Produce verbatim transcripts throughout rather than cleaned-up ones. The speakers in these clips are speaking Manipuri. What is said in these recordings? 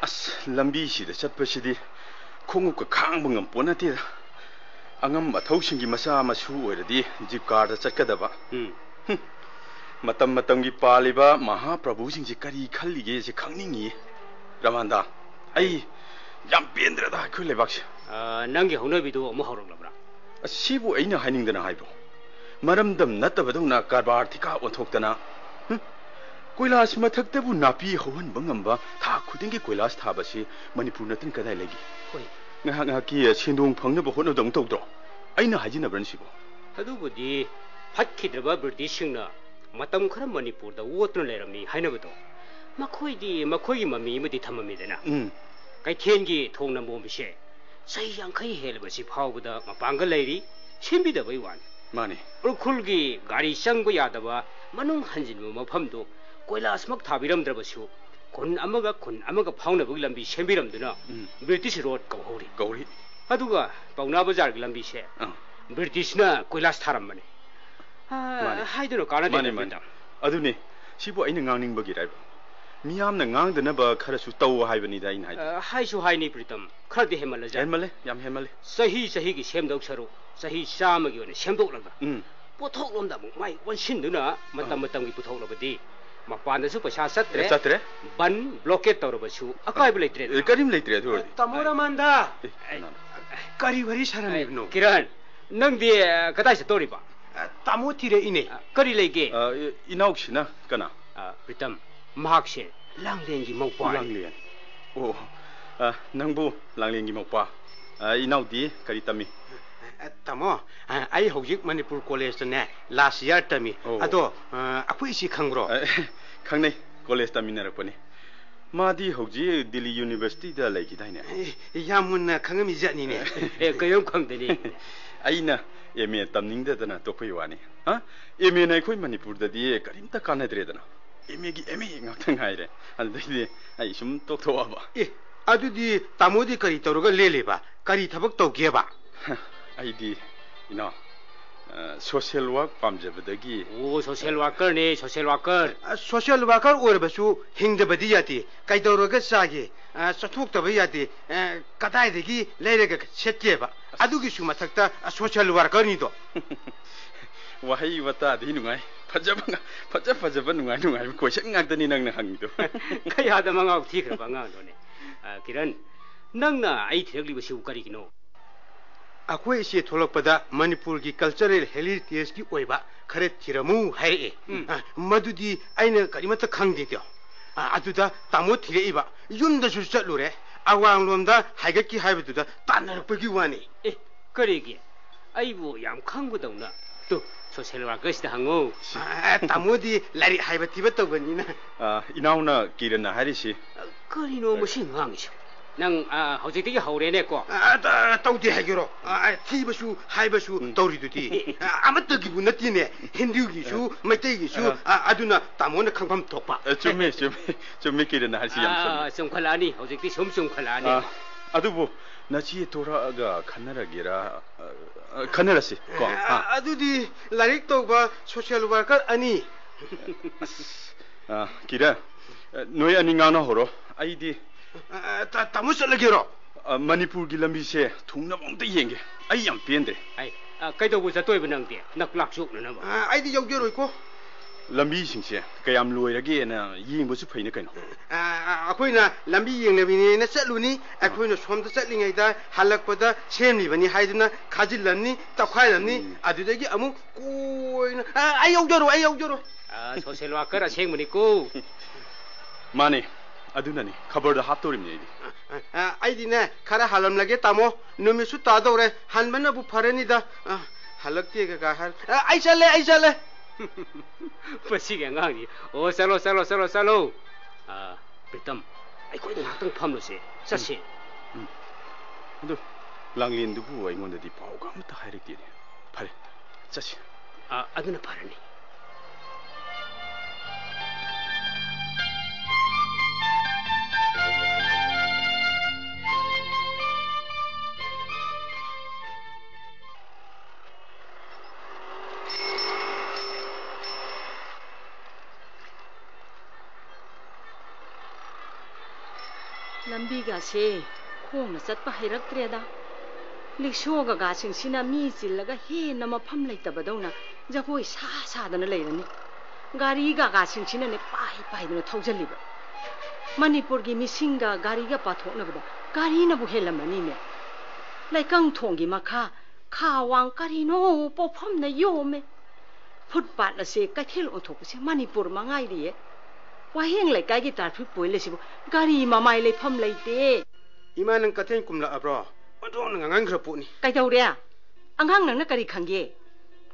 ꯑꯁ, ꯂꯝꯕꯤꯁꯤꯗ ꯆꯠꯄꯁꯤꯗꯤ ꯈꯣꯡꯎꯞꯀ ꯈꯥꯡꯕ ꯉꯝꯄꯣꯠ ꯅꯠꯇꯦꯗ꯫ ꯑꯉꯝ ꯑꯊꯧꯁꯤꯡꯒꯤ ꯃꯆꯥ ꯃꯁꯨ ꯑꯣꯏꯔꯗꯤ ꯖꯤꯞ ꯀꯥꯔꯗ ꯆꯠꯀꯗꯕ꯫ ꯎꯝ꯫ ꯍꯨꯝ, ꯃꯇꯝ ꯃꯇꯝꯒꯤ ꯄꯥꯜꯂꯤꯕ ꯃꯍꯥꯄ꯭ꯔꯚꯨꯁꯤꯡꯁꯦ ꯀꯔꯤ ꯈꯜꯂꯤꯒꯦꯁꯦ ꯈꯪꯅꯤꯡꯉꯤꯌꯦ꯫ ꯔꯃꯥꯟꯗꯥ, ꯑꯩ ꯌꯥꯝ ꯄꯦꯟꯗ꯭ꯔꯦꯗ ꯑꯩꯈꯣꯏ ꯂꯩꯕꯥꯛꯁꯦ꯫ ꯑ, ꯅꯪꯒꯤ ꯍꯧꯅꯕꯤꯗꯨ ꯑꯃꯨꯛ ꯍꯧꯔꯛꯂꯕ꯭ꯔꯥ? ꯑꯁꯤꯕꯨ ꯑꯩꯅ ꯍꯥꯏꯅꯤꯡꯗꯅ ꯍꯥꯏꯕ꯭ꯔꯣ? ꯃꯔꯝꯗꯝ ꯅꯠꯇꯕꯗꯧꯅ ꯀꯔꯕꯥꯔ ꯊꯤꯀꯥ ꯑꯣꯟꯊꯣꯛꯇꯅ꯫ ꯍꯨꯝ? ꯀꯣꯏꯂꯥꯁ ꯃꯊꯛꯇꯕꯨ ꯅꯥꯄꯤ ꯍꯧꯍꯟꯕ ꯉꯝꯕ ꯊꯥ ꯈꯨꯗꯤꯡꯒꯤ ꯀꯣꯏꯂꯥꯁ ꯊꯥꯕꯁꯤ ꯃꯅꯤꯄꯨꯔ ꯅꯠꯇꯅ ꯀꯗꯥꯏ ꯂꯩꯒꯦ? ꯍꯣꯏ꯫ ꯉꯥꯏꯍꯥꯛ ꯉꯥꯏꯍꯥꯛꯀꯤ ꯁꯦꯟꯗꯣꯡ ꯐꯪꯅꯕ ꯍꯣꯠꯅꯗꯧꯅ ꯇꯧꯗ꯭ꯔꯣ? ꯑꯩꯅ ꯍꯥꯏꯖꯤꯟꯅꯕ꯭ꯔꯅꯦ ꯁꯤꯕꯣ? ꯑꯗꯨꯕꯨꯗꯤ ꯐꯠꯈꯤꯗ꯭ꯔꯕ ꯕ꯭ꯔꯤꯇꯤꯁꯁꯤꯡꯅ ꯃꯇꯝ ꯈꯔ ꯃꯅꯤꯄꯨꯔꯗ ꯑꯣꯠꯇꯨꯅ ꯂꯩꯔꯝꯃꯤ ꯍꯥꯏꯅꯕꯗꯣ, ꯃꯈꯣꯏꯗꯤ ꯃꯈꯣꯏꯒꯤ ꯃꯃꯤ ꯑꯃꯗꯤ ꯊꯝꯃꯝꯃꯤꯗꯅ꯫ ꯎꯝ꯫ ꯀꯩꯊꯦꯜꯒꯤ ꯊꯣꯡ ꯅꯝꯕꯣꯝꯕꯤꯁꯦ ꯆꯍꯤ ꯌꯥꯡꯈꯩ ꯍꯦꯜꯂꯕꯁꯤ ꯐꯥꯎꯕꯗ ꯃꯄꯥꯡꯒꯜ ꯂꯩꯔꯤ, ꯁꯦꯝꯕꯤꯗꯕꯩ ꯋꯥꯅꯤ꯫ ꯃꯥꯅꯤ꯫ ꯎꯈ꯭ꯔꯨꯜꯒꯤ ꯒꯥꯔꯤ ꯆꯪꯕ ꯌꯥꯗꯕ ꯃꯅꯨꯡ ꯍꯟꯖꯤꯟꯕ ꯃꯐꯝꯗꯨ ꯀꯣꯏꯂꯥꯁꯃꯛ ꯊꯥꯕꯤꯔꯝꯗ꯭ꯔꯕꯁꯨ, ꯈꯨꯟ ꯑꯃꯒ ꯈꯨꯟ ꯑꯃꯒ ꯐꯥꯎꯅꯕꯒꯤ ꯂꯝꯕꯤ ꯁꯦꯝꯕꯤꯔꯝꯗꯨꯅ ꯎꯝ꯫ British road ꯀꯧꯍꯧꯔꯤ꯫ ꯀꯧꯔꯤ꯫ ꯑꯗꯨꯒ ꯄꯥꯎꯅꯥ ꯕꯖꯥꯔꯒꯤ ꯂꯝꯕꯤꯁꯦ ꯑꯥ꯫ ꯕ꯭ꯔꯤꯇꯤꯁꯅ ꯀꯣꯏꯂꯥꯁ ꯊꯥꯔꯝꯕꯅꯤ꯫ ꯑꯥ, ꯃꯥꯅꯤ꯫ ꯍꯥꯏꯗꯨꯅ ꯀꯥꯟꯅꯗꯦ, ꯃꯥꯅꯤ, ꯃꯥꯅꯤ꯫ ꯄ꯭ꯔꯤꯇꯝ꯫ ꯑꯗꯨꯅꯤ, ꯁꯤꯕꯨ ꯑꯩꯅ ꯉꯥꯡꯅꯤꯡꯕꯒꯤꯔ ꯍꯥꯏꯕ? ꯃꯤꯌꯥꯝꯅ ꯉꯥꯡꯗꯅꯕ ꯈꯔꯁꯨ ꯇꯧ ꯍꯥꯏꯕꯅꯤꯗ ꯑꯩꯅ ꯍꯥꯏꯗꯤ꯫ ꯑꯥ, ꯍꯥꯏꯁꯨ ꯍꯥꯏꯅꯤ, ꯄ꯭ꯔꯤꯇꯝ, ꯈꯔꯗꯤ ꯍꯦꯟꯃꯜꯂꯖꯥꯠ꯫ ꯍꯦꯟꯃꯜꯂꯦ, ꯌꯥꯝ ꯍꯦꯟꯃꯜꯂꯦ꯫ ꯆꯍꯤ ꯆꯍꯤꯒꯤ ꯁꯦꯝꯗꯧ ꯁꯔꯨꯛ ꯆꯍꯤ ꯆꯥꯝꯃꯒꯤ ꯑꯣꯏꯅ ꯁꯦꯝꯗꯣꯛꯂꯒ ꯎꯝ꯫ ꯄꯣꯠꯊꯣꯛꯂꯣꯝꯗ ꯑꯃꯨꯛ ꯃꯥꯏ ꯑꯣꯟꯁꯤꯟꯗꯨꯅ ꯃꯇꯝ ꯑꯥ꯫ ꯃꯇꯝꯒꯤ ꯄꯨꯊꯣꯛꯂꯕꯗꯤ ꯃꯄꯥꯟꯗꯁꯨ ꯄꯩꯁꯥ ꯆꯠꯇ꯭ꯔꯦ, ꯆꯠꯇ꯭ꯔꯦ꯫ ꯕꯟ ꯕ꯭ꯂꯣꯀꯦꯠ ꯇꯧꯔꯕꯁꯨ ꯑꯀꯥꯏꯕ ꯂꯩꯇ꯭ꯔꯦ꯫ ꯑꯦ, ꯀꯔꯤꯝ ꯂꯩꯇ꯭ꯔꯦ ꯑꯗꯨ ꯑꯣꯏꯔꯗꯤ꯫ ꯇꯥꯃꯣ ꯔꯃꯥꯟꯗ꯫ ꯑꯦ, ꯀꯅꯥꯅꯣ? ꯀꯔꯤ ꯋꯥꯔꯤ ꯁꯥꯟꯅꯔꯤꯕꯅꯣ? ꯀꯤꯔꯟ, ꯅꯪꯗꯤ ꯀꯗꯥꯏ ꯆꯠꯇꯧꯔꯤꯕ? ꯑ, ꯇꯥꯃꯣ ꯊꯤꯔꯛꯏꯅꯦ꯫ ꯑ, ꯀꯔꯤ ꯂꯩꯒꯦ? ꯑ, ꯏ-, ꯏꯅꯥꯎꯁꯤꯅ ꯀꯅꯥ? ꯑ, ꯄ꯭ꯔꯤꯇꯝ, ꯃꯍꯥꯛꯁꯦ ꯂꯥꯡꯂꯦꯟꯒꯤ ꯃꯧꯄ꯭ꯋꯥꯅꯤ꯫ ꯂꯥꯡꯂꯦꯟ? ꯑꯣ, ꯑ, ꯅꯪꯕꯨ ꯂꯥꯡꯂꯦꯟꯒꯤ ꯃꯧꯄ꯭ꯋꯥ? ꯑ, ꯏꯅꯥꯎꯗꯤ ꯀꯔꯤ ꯇꯝꯃꯤ? ꯑ, ꯇꯥꯃꯣ, ꯑ, ꯑꯩ ꯍꯧꯖꯤꯛ ꯃꯅꯤꯄꯨꯔ ꯀꯣꯂꯦꯖꯇꯅꯦ ꯂꯥꯁ ꯏꯌꯥꯔ ꯇꯝꯃꯤ꯫ ꯑꯣ꯫ ꯑꯗꯣ, ꯑ, ꯑꯩꯈꯣꯏ ꯏꯆꯦ ꯈꯪꯕ꯭ꯔꯣ? ꯑ, ꯈꯪꯅꯩ, ꯀꯣꯂꯦꯖ ꯇꯝꯃꯤꯟꯅꯔꯛꯄꯅꯤ꯫ ꯃꯥꯗꯤ ꯍꯧꯖꯤꯛ ꯗꯤꯜꯂꯤ ꯌꯨꯅꯤꯚꯔꯁꯤꯇꯤꯗ ꯂꯩꯈꯤꯗꯥꯏꯅꯦ? ꯑꯦ, ꯌꯥꯝ ꯃꯨꯟꯅ ꯈꯪꯉꯝꯃꯤ ꯖꯥꯠꯅꯤꯅꯦ꯫ ꯑꯦ, ꯀꯩꯗꯧ ꯈꯪꯗꯅꯤ? ꯑꯩꯅ ꯑꯦꯝ ꯑꯦ ꯇꯝꯅꯤꯡꯗꯗꯅ ꯇꯣꯛꯄꯩ ꯋꯥꯅꯤ꯫ ꯍꯥ? ꯑꯦꯝ ꯑꯦꯅ ꯑꯩꯈꯣꯏ ꯃꯅꯤꯄꯨꯔꯗꯗꯤ ꯀꯔꯤꯝꯇ ꯀꯥꯟꯅꯗ꯭ꯔꯦꯗꯅ꯫ ꯑꯦꯝ ꯑꯦꯒꯤ ꯑꯦꯝ ꯑꯦ ꯉꯥꯛꯇ ꯉꯥꯏꯔꯦ꯫ ꯑꯗꯨꯗꯩꯗꯤ ꯑꯩ ꯁꯨꯝ ꯇꯣꯛꯊꯣꯛꯑꯕ꯫ ꯑꯦ, ꯑꯗꯨꯗꯤ ꯇꯥꯃꯣꯗꯤ ꯀꯔꯤ ꯇꯧꯔꯒ ꯂꯦꯜꯂꯤꯕ? ꯀꯔꯤ ꯊꯕꯛ ꯇꯧꯒꯦꯕ? ꯑꯩꯗꯤ, ꯏꯅꯥꯎ, ꯑ, social work ꯄꯥꯝꯖꯕꯗꯒꯤ꯫ ꯑꯣ, social workerꯅꯦ, social worker꯫ ꯑ, social worker ꯑꯣꯏꯔꯕꯁꯨ ꯍꯤꯡꯗꯕꯗꯤ ꯌꯥꯗꯦ꯫ ꯀꯩꯗꯧꯔꯒ ꯆꯥꯒꯦ? ꯑ, ꯆꯠꯊꯣꯛꯇꯕ ꯌꯥꯗꯦ꯫ ꯑ, ꯀꯗꯥꯏꯗꯒꯤ ꯂꯩꯔꯒ ꯁꯦꯠꯀꯦꯕ? ꯑꯗꯨꯒꯤꯁꯨ ꯃꯊꯛꯇ, ꯑ, social workerꯅꯤꯗꯣ꯫ ꯋꯥꯍꯩ ꯋꯥꯇꯥꯗꯤ ꯅꯨꯡꯉꯥꯏ꯫ ꯐꯖꯕ ꯉꯥ-, ꯐꯖ ꯐꯖꯕ ꯅꯨꯡꯉꯥꯏ ꯅꯨꯡꯉꯥꯏꯕ question ꯉꯥꯛꯇꯅꯤ ꯅꯪꯅ ꯍꯪꯉꯤꯗꯣ꯫ ꯀꯌꯥꯗ ꯃꯉꯥꯎ ꯊꯤꯈ꯭ꯔꯕ ꯑꯉꯥꯡꯅꯣꯅꯦ꯫ ꯑ, ꯀꯤꯔꯟ, ꯅꯪꯅ ꯑꯩ ꯊꯤꯔꯛꯂꯤꯕꯁꯤꯕꯨ ꯀꯔꯤꯒꯤꯅꯣ? ꯑꯩꯈꯣꯏ ꯏꯆꯦ ꯊꯣꯛꯂꯛꯄꯗ ꯃꯅꯤꯄꯨꯔꯒꯤ cultural heritageꯀꯤ ꯑꯣꯏꯕ ꯈꯔ ꯊꯤꯔꯝꯃꯨ ꯍꯥꯏꯔꯛꯑꯦ꯫ ꯎꯝ꯫ ꯑ, ꯃꯗꯨꯗꯤ ꯑꯩꯅ ꯀꯔꯤꯃꯠꯇ ꯈꯪꯗꯦꯗꯣ꯫ ꯑ, ꯑꯗꯨꯗ ꯇꯥꯃꯣ ꯊꯤꯔꯛꯏꯕ꯫ ꯌꯨꯝꯗꯁꯨ ꯆꯠꯂꯨꯔꯦ, ꯑꯋꯥꯡꯂꯣꯝꯗ ꯍꯥꯏꯒꯠꯈꯤ ꯍꯥꯏꯕꯗꯨꯗ ꯇꯥꯟꯅꯔꯛꯄꯒꯤ ꯋꯥꯅꯤ꯫ ꯑꯦ, ꯀꯔꯤꯒꯤ? ꯑꯩꯕꯨ ꯌꯥꯝ ꯈꯪꯕꯗꯧꯅ꯫ ꯇꯨ, social workerꯁꯤꯗ ꯍꯪꯉꯨ꯫ ꯑ, ꯇꯥꯃꯣꯗꯤ ꯂꯥꯏꯔꯤꯛ ꯍꯥꯏꯕ ꯊꯤꯕ ꯇꯧꯕꯅꯤꯅ꯫ ꯑ, ꯏꯅꯥꯎꯅ ꯀꯤꯔꯟꯅ ꯍꯥꯏꯔꯤꯁꯤ꯫ ꯀꯔꯤꯅꯣ ꯃꯁꯤ ꯉꯥꯡꯉꯤꯁꯤꯕꯣ? ꯅꯪ, ꯑ, ꯍꯧꯖꯤꯛꯇꯒꯤ ꯍꯧꯔꯦꯅꯦꯀꯣ꯫ ꯑ, ꯇ-, ꯇꯧꯗꯦ ꯍꯥꯏꯒꯦꯔꯣ? ꯑ, ꯑ, ꯊꯤꯕꯁꯨ ꯍꯥꯏꯕꯁꯨ ꯎꯝ꯫ ꯇꯧꯔꯤꯗꯨꯗꯤ꯫ ꯑ, ꯑꯃꯠꯇꯒꯤꯕꯨ ꯅꯠꯇꯦꯅꯦ꯫ ꯍꯤꯟꯗꯨꯒꯤꯁꯨ, ꯑ꯫ ꯃꯩꯇꯩꯒꯤꯁꯨ, ꯑ꯫ ꯑ, ꯑꯗꯨꯅ ꯇꯥꯃꯣꯅ ꯈꯪꯐꯝ ꯊꯣꯛꯄ꯫ ꯑ, ꯆꯨꯝꯃꯤ, ꯆꯨꯝꯃꯤ, ꯆꯨꯝꯃꯤ, ꯀꯤꯔꯟꯅ ꯍꯥꯏꯁꯤ ꯌꯥꯝ ꯆꯨꯝꯃꯤ꯫ ꯑ, ꯆꯨꯝꯈꯠꯂꯛꯑꯅꯤ, ꯍꯧꯖꯤꯛꯇꯤ ꯁꯨꯝ ꯆꯨꯝꯈꯠꯂꯛꯑꯅꯤ꯫ ꯑ, ꯑꯗꯨꯕꯨ ꯅꯆꯦ ꯊꯣꯔꯛꯑꯒ ꯈꯟꯅꯔꯒꯦꯔꯥ? ꯑ, ꯑ, ꯈꯟꯅꯔꯁꯤ ꯀꯣ꯫ ꯑ, ꯑ꯫ ꯑꯗꯨꯗꯤ ꯂꯥꯏꯔꯤꯛ ꯇꯧꯕ social worker ꯑꯅꯤ꯫ ꯑꯁ, ꯑ, ꯀꯤꯔꯟ, ꯑ, ꯅꯣꯏ ꯑꯅꯤ ꯉꯥꯡꯅꯍꯧꯔꯣ꯫ ꯑꯩꯗꯤ ꯑ, ꯑ, ꯇꯥ-, ꯇꯥꯃꯣ ꯆꯠꯂꯒꯦꯔꯣ? ꯑ, ꯃꯅꯤꯄꯨꯔꯒꯤ ꯂꯝꯕꯤꯁꯦ ꯊꯨꯡꯅꯕ ꯑꯝꯇ ꯌꯦꯡꯒꯦ꯫ ꯑꯩ ꯌꯥꯝ ꯄꯦꯟꯗ꯭ꯔꯦ꯫ ꯑꯩ, ꯑ, ꯀꯩꯗꯧꯕ ꯆꯠꯇꯣꯏꯕ ꯅꯪꯗꯤ? ꯅꯀ꯭ꯂꯥꯛ ꯆꯣꯛꯅꯅꯕ꯫ ꯑ, ꯑꯩꯗꯤ ꯌꯥꯎꯖꯔꯣꯏꯀꯣ꯫ ꯂꯝꯕꯤꯁꯤꯡꯁꯦ ꯀꯌꯥꯝ ꯂꯣꯏꯔꯒꯦꯅ ꯌꯦꯡꯕꯁꯨ ꯐꯩꯅ ꯀꯩꯅꯣ꯫ ꯑ, ꯑ, ꯑꯩꯈꯣꯏꯅ ꯂꯝꯕꯤ ꯌꯦꯡꯅꯕꯤꯅꯦꯅ ꯆꯠꯂꯨꯅꯤ꯫ ꯑ꯫ ꯑꯩꯈꯣꯏꯅ ꯁꯣꯝꯗ ꯆꯠꯂꯤꯉꯩꯗ ꯍꯜꯂꯛꯄꯗ ꯁꯦꯝꯂꯤꯕꯅꯤ ꯍꯥꯏꯗꯨꯅ ꯈꯥꯖꯤꯜꯂꯝꯅꯤ, ꯇꯧꯈꯥꯏꯔꯝꯅꯤ꯫ ꯎꯝ꯫ ꯑꯗꯨꯗꯒꯤ ꯑꯃꯨꯛ ꯀꯣꯏꯅ, ꯑ, ꯑꯩ ꯌꯥꯎꯖꯔꯣꯏ, ꯑꯩ ꯌꯥꯎꯖꯔꯣꯏ꯫ ꯑ, social worker ꯑꯁꯦꯡꯕꯅꯤꯀꯣ꯫ ꯃꯥꯅꯦ, ꯑꯗꯨꯅꯅꯤ ꯈꯕꯔꯗ ꯍꯥꯞꯇꯧꯔꯤꯕꯅꯤ ꯑꯩꯗꯤ꯫ ꯑ, ꯑ, ꯑꯩꯗꯤꯅꯦ, ꯈꯔ ꯍꯥꯜꯂꯝꯂꯒꯦ, ꯇꯥꯃꯣ꯫ ꯅꯨꯃꯤꯠꯁꯨ ꯇꯥꯗꯧꯔꯦ, ꯍꯟꯕꯅꯕꯨ ꯐꯔꯅꯤꯗ꯫ ꯑ, ꯍꯜꯂꯛꯇꯦꯒ ꯍꯥꯏ-, ꯑ, ꯑꯩ ꯆꯠꯂꯦ, ꯑꯩ ꯆꯠꯂꯦ꯫ ꯃꯁꯤꯒꯤ ꯑꯉꯥꯡꯁꯤ꯫ ꯑꯣ, ꯆꯠꯂꯣ, ꯆꯠꯂꯣ, ꯆꯠꯂꯣ, ꯆꯠꯂꯣ꯫ ꯑ, ꯄ꯭ꯔꯤꯇꯝ, ꯑꯩꯈꯣꯏꯗ ꯉꯥꯏꯍꯥꯛꯇꯪ ꯐꯝꯂꯨꯁꯦ꯫ ꯆꯠꯁꯦ꯫ ꯎꯝ꯫ ꯑꯗꯨ ꯂꯥꯡꯂꯦꯟꯗꯨꯕꯨ ꯑꯩꯉꯣꯟꯗꯗꯤ ꯄꯥꯎꯒ ꯑꯃꯠꯇ ꯍꯥꯏꯔꯛꯇꯦꯅꯦ꯫ ꯐꯔꯦ, ꯆꯠꯁꯤ꯫ ꯑ, ꯑꯗꯨꯅ ꯐꯔꯅꯤ꯫ ꯂꯝꯕꯤꯒꯁꯦ ꯈꯣꯡꯅ ꯆꯠꯄ ꯍꯩꯔꯛꯇ꯭ꯔꯦꯗ꯫ ꯂꯤꯛꯁꯣꯒꯒꯥꯁꯤꯡꯁꯤꯅ ꯃꯤ ꯆꯤꯜꯂꯒ ꯍꯦꯟꯅ ꯃꯐꯝ ꯂꯩꯇꯕꯗꯧꯅ ꯖꯒꯣꯏ ꯁꯥ ꯁꯥꯗꯅ ꯂꯩꯔꯅꯤ꯫ ꯒꯥꯔꯤ ꯒꯥꯒꯥꯁꯤꯡꯁꯤꯅꯅꯦ ꯄꯥꯏ ꯄꯥꯏꯗꯅ ꯊꯧꯖꯜꯂꯤꯕ꯫ ꯃꯅꯤꯄꯨꯔꯒꯤ ꯃꯤꯁꯤꯡꯒ ꯒꯥꯔꯤꯒ ꯄꯥꯊꯣꯛꯅꯕꯗ ꯒꯥꯔꯤꯅꯕꯨ ꯍꯦꯜꯂꯝꯃꯅꯤꯅꯦ꯫ ꯂꯩꯀꯪ ꯊꯣꯡꯒꯤ ꯃꯈꯥ, ꯈꯥ ꯋꯥꯡ ꯀꯔꯤꯅꯣ ꯄꯣꯛꯐꯝꯅ ꯌꯣꯝꯃꯦ꯫ ꯐꯨꯠꯄꯥꯠ ꯑꯁꯦ ꯀꯩꯊꯦꯜ ꯑꯣꯟꯊꯣꯛꯄꯁꯦ ꯃꯅꯤꯄꯨꯔ ꯃꯉꯥꯏꯔꯤꯌꯦ꯫ ꯋꯥꯍꯦꯡ ꯂꯩꯀꯥꯏꯒꯤ traffic point ꯑꯁꯤꯕꯨ ꯒꯥꯔꯤ ꯃꯃꯥꯏ ꯂꯩꯐꯝ ꯂꯩꯇꯦ꯫ ꯏꯃꯥ, ꯅꯪ ꯀꯩꯊꯦꯜ ꯀꯨꯝꯂꯛꯑꯕ꯭ꯔꯣ? ꯑꯣꯟꯊꯣꯛꯅ ꯉꯥꯡꯈ꯭ꯔ ꯄꯣꯠꯅꯤ꯫ ꯀꯩꯗꯧꯔꯦ? ꯑꯉꯥꯡ ꯅꯪꯅ ꯀꯔꯤ ꯈꯪꯒꯦ?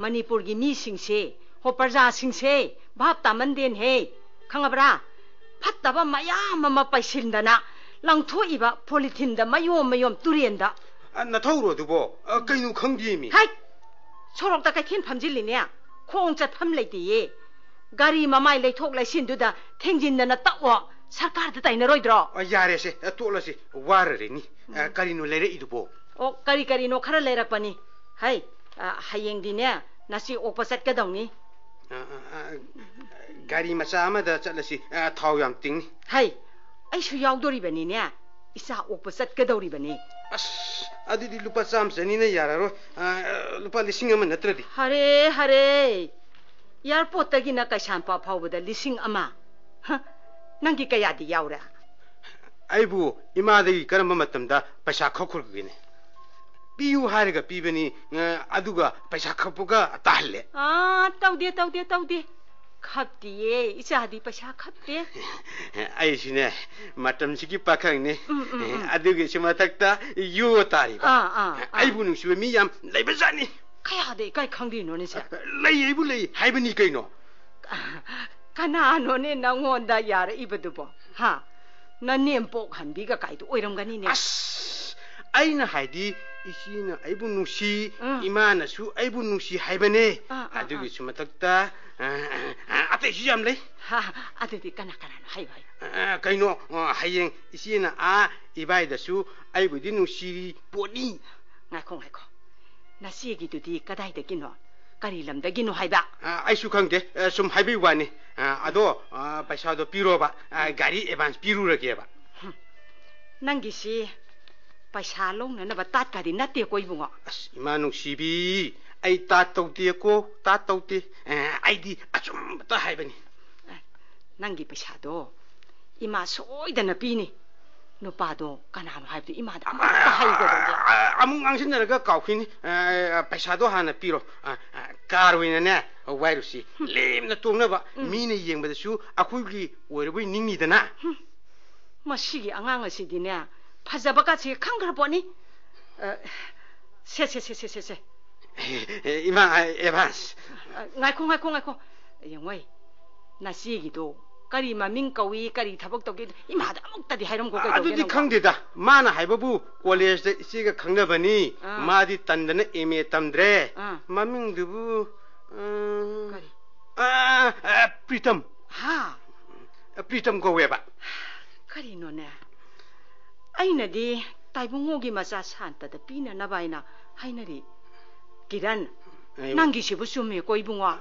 ꯃꯅꯤꯄꯨꯔꯒꯤ ꯃꯤꯁꯤꯡꯁꯦ, ꯍꯣ, ꯄ꯭ꯔꯖꯥꯁꯤꯡꯁꯦ ꯚꯥꯞ ꯇꯥꯃꯟꯗꯦꯅꯦꯍꯦ꯫ ꯈꯪꯉꯕ꯭ꯔꯥ? ꯐꯠꯇꯕ ꯃꯌꯥꯝ ꯑꯃ ꯄꯩꯁꯤꯟꯗꯅ ꯂꯪꯊꯣꯛꯏꯕ polytheneꯗ ꯃꯌꯣꯝ ꯃꯌꯣꯝ ꯇꯨꯔꯦꯟꯗ꯫ ꯑ, ꯅꯊꯧꯔꯣ ꯑꯗꯨꯕꯣ? ꯑ, ꯀꯩꯅꯣ ꯈꯪꯗꯦꯃꯤ꯫ ꯍꯩꯠ! ꯁꯣꯔꯣꯛꯇ ꯀꯩꯊꯦꯜ ꯐꯝꯖꯤꯜꯂꯤꯅꯦ꯫ ꯈꯣꯡ ꯆꯠꯐꯝ ꯂꯩꯇꯦꯌꯦ꯫ ꯒꯥꯔꯤ ꯃꯃꯥꯏ ꯂꯩꯊꯣꯛ ꯂꯩꯁꯤꯟꯗꯨꯗ ꯊꯦꯡꯖꯤꯟꯗꯅ ꯇꯛꯑꯣ꯫ ꯁꯔꯀꯥꯔꯗ ꯇꯥꯏꯅꯔꯣꯏꯗ꯭ꯔꯣ? ꯑ, ꯌꯥꯔꯦꯁꯦ, ꯑ, ꯇꯣꯛꯂꯁꯤ꯫ ꯋꯥꯔꯔꯦꯅꯤ꯫ ꯑ, ꯎꯝ꯫ ꯀꯔꯤꯅꯣ ꯂꯩꯔꯛꯏꯗꯨꯕꯣ? ꯑꯣ, ꯀꯔꯤ ꯀꯔꯤꯅꯣ ꯈꯔ ꯂꯩꯔꯛꯄꯅꯤ꯫ ꯍꯩ, ꯑ, ꯍꯌꯦꯡꯗꯤꯅꯦ, ꯅꯆꯦ ꯑꯣꯛꯄ ꯆꯠꯀꯗꯧꯅꯤ꯫ ꯑ, ꯑ, ꯑ, ꯒꯥꯔꯤ ꯃꯆꯥ ꯑꯃꯗ ꯆꯠꯂꯁꯤ꯫ ꯑ, ꯊꯥꯎ ꯌꯥꯝ ꯇꯤꯡꯅꯤ꯫ ꯍꯩ, ꯑꯩꯁꯨ ꯌꯥꯎꯗꯣꯔꯤꯕꯅꯤꯅꯦ꯫ ꯏꯆꯥ ꯑꯣꯛꯄ ꯆꯠꯀꯗꯧꯔꯤꯕꯅꯤ꯫ ꯑꯁ, ꯑꯗꯨꯗꯤ ꯂꯨꯄꯥ ꯆꯥꯝꯃ ꯆꯅꯤꯅ ꯌꯥꯔꯔꯣꯏ꯫ ꯑ, ꯂꯨꯄꯥ ꯂꯤꯁꯤꯡ ꯑꯃ ꯅꯠꯇ꯭ꯔꯗꯤ꯫ ꯍꯔꯦ, ꯍꯔꯦ꯫ Airportꯇꯒꯤꯅ ꯀꯩꯁꯥꯝꯄꯥꯠ ꯐꯥꯎꯕꯗ ꯂꯤꯁꯤꯡ ꯑꯃ꯫ ꯍ, ꯅꯪꯒꯤ ꯀꯌꯥꯗꯤ ꯌꯥꯎꯔꯦ? ꯑꯩꯕꯨ ꯏꯃꯥꯗꯒꯤ ꯀꯔꯝꯕ ꯃꯇꯝꯗ ꯄꯩꯁꯥ ꯈꯞꯈ꯭ꯔꯒꯦꯅꯦ? ꯄꯤꯌꯨ ꯍꯥꯏꯔꯒ ꯄꯤꯕꯅꯤ, ꯑ, ꯑꯗꯨꯒ ꯄꯩꯁꯥ ꯈꯞꯄꯒ ꯇꯥꯍꯜꯂꯦ꯫ ꯑꯥ, ꯇꯧꯗꯦ, ꯇꯧꯗꯦ, ꯇꯧꯗꯦ꯫ ꯈꯞꯇꯤꯌꯦ, ꯏꯆꯥꯗꯤ ꯄꯩꯁꯥ ꯈꯞꯇꯦ꯫ ꯑꯩꯁꯤꯅꯦ, ꯃꯇꯝꯁꯤꯒꯤ ꯄꯥꯈꯪꯅꯤ꯫ ꯎꯝ, ꯎꯝ, ꯎꯝ꯫ ꯑꯗꯨꯒꯤꯁꯨ ꯃꯊꯛꯇ ꯌꯣ ꯇꯥꯔꯤꯕ꯫ ꯑꯥ, ꯑꯥ, ꯑꯥ꯫ ꯑꯩꯕꯨ ꯅꯨꯡꯁꯤꯕ ꯃꯤ ꯌꯥꯝ ꯂꯩꯕꯖꯥꯠꯅꯤ꯫ ꯀꯌꯥꯗ ꯏꯀꯥꯏ ꯈꯪꯗ꯭ꯔꯤꯅꯣꯅꯦ ꯁꯦ? ꯂꯩ, ꯑꯩꯕꯨ ꯂꯩ ꯍꯥꯏꯕꯅꯤ ꯀꯩꯅꯣ꯫ ꯀꯅꯥꯅꯣꯅꯦ ꯅꯪꯉꯣꯟꯗ ꯌꯥꯔꯛꯏꯕꯗꯨꯕꯣ? ꯍꯥ? ꯅꯅꯦꯝꯄꯣꯛ ꯍꯟꯕꯤꯒ ꯀꯥꯏꯗꯣ ꯑꯣꯏꯔꯝꯒꯅꯤꯅꯦ꯫ ꯑꯁ, ꯑꯩꯅ ꯍꯥꯏꯗꯤ, ꯏꯆꯦꯅ ꯑꯩꯕꯨ ꯅꯨꯡꯁꯤ, ꯎꯝ꯫ ꯏꯃꯥꯅꯁꯨ ꯑꯩꯕꯨ ꯅꯨꯡꯁꯤ ꯍꯥꯏꯕꯅꯦ꯫ ꯑꯥ, ꯑꯥ, ꯑꯥ꯫ ꯑꯗꯨꯒꯤꯁꯨ ꯃꯊꯛꯇ, ꯑ, ꯑ, ꯑꯇꯩꯁꯨ ꯌꯥꯝ ꯂꯩ꯫ ꯍꯥ, ꯑꯗꯨꯗꯤ ꯀꯅꯥ ꯀꯅꯥꯅꯣ? ꯍꯥꯏꯌꯨ, ꯍꯥꯏꯌꯨ꯫ ꯑ, ꯀꯩꯅꯣ, ꯑ, ꯍꯌꯦꯡ ꯏꯆꯦꯅ ꯑꯥ ꯏꯕꯥꯏꯗꯁꯨ ꯑꯩꯕꯨꯗꯤ ꯅꯨꯡꯁꯤꯔꯤ ꯄꯣꯠꯅꯤ꯫ ꯉꯥꯏꯈꯣ, ꯉꯥꯏꯈꯣ꯫ ꯅꯆꯦꯒꯤꯗꯨꯗꯤ ꯀꯗꯥꯏꯗꯒꯤꯅꯣ? ꯀꯔꯤ ꯂꯝꯗꯒꯤꯅꯣ ꯍꯥꯏꯕ? ꯑ, ꯑꯩꯁꯨ ꯈꯪꯗꯦ꯫ ꯑ, ꯁꯨꯝ ꯍꯥꯏꯕꯩ ꯋꯥꯅꯤ꯫ ꯑ, ꯑꯗꯣ, ꯑ, ꯄꯩꯁꯥꯗꯣ ꯄꯤꯔꯣꯕ꯫ ꯑ, ꯒꯥꯔꯤ advance ꯄꯤꯔꯨꯔꯒꯦꯕ꯫ ꯍꯨꯝ꯫ ꯅꯪꯒꯤꯁꯤ ꯄꯩꯁꯥ ꯂꯧꯅꯅꯕ ꯇꯥꯠꯀꯗꯤ ꯅꯠꯇꯦꯀꯣ, ꯏꯕꯨꯡꯉꯣ? ꯑꯁ, ꯏꯃꯥ ꯅꯨꯡꯁꯤꯕꯤ, ꯑꯩ ꯇꯥꯠ ꯇꯧꯗꯦꯀꯣ, ꯇꯥꯠ ꯇꯧꯗꯦ꯫ ꯑꯦ, ꯑꯩꯗꯤ ꯑꯆꯨꯝꯕꯇ ꯍꯥꯏꯕꯅꯤ꯫ ꯑꯦ, ꯅꯪꯒꯤ ꯄꯩꯁꯥꯗꯣ ꯏꯃꯥ ꯁꯣꯏꯗꯅ ꯄꯤꯅꯤ꯫ ꯅꯨꯄꯥꯗꯣ ꯀꯅꯥꯅꯣ ꯍꯥꯏꯕꯗꯨ ꯏꯃꯥꯗ ꯑꯃꯨꯛꯇ ꯍꯥꯏꯒꯗꯧꯅꯦ꯫ ꯑ, ꯑꯃꯨꯛ ꯉꯥꯡꯁꯤꯟꯅꯔꯒ ꯀꯥꯎꯈꯤꯅꯤ꯫ ꯑ, ꯄꯩꯁꯥꯗꯣ ꯍꯥꯟꯅ ꯄꯤꯔꯣ꯫ ꯑ, ꯑ, ꯀꯥꯔ ꯑꯣꯏꯅꯅꯦ, ꯋꯥꯏꯔꯨꯁꯤ꯫ ꯂꯦꯝꯅ ꯇꯣꯡꯅꯕ꯫ ꯎꯝ꯫ ꯃꯤꯅ ꯌꯦꯡꯕꯗꯁꯨ ꯑꯩꯈꯣꯏꯒꯤ ꯑꯣꯏꯔꯕꯣꯏ ꯅꯤꯡꯅꯤꯗꯅ꯫ ꯍꯨꯝ꯫ ꯃꯁꯤꯒꯤ ꯑꯉꯥꯡ ꯑꯁꯤꯗꯤꯅꯦ, ꯐꯖꯕ ꯀꯥꯁꯦ ꯈꯪꯈ꯭ꯔ ꯄꯣꯠꯅꯤ꯫ ꯑ, ꯁꯦ, ꯁꯦ, ꯁꯦ, ꯁꯦ, ꯁꯦ, ꯁꯦ꯫ ꯑꯦ, ꯏꯃꯥ, ꯑꯦꯗꯚꯥꯟꯁ꯫ ꯑ, ꯉꯥꯏꯈꯣ, ꯉꯥꯏꯈꯣ, ꯉꯥꯏꯈꯣ꯫ ꯌꯦꯡꯉꯣꯏ, ꯅꯆꯦꯒꯤꯗꯣ ꯀꯔꯤ ꯃꯃꯤꯡ ꯀꯧꯏ, ꯀꯔꯤ ꯊꯕꯛ ꯇꯧꯒꯦ, ꯏꯃꯥꯗ ꯑꯃꯨꯛꯇꯗꯤ ꯍꯥꯏꯔꯝꯒꯣ, ꯀꯩꯗꯧꯒꯦ ꯑꯗꯨꯗꯤ ꯅꯪꯕꯣ? ꯈꯪꯗꯦꯗ꯫ ꯃꯥꯅ ꯍꯥꯏꯕꯕꯨ ꯀꯣꯂꯦꯖꯇ ꯏꯆꯦꯒ ꯈꯪꯅꯕꯅꯤ꯫ ꯑꯥ꯫ ꯃꯥꯗꯤ ꯇꯟꯗꯅ ꯑꯦꯝ ꯑꯦ ꯇꯝꯗ꯭ꯔꯦ꯫ ꯑꯥ꯫ ꯃꯃꯤꯡꯗꯨꯕꯨ, ꯑ, ꯀꯔꯤ? ꯑ, ꯑ, ꯄ꯭ꯔꯤꯇꯝ꯫ ꯍꯥ? ꯄ꯭ꯔꯤꯇꯝ ꯀꯧꯋꯦꯕ꯫ ꯀꯔꯤꯅꯣꯅꯦ? ꯑꯩꯅꯗꯤ ꯇꯥꯏꯕꯨꯡꯉꯣꯒꯤ ꯃꯆꯥ ꯁꯥꯟꯇꯗ ꯄꯤꯅꯅꯕ ꯍꯥꯏꯅ ꯍꯥꯏꯅꯔꯤ꯫ ꯀꯤꯔꯟ, ꯑꯩ ꯅꯪꯒꯤꯁꯤꯕꯨ ꯆꯨꯝꯃꯦꯀꯣ, ꯏꯕꯨꯡꯉꯣ?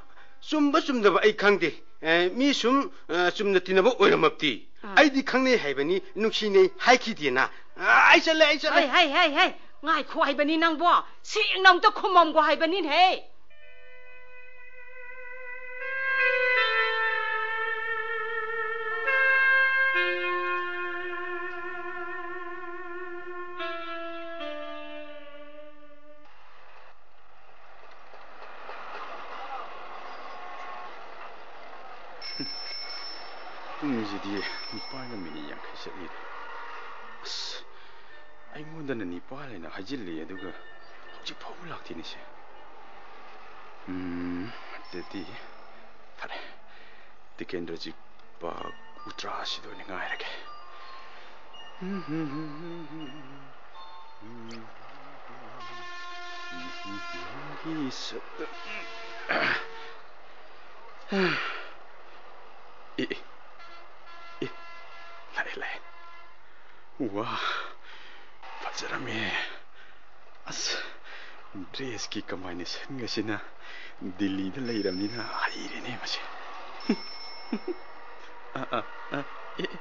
ꯆꯨꯝꯕ ꯆꯨꯝꯗꯕ ꯑꯩ ꯈꯪꯗꯦ꯫ ꯑꯦ, ꯃꯤ ꯁꯨꯝ, ꯑ, ꯆꯨꯝꯅ ꯇꯤꯟꯅꯕ ꯑꯣꯏꯔꯝꯃꯕꯗꯤ꯫ ꯑꯥ꯫ ꯑꯩꯗꯤ ꯈꯪꯅꯩ ꯍꯥꯏꯕꯅꯤ, ꯅꯨꯡꯁꯤꯅꯩ ꯍꯥꯏꯈꯤꯗꯦꯅ꯫ ꯑ, ꯑꯩ ꯆꯠꯂꯦ, ꯑꯩ ꯆꯠꯂꯦ꯫ ꯍꯩ, ꯍꯩ, ꯍꯩ, ꯍꯩ, ꯉꯥꯏꯈꯣ ꯍꯥꯏꯕꯅꯤ ꯅꯪꯕꯣ꯫ ꯁꯦꯡꯅ ꯑꯝꯇ ꯈꯨꯝꯃꯝꯒꯣ ꯍꯥꯏꯕꯅꯤꯅꯦꯍꯦ꯫ ꯄꯨꯡꯁꯤꯗꯤ ꯅꯤꯄꯥꯟꯒ ꯃꯤꯅꯤꯠ ꯌꯥꯡꯈꯩ ꯆꯠꯂꯤꯅꯦ꯫ ꯑꯁ, ꯑꯩꯉꯣꯟꯗꯅ ꯅꯤꯄꯥꯟ ꯍꯥꯏꯅ ꯍꯥꯏꯖꯤꯜꯂꯤ, ꯑꯗꯨꯒ ꯍꯧꯖꯤꯛ ꯐꯥꯎꯕ ꯂꯥꯛꯇꯦꯅꯦ ꯁꯦ꯫ ꯎꯝ, ꯑꯗꯨꯗꯤ ꯐꯔꯦ, ꯇꯤꯀꯦꯟꯗ꯭ꯔꯖꯤꯠ ꯄꯥꯛ ꯎꯇ꯭ꯔꯥꯁꯤꯗ ꯑꯣꯏꯅ ꯉꯥꯏꯔꯒꯦ꯫ ꯑꯦ, ꯑꯦ, ꯑꯦ, ꯂꯥꯛꯑꯦ, ꯂꯥꯛꯑꯦ꯫ ꯋꯥ, ꯐꯖꯔꯝꯃꯦ꯫ ꯑꯁ, ꯗ꯭ꯔꯦꯁꯀꯤ ꯀꯝꯕꯥꯏꯅꯦꯁꯟꯒꯁꯤꯅ ꯗꯤꯜꯂꯤꯗ ꯂꯩꯔꯕꯅꯤꯅ ꯍꯩꯔꯦꯅꯦ ꯃꯁꯤ꯫ ꯑ, ꯑ, ꯑ, ꯑꯦ, ꯑꯦ꯫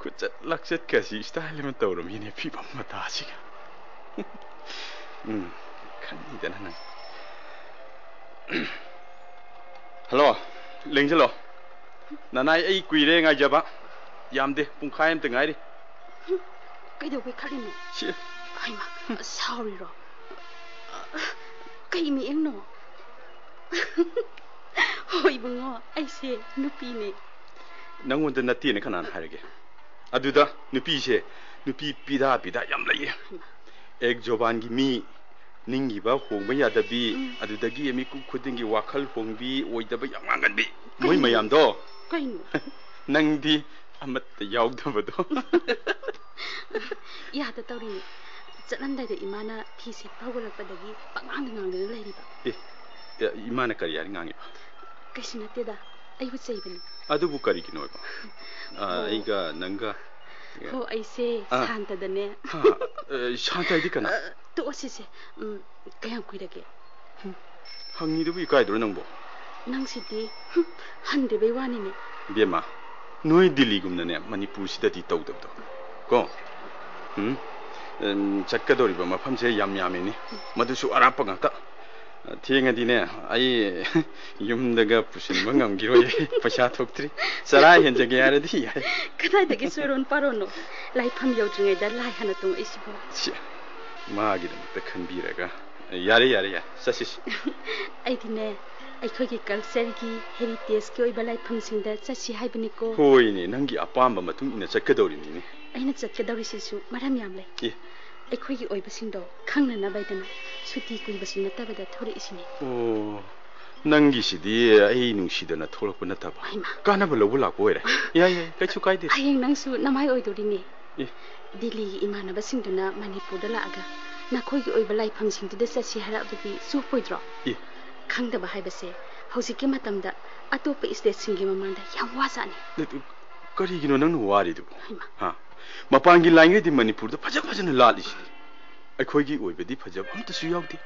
ꯈꯨꯆꯠ ꯂꯥꯛꯆꯠꯀꯁꯤ style ꯑꯃ ꯇꯧꯔꯝꯃꯤꯅꯦ ꯐꯤꯕꯝ ꯃꯇꯥꯁꯤꯒ꯫ ꯎꯝ, ꯈꯪꯉꯤꯗꯅ ꯅꯪ꯫ ꯍꯜꯂꯣ, ꯂꯦꯡꯁꯤꯜꯂꯣ꯫ ꯅꯅꯥꯏ ꯑꯩ ꯀꯨꯏꯔꯦ ꯉꯥꯏꯖꯕ꯫ ꯌꯥꯝꯗꯦ, ꯄꯨꯡꯈꯥꯏ ꯑꯝꯇ ꯉꯥꯏꯔꯤ꯫ ꯀꯩꯗꯧꯕꯩ ꯈꯠꯂꯤꯅꯣ? ꯁꯤ꯫ ꯍꯩꯃꯥ, ꯁꯥꯎꯔꯤꯔꯣ? ꯀꯩ ꯃꯤꯠꯌꯦꯡꯅꯣ? ꯍꯣ ꯏꯕꯨꯡꯉꯣ, ꯑꯩꯁꯦ ꯅꯨꯄꯤꯅꯦ꯫ ꯅꯪꯉꯣꯟꯗ ꯅꯠꯇꯦꯅ ꯀꯅꯥꯅ ꯍꯥꯏꯔꯒꯦ? ꯑꯗꯨꯗ ꯅꯨꯄꯤꯁꯦ, ꯅꯨꯄꯤ ꯄꯤꯗꯥ ꯄꯤꯗꯥ ꯌꯥꯝ ꯂꯩꯌꯦ꯫ ꯍꯩꯃꯥ꯫ ꯑꯦꯛ ꯖꯣꯕꯥꯟꯒꯤ ꯃꯤ, ꯅꯤꯡꯈꯤꯕ ꯍꯣꯡꯕ ꯌꯥꯗꯕꯤ, ꯎꯝ꯫ ꯑꯗꯨꯗꯒꯤ ꯃꯤꯀꯨꯞ ꯈꯨꯗꯤꯡꯒꯤ ꯋꯥꯈꯜ ꯍꯣꯡꯕꯤ, ꯑꯣꯏꯗꯕ ꯌꯥꯝ ꯉꯥꯡꯒꯟꯕꯤ꯫ ꯃꯣꯏ ꯀꯩꯅꯣ? ꯃꯌꯥꯝꯗꯣ꯫ ꯀꯩꯅꯣ? ꯅꯪꯗꯤ ꯑꯃꯠꯇ ꯌꯥꯎꯗꯕꯗꯣ꯫ ꯌꯥꯗ ꯇꯧꯔꯤꯅꯦ꯫ ꯆꯠꯂꯝꯗꯥꯏꯗ ꯏꯃꯥꯅ ꯐꯤ ꯁꯦꯠꯄ ꯍꯧꯒꯠꯂꯛꯄꯗꯒꯤ ꯄꯉꯥꯡꯗ ꯉꯥꯡꯗꯅ ꯂꯩꯔꯤꯕ꯫ ꯑꯦ, ꯑꯦ, ꯏꯃꯥꯅ ꯀꯔꯤ ꯍꯥꯏꯅ ꯉꯥꯡꯉꯤꯕ? ꯀꯩꯁꯨ ꯅꯠꯇꯦꯗ, ꯑꯩꯕꯨ ꯆꯩꯕꯅꯤ꯫ ꯑꯗꯨꯕꯨ ꯀꯔꯤꯒꯤꯅꯣ ꯍꯥꯏꯕ? ꯑ, ꯑꯣ꯫ ꯑꯩꯒ ꯅꯪꯒ ꯍꯣ, ꯑꯩꯁꯦ ꯑꯥ꯫ ꯁꯥꯟꯇꯗꯅꯦ꯫ ꯍꯥ? ꯑ, ꯁꯥꯟꯇ ꯍꯥꯏꯗꯤ ꯀꯅꯥ? ꯑ, ꯇꯣꯛꯑꯁꯤꯁꯦ꯫ ꯎꯝ, ꯀꯌꯥꯝ ꯀꯨꯏꯔꯒꯦ? ꯍꯪꯉꯤꯗꯨꯕꯨ ꯏꯀꯥꯏꯗ꯭ꯔꯣ ꯅꯪꯕꯣ? ꯅꯪꯁꯤꯗꯤ, ꯍꯨꯝ, ꯍꯟꯗ꯭ꯔꯤꯕꯩ ꯋꯥꯅꯤꯅꯦ꯫ ꯏꯕꯦꯝꯃ, ꯅꯣꯏ ꯗꯤꯜꯂꯤꯒꯨꯝꯅꯅꯦ ꯃꯅꯤꯄꯨꯔꯁꯤꯗꯗꯤ ꯇꯧꯗꯕꯗꯣ꯫ ꯀꯣ? ꯎꯝ? ꯎꯝ, ꯆꯠꯀꯗꯧꯔꯤꯕ ꯃꯐꯝꯁꯦ ꯌꯥꯝ ꯌꯥꯝꯃꯤꯅꯤ꯫ ꯃꯗꯨꯁꯨ ꯑꯔꯥꯞꯄ ꯉꯥꯛꯇ꯫ ꯊꯦꯡꯉꯗꯤꯅꯦ, ꯑꯩ ꯌꯨꯝꯗꯒ ꯄꯨꯁꯤꯟꯕ ꯉꯝꯈꯤꯔꯣꯏ꯫ ꯄꯩꯁꯥ ꯊꯣꯛꯇ꯭ꯔꯤ꯫ ꯆꯔꯥ ꯍꯦꯟꯖꯒꯦ ꯍꯥꯏꯔꯗꯤ ꯌꯥꯏ꯫ ꯀꯗꯥꯏꯗꯒꯤ ꯆꯣꯏꯔꯣꯟ ꯄꯥꯔꯣꯟꯅꯣ? ꯂꯥꯏꯐꯝ ꯌꯧꯗ꯭ꯔꯤꯉꯩꯗ ꯂꯥꯏ ꯍꯥꯟꯅ ꯇꯣꯡꯉꯛꯏꯁꯤꯕꯣ꯫ ꯁꯤ, ꯃꯥꯒꯤꯗꯃꯛꯇ ꯈꯟꯕꯤꯔꯒ꯫ ꯌꯥꯔꯦ, ꯌꯥꯔꯦ, ꯌꯥꯔꯦ꯫ ꯆꯠꯁꯤꯁꯤ꯫ ꯑꯩꯗꯤꯅꯦ, ꯑꯩꯈꯣꯏꯒꯤ ꯀꯜꯆꯔꯒꯤ, ꯍꯦꯔꯤꯇꯦꯖꯀꯤ ꯑꯣꯏꯕ ꯂꯥꯏꯐꯝꯁꯤꯡꯗ ꯆꯠꯁꯤ ꯍꯥꯏꯕꯅꯤꯀꯣ꯫ ꯍꯣꯏꯅꯦ, ꯅꯪꯒꯤ ꯑꯄꯥꯝꯕ ꯃꯇꯨꯡ ꯏꯟꯅ ꯆꯠꯀꯗꯧꯔꯤꯅꯤꯅꯦ꯫ ꯑꯩꯅ ꯆꯠꯀꯗꯧꯔꯤꯁꯤꯁꯨ ꯃꯔꯝ ꯌꯥꯝ ꯂꯩ꯫ ꯑꯦ꯫ ꯑꯩꯈꯣꯏꯒꯤ ꯑꯣꯏꯕꯁꯤꯡꯗꯣ ꯈꯪꯅꯅꯕ ꯍꯥꯏꯗꯅ ꯁꯨꯇꯤ ꯀꯨꯏꯕꯁꯨ ꯅꯠꯇꯕꯗ ꯊꯣꯔꯛꯏꯁꯤꯅꯦ꯫ ꯑꯣ, ꯅꯪꯒꯤꯁꯤꯗꯤ ꯑꯩ ꯅꯨꯡꯁꯤꯗꯅ ꯊꯣꯛꯂꯛꯄ ꯅꯠꯇꯕ, ꯍꯩꯃꯥ꯫ ꯀꯥꯟꯅꯕ ꯂꯧꯕ ꯂꯥꯛꯄ ꯑꯣꯏꯔꯦ꯫ ꯌꯥꯏ, ꯌꯥꯏ, ꯀꯩꯁꯨ ꯀꯥꯏꯗꯦ꯫ ꯍꯌꯦꯡ ꯅꯪꯁꯨ ꯅꯃꯥꯏ ꯑꯣꯏꯗꯣꯔꯤꯅꯦ꯫ ꯑꯦ꯫ ꯗꯤꯜꯂꯤꯒꯤ ꯏꯃꯥꯟꯅꯕꯁꯤꯡꯗꯨꯅ ꯃꯅꯤꯄꯨꯔꯗ ꯂꯥꯛꯑꯒ ꯅꯈꯣꯏꯒꯤ ꯑꯣꯏꯕ ꯂꯥꯏꯐꯝꯁꯤꯡꯗꯨꯗ ꯆꯠꯁꯤ ꯍꯥꯏꯔꯛꯑꯕꯗꯤ ꯆꯣꯞꯄꯣꯏꯗ꯭ꯔꯣ? ꯑꯦ꯫ ꯈꯪꯗꯕ ꯍꯥꯏꯕꯁꯦ ꯍꯧꯖꯤꯛꯀꯤ ꯃꯇꯝꯗ ꯑꯇꯣꯞꯄ ꯏꯁꯇꯦꯠꯁꯤꯡꯒꯤ ꯃꯃꯥꯡꯗ ꯌꯥꯝ ꯋꯥꯖꯥꯠꯅꯤ꯫ ꯅꯠꯇꯦ, ꯀꯔꯤꯒꯤꯅꯣ ꯅꯪꯅ ꯋꯥꯔꯤꯗꯨꯕꯨ? ꯍꯩꯃꯥ꯫ ꯍꯥ? ꯃꯄꯥꯟꯒꯤ ꯂꯥꯏꯉꯩꯗꯤ ꯃꯅꯤꯄꯨꯔꯗ ꯐꯖ ꯐꯖꯅ ꯂꯥꯠꯂꯤꯁꯤꯗꯤ꯫ ꯑꯩꯈꯣꯏꯒꯤ ꯑꯣꯏꯕꯗꯤ ꯐꯖꯕ ꯑꯝꯇꯁꯨ ꯌꯥꯎꯗꯦ꯫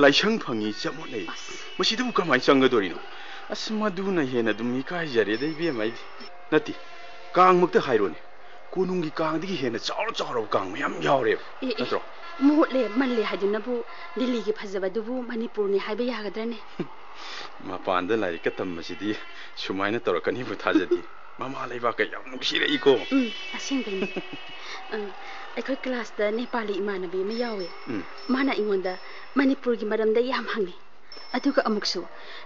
ꯂꯥꯏꯁꯪ ꯐꯪꯉꯤ ꯆꯞ ꯃꯥꯟꯅꯩ꯫ ꯑꯁ꯫ ꯃꯁꯤꯗꯕꯨ ꯀꯃꯥꯏꯅ ꯆꯪꯒꯗꯣꯔꯤꯅꯣ? ꯑꯁ, ꯃꯗꯨꯅ ꯍꯦꯟꯅ ꯑꯗꯨꯝ ꯏꯀꯥꯏꯖꯔꯦꯗ ꯏꯕꯦꯝꯃ ꯑꯩꯗꯤ꯫ ꯅꯠꯇꯦ, ꯀꯥꯡꯃꯛꯇ ꯍꯥꯏꯔꯣꯅꯦ꯫ ꯀꯣꯅꯨꯡꯒꯤ ꯀꯥꯡꯗꯒꯤ ꯍꯦꯟꯅ ꯆꯥꯎꯔ ꯆꯥꯎꯔꯕ ꯀꯥꯡ ꯃꯌꯥꯝ ꯌꯥꯎꯔꯦꯕ, ꯑꯦ, ꯑꯦ, ꯅꯠꯇ꯭ꯔꯣ? ꯃꯣꯠꯂꯦ ꯃꯜꯂꯦ ꯍꯥꯏꯗꯨꯅꯕꯨ ꯗꯤꯜꯂꯤꯒꯤ ꯐꯖꯕꯗꯨꯕꯨ ꯃꯅꯤꯄꯨꯔꯅꯤ ꯍꯥꯏꯕ ꯌꯥꯒꯗ꯭ꯔꯅꯦ? ꯃꯄꯥꯟꯗ ꯂꯥꯏꯔꯤꯛꯀ ꯇꯝꯕꯁꯤꯗꯤ ꯁꯨꯃꯥꯏꯅ ꯇꯧꯔꯛꯀꯅꯤꯕꯨ ꯊꯥꯖꯗꯦ꯫ ꯃꯃꯥ ꯂꯩꯕꯥꯛꯀ ꯌꯥꯝ ꯅꯨꯡꯁꯤꯔꯛꯏꯀꯣ꯫ ꯎꯝ, ꯑꯁꯦꯡꯕꯩꯅꯦ꯫ ꯑ, ꯑꯩꯈꯣꯏ ꯀ꯭ꯂꯥꯁꯇ ꯅꯦꯄꯥꯂꯤ ꯏꯃꯥꯟꯅꯕꯤ ꯑꯃ ꯌꯥꯎꯋꯦ꯫ ꯎꯝ꯫ ꯃꯥꯅ ꯑꯩꯉꯣꯟꯗ ꯃꯅꯤꯄꯨꯔꯒꯤ ꯃꯔꯝꯗ ꯌꯥꯝ ꯍꯪꯉꯤ꯫ ꯑꯗꯨꯒ ꯑꯃꯨꯛꯁꯨ,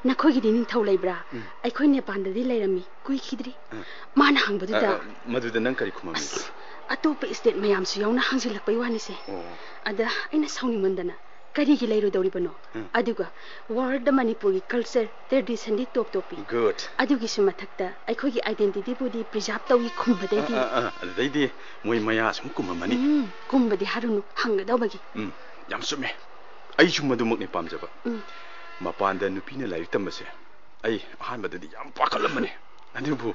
"ꯅꯈꯣꯏꯒꯤꯗꯤ ꯅꯤꯡꯊꯧ ꯂꯩꯕ꯭ꯔꯥ? ꯎꯝ꯫ ꯑꯩꯈꯣꯏ ꯅꯦꯄꯥꯟꯗꯗꯤ ꯂꯩꯔꯝꯃꯤ, ꯀꯨꯏꯈꯤꯗ꯭ꯔꯤ꯫" ꯑ꯫ ꯃꯥꯅ ꯍꯪꯕꯗꯨꯗ, ꯑ, ꯑ, ꯃꯗꯨꯗ ꯅꯪ ꯀꯔꯤ ꯈꯨꯝꯃꯝꯃꯤ? ꯑꯁ, ꯑꯇꯣꯞꯄ ꯁ꯭ꯇꯦꯠ ꯃꯌꯥꯝꯁꯨ ꯌꯥꯎꯅ ꯍꯪꯖꯤꯜꯂꯛꯄꯩ ꯋꯥꯅꯤꯁꯦ꯫ ꯑꯣ꯫ ꯑꯗ ꯑꯩꯅ ꯁꯥꯎꯅꯤꯡꯃꯟꯗꯅ, "ꯀꯔꯤꯒꯤ ꯂꯩꯔꯣꯏꯗꯧꯔꯤꯕꯅꯣ? ꯎꯝ꯫ ꯑꯗꯨꯒ ꯋꯥꯔꯜꯗ ꯃꯅꯤꯄꯨꯔꯒꯤ ꯀꯜꯆꯔ, ꯇ꯭ꯔꯦꯗꯤꯁꯟꯗꯤ ꯇꯣꯞ ꯇꯣꯞꯄꯤ꯫ Good꯫ ꯑꯗꯨꯒꯤꯁꯨ ꯃꯊꯛꯇ ꯑꯩꯈꯣꯏꯒꯤ ꯑꯥꯏꯗꯦꯟꯇꯤꯇꯤꯕꯨꯗꯤ ꯄ꯭ꯔꯤꯖꯥꯔꯚ ꯇꯧꯏ" ꯈꯨꯝꯕꯗꯩꯗꯤ꯫ ꯑ, ꯑ, ꯑ, ꯑꯗꯨꯗꯩꯗꯤ ꯃꯣꯏ ꯃꯌꯥ ꯁꯨꯝ ꯀꯨꯝꯃꯝꯃꯅꯤ꯫ ꯎꯝ, ꯀꯨꯝꯕꯗꯤ ꯍꯥꯏꯔꯨꯅꯨ, ꯍꯪꯒꯗꯧꯕꯒꯤ꯫ ꯎꯝ, ꯌꯥꯝ ꯆꯨꯝꯃꯦ꯫ ꯑꯩꯁꯨ ꯃꯗꯨꯃꯛꯅꯤ ꯄꯥꯝꯖꯕ꯫ ꯎꯝ꯫ ꯃꯄꯥꯟꯗ ꯅꯨꯄꯤꯅ ꯂꯥꯏꯔꯤꯛ ꯇꯝꯕꯁꯦ ꯑꯩ ꯑꯍꯥꯟꯕꯗꯗꯤ ꯌꯥꯝ ꯄꯥꯈꯠꯂꯝꯕꯅꯦ꯫ ꯑꯗꯨꯕꯨ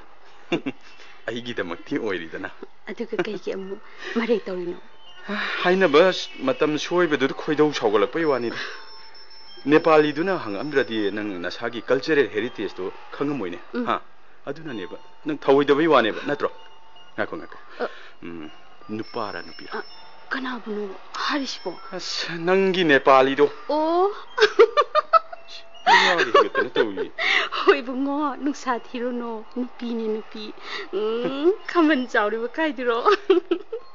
ꯑꯩꯒꯤꯗꯃꯛꯇꯤ ꯑꯣꯏꯔꯤꯗꯅ꯫ ꯑꯗꯨꯒ ꯀꯩꯒꯤ ꯑꯃꯨꯛ ꯃꯔꯩ ꯇꯧꯔꯤꯅꯣ? ꯍꯥꯏꯅꯕ ꯃꯇꯝ ꯁꯣꯏꯕꯗꯨꯗ ꯈꯣꯏꯗꯧ ꯁꯥꯎꯒꯠꯂꯛꯄꯩ ꯋꯥꯅꯤꯗ꯫ ꯅꯦꯄꯥꯂꯤꯗꯨꯅ ꯍꯪꯉꯛꯑꯝꯗ꯭ꯔꯗꯤ ꯅꯪ ꯅꯁꯥꯒꯤ ꯀꯜꯆꯔꯦꯜ ꯍꯦꯔꯤꯇꯦꯖꯇꯣ ꯈꯪꯉꯝꯃꯣꯏꯅꯦ꯫ ꯎꯝ꯫ ꯍꯥ? ꯑꯗꯨꯅꯅꯦꯕ꯫ ꯅꯪ ꯊꯧꯑꯣꯏꯗꯕꯩ ꯋꯥꯅꯦꯕ, ꯅꯠꯇ꯭ꯔꯣ? ꯉꯥꯏꯈꯣ, ꯉꯥꯏꯈꯣ꯫ ꯑ꯫ ꯎꯝ, ꯅꯨꯄꯥꯔ ꯅꯨꯄꯤꯔ? ꯑ, ꯀꯅꯥꯕꯨꯅꯣ ꯍꯥꯏꯔꯤꯁꯤꯕꯣ? ꯑꯁ, ꯅꯪꯒꯤ ꯅꯦꯄꯥꯂꯤꯗꯣ꯫ ꯑꯣ꯫ ꯌꯥꯔꯦ, ꯍꯦꯟꯒꯠꯇꯅ ꯇꯧꯏ꯫ ꯍꯣꯏ ꯏꯕꯨꯡꯉꯣ, ꯅꯨꯡꯁꯥ ꯊꯤꯔꯨꯅꯣ, ꯅꯨꯄꯤꯅꯦ ꯅꯨꯄꯤ꯫ ꯎꯝ, ꯈꯥꯝꯕꯟ ꯆꯥꯎꯔꯤꯕ ꯀꯥꯏꯗꯨꯔꯣ?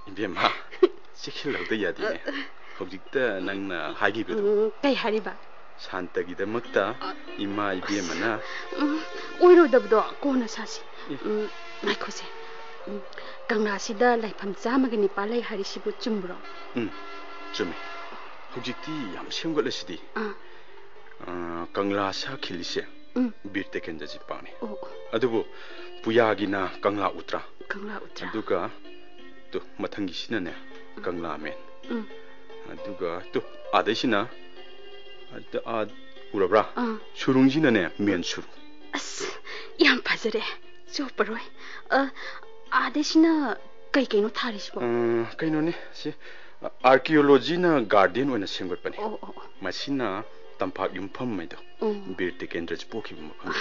ꯏꯕꯦꯝꯃ, ꯆꯦꯛꯁꯤꯜꯍꯧꯗ ꯌꯥꯗꯦꯅꯦ꯫ ꯑ, ꯍꯧꯖꯤꯛꯇ ꯅꯪꯅ ꯍꯥꯏꯈꯤꯕꯗꯣ꯫ ꯎꯝ, ꯀꯩ ꯍꯥꯏꯔꯤꯕ? ꯁꯥꯟꯇꯒꯤꯗꯃꯛꯇ ꯏꯃꯥ ꯏꯕꯦꯝꯃꯅ꯫ ꯎꯝ, ꯑꯣꯏꯔꯣꯏꯗꯕꯗꯣ ꯀꯣꯟꯅ ꯁꯥꯁꯤ꯫ ꯑꯦ꯫ ꯎꯝ, ꯉꯥꯏꯈꯣꯁꯦ꯫ ꯎꯝ, ꯀꯪꯂꯥꯁꯤꯗ ꯂꯥꯏꯐꯝ ꯆꯥꯝꯃꯒ ꯅꯤꯄꯥꯜ ꯂꯩ ꯍꯥꯏꯔꯤꯁꯤꯕꯨ ꯆꯨꯝꯕ꯭ꯔꯣ? ꯎꯝ, ꯆꯨꯝꯃꯤ꯫ ꯍꯧꯖꯤꯛꯇꯤ ꯌꯥꯝ ꯁꯦꯝꯒꯠꯂꯁꯤꯗꯤ꯫ ꯑꯥ꯫ ꯑꯥ, ꯀꯪꯂꯥ ꯁꯥꯈꯤꯜꯂꯤꯁꯦ ꯎꯝ꯫ ꯕꯤꯔ ꯇꯦꯀꯦꯟꯗ꯭ꯔꯖꯤꯠ ꯄꯥꯛꯅꯤ꯫ ꯑꯣ, ꯑꯣ꯫ ꯑꯗꯨꯕꯨ ꯄꯨꯌꯥꯒꯤꯅ ꯀꯪꯂꯥ ꯎꯇ꯭ꯔꯥ꯫ ꯀꯪꯂꯥ ꯎꯇ꯭ꯔꯥ꯫ ꯑꯗꯨꯒ ꯇꯨ, ꯃꯊꯪꯒꯤꯁꯤꯅꯅꯦ, ꯎꯝ꯫ ꯀꯪꯂꯥ ꯃꯦꯟ꯫ ꯎꯝ꯫ ꯑꯗꯨꯒ ꯇꯨ, ꯑꯥꯗꯩꯁꯤꯅ, ꯑꯗ-, ꯑꯥ, ꯎꯔꯕ꯭ꯔꯥ? ꯑꯥ꯫ ꯁꯨꯔꯨꯡꯁꯤꯅꯅꯦ, ꯃꯦꯟ ꯁꯨꯔꯨꯡ꯫ ꯑꯁ, ꯌꯥꯝ ꯐꯖꯔꯦ꯫ ꯆꯣꯞꯄꯔꯣꯏ꯫ ꯑ, ꯑꯥꯗꯩꯁꯤꯅ ꯀꯩ ꯀꯩꯅꯣ ꯊꯥꯔꯤꯁꯤꯕꯣ? ꯑ, ꯀꯩꯅꯣꯅꯦ, ꯁꯤ ꯑꯥꯔꯀꯤꯑꯣꯂꯣꯖꯤꯅ ꯒꯥꯔꯗꯦꯟ ꯑꯣꯏꯅ ꯁꯦꯝꯒꯠꯄꯅꯦ꯫ ꯑꯣ, ꯑꯣ, ꯑꯣ꯫ ꯃꯁꯤꯅ ꯇꯝꯐꯥꯛ ꯌꯨꯝꯐꯝ ꯍꯥꯏꯗꯣ, ꯑꯣ꯫ ꯕꯤꯔ ꯇꯤꯀꯦꯟꯗ꯭ꯔꯖꯤ ꯄꯣꯛꯈꯤꯕ ꯃꯐꯝꯗꯣ꯫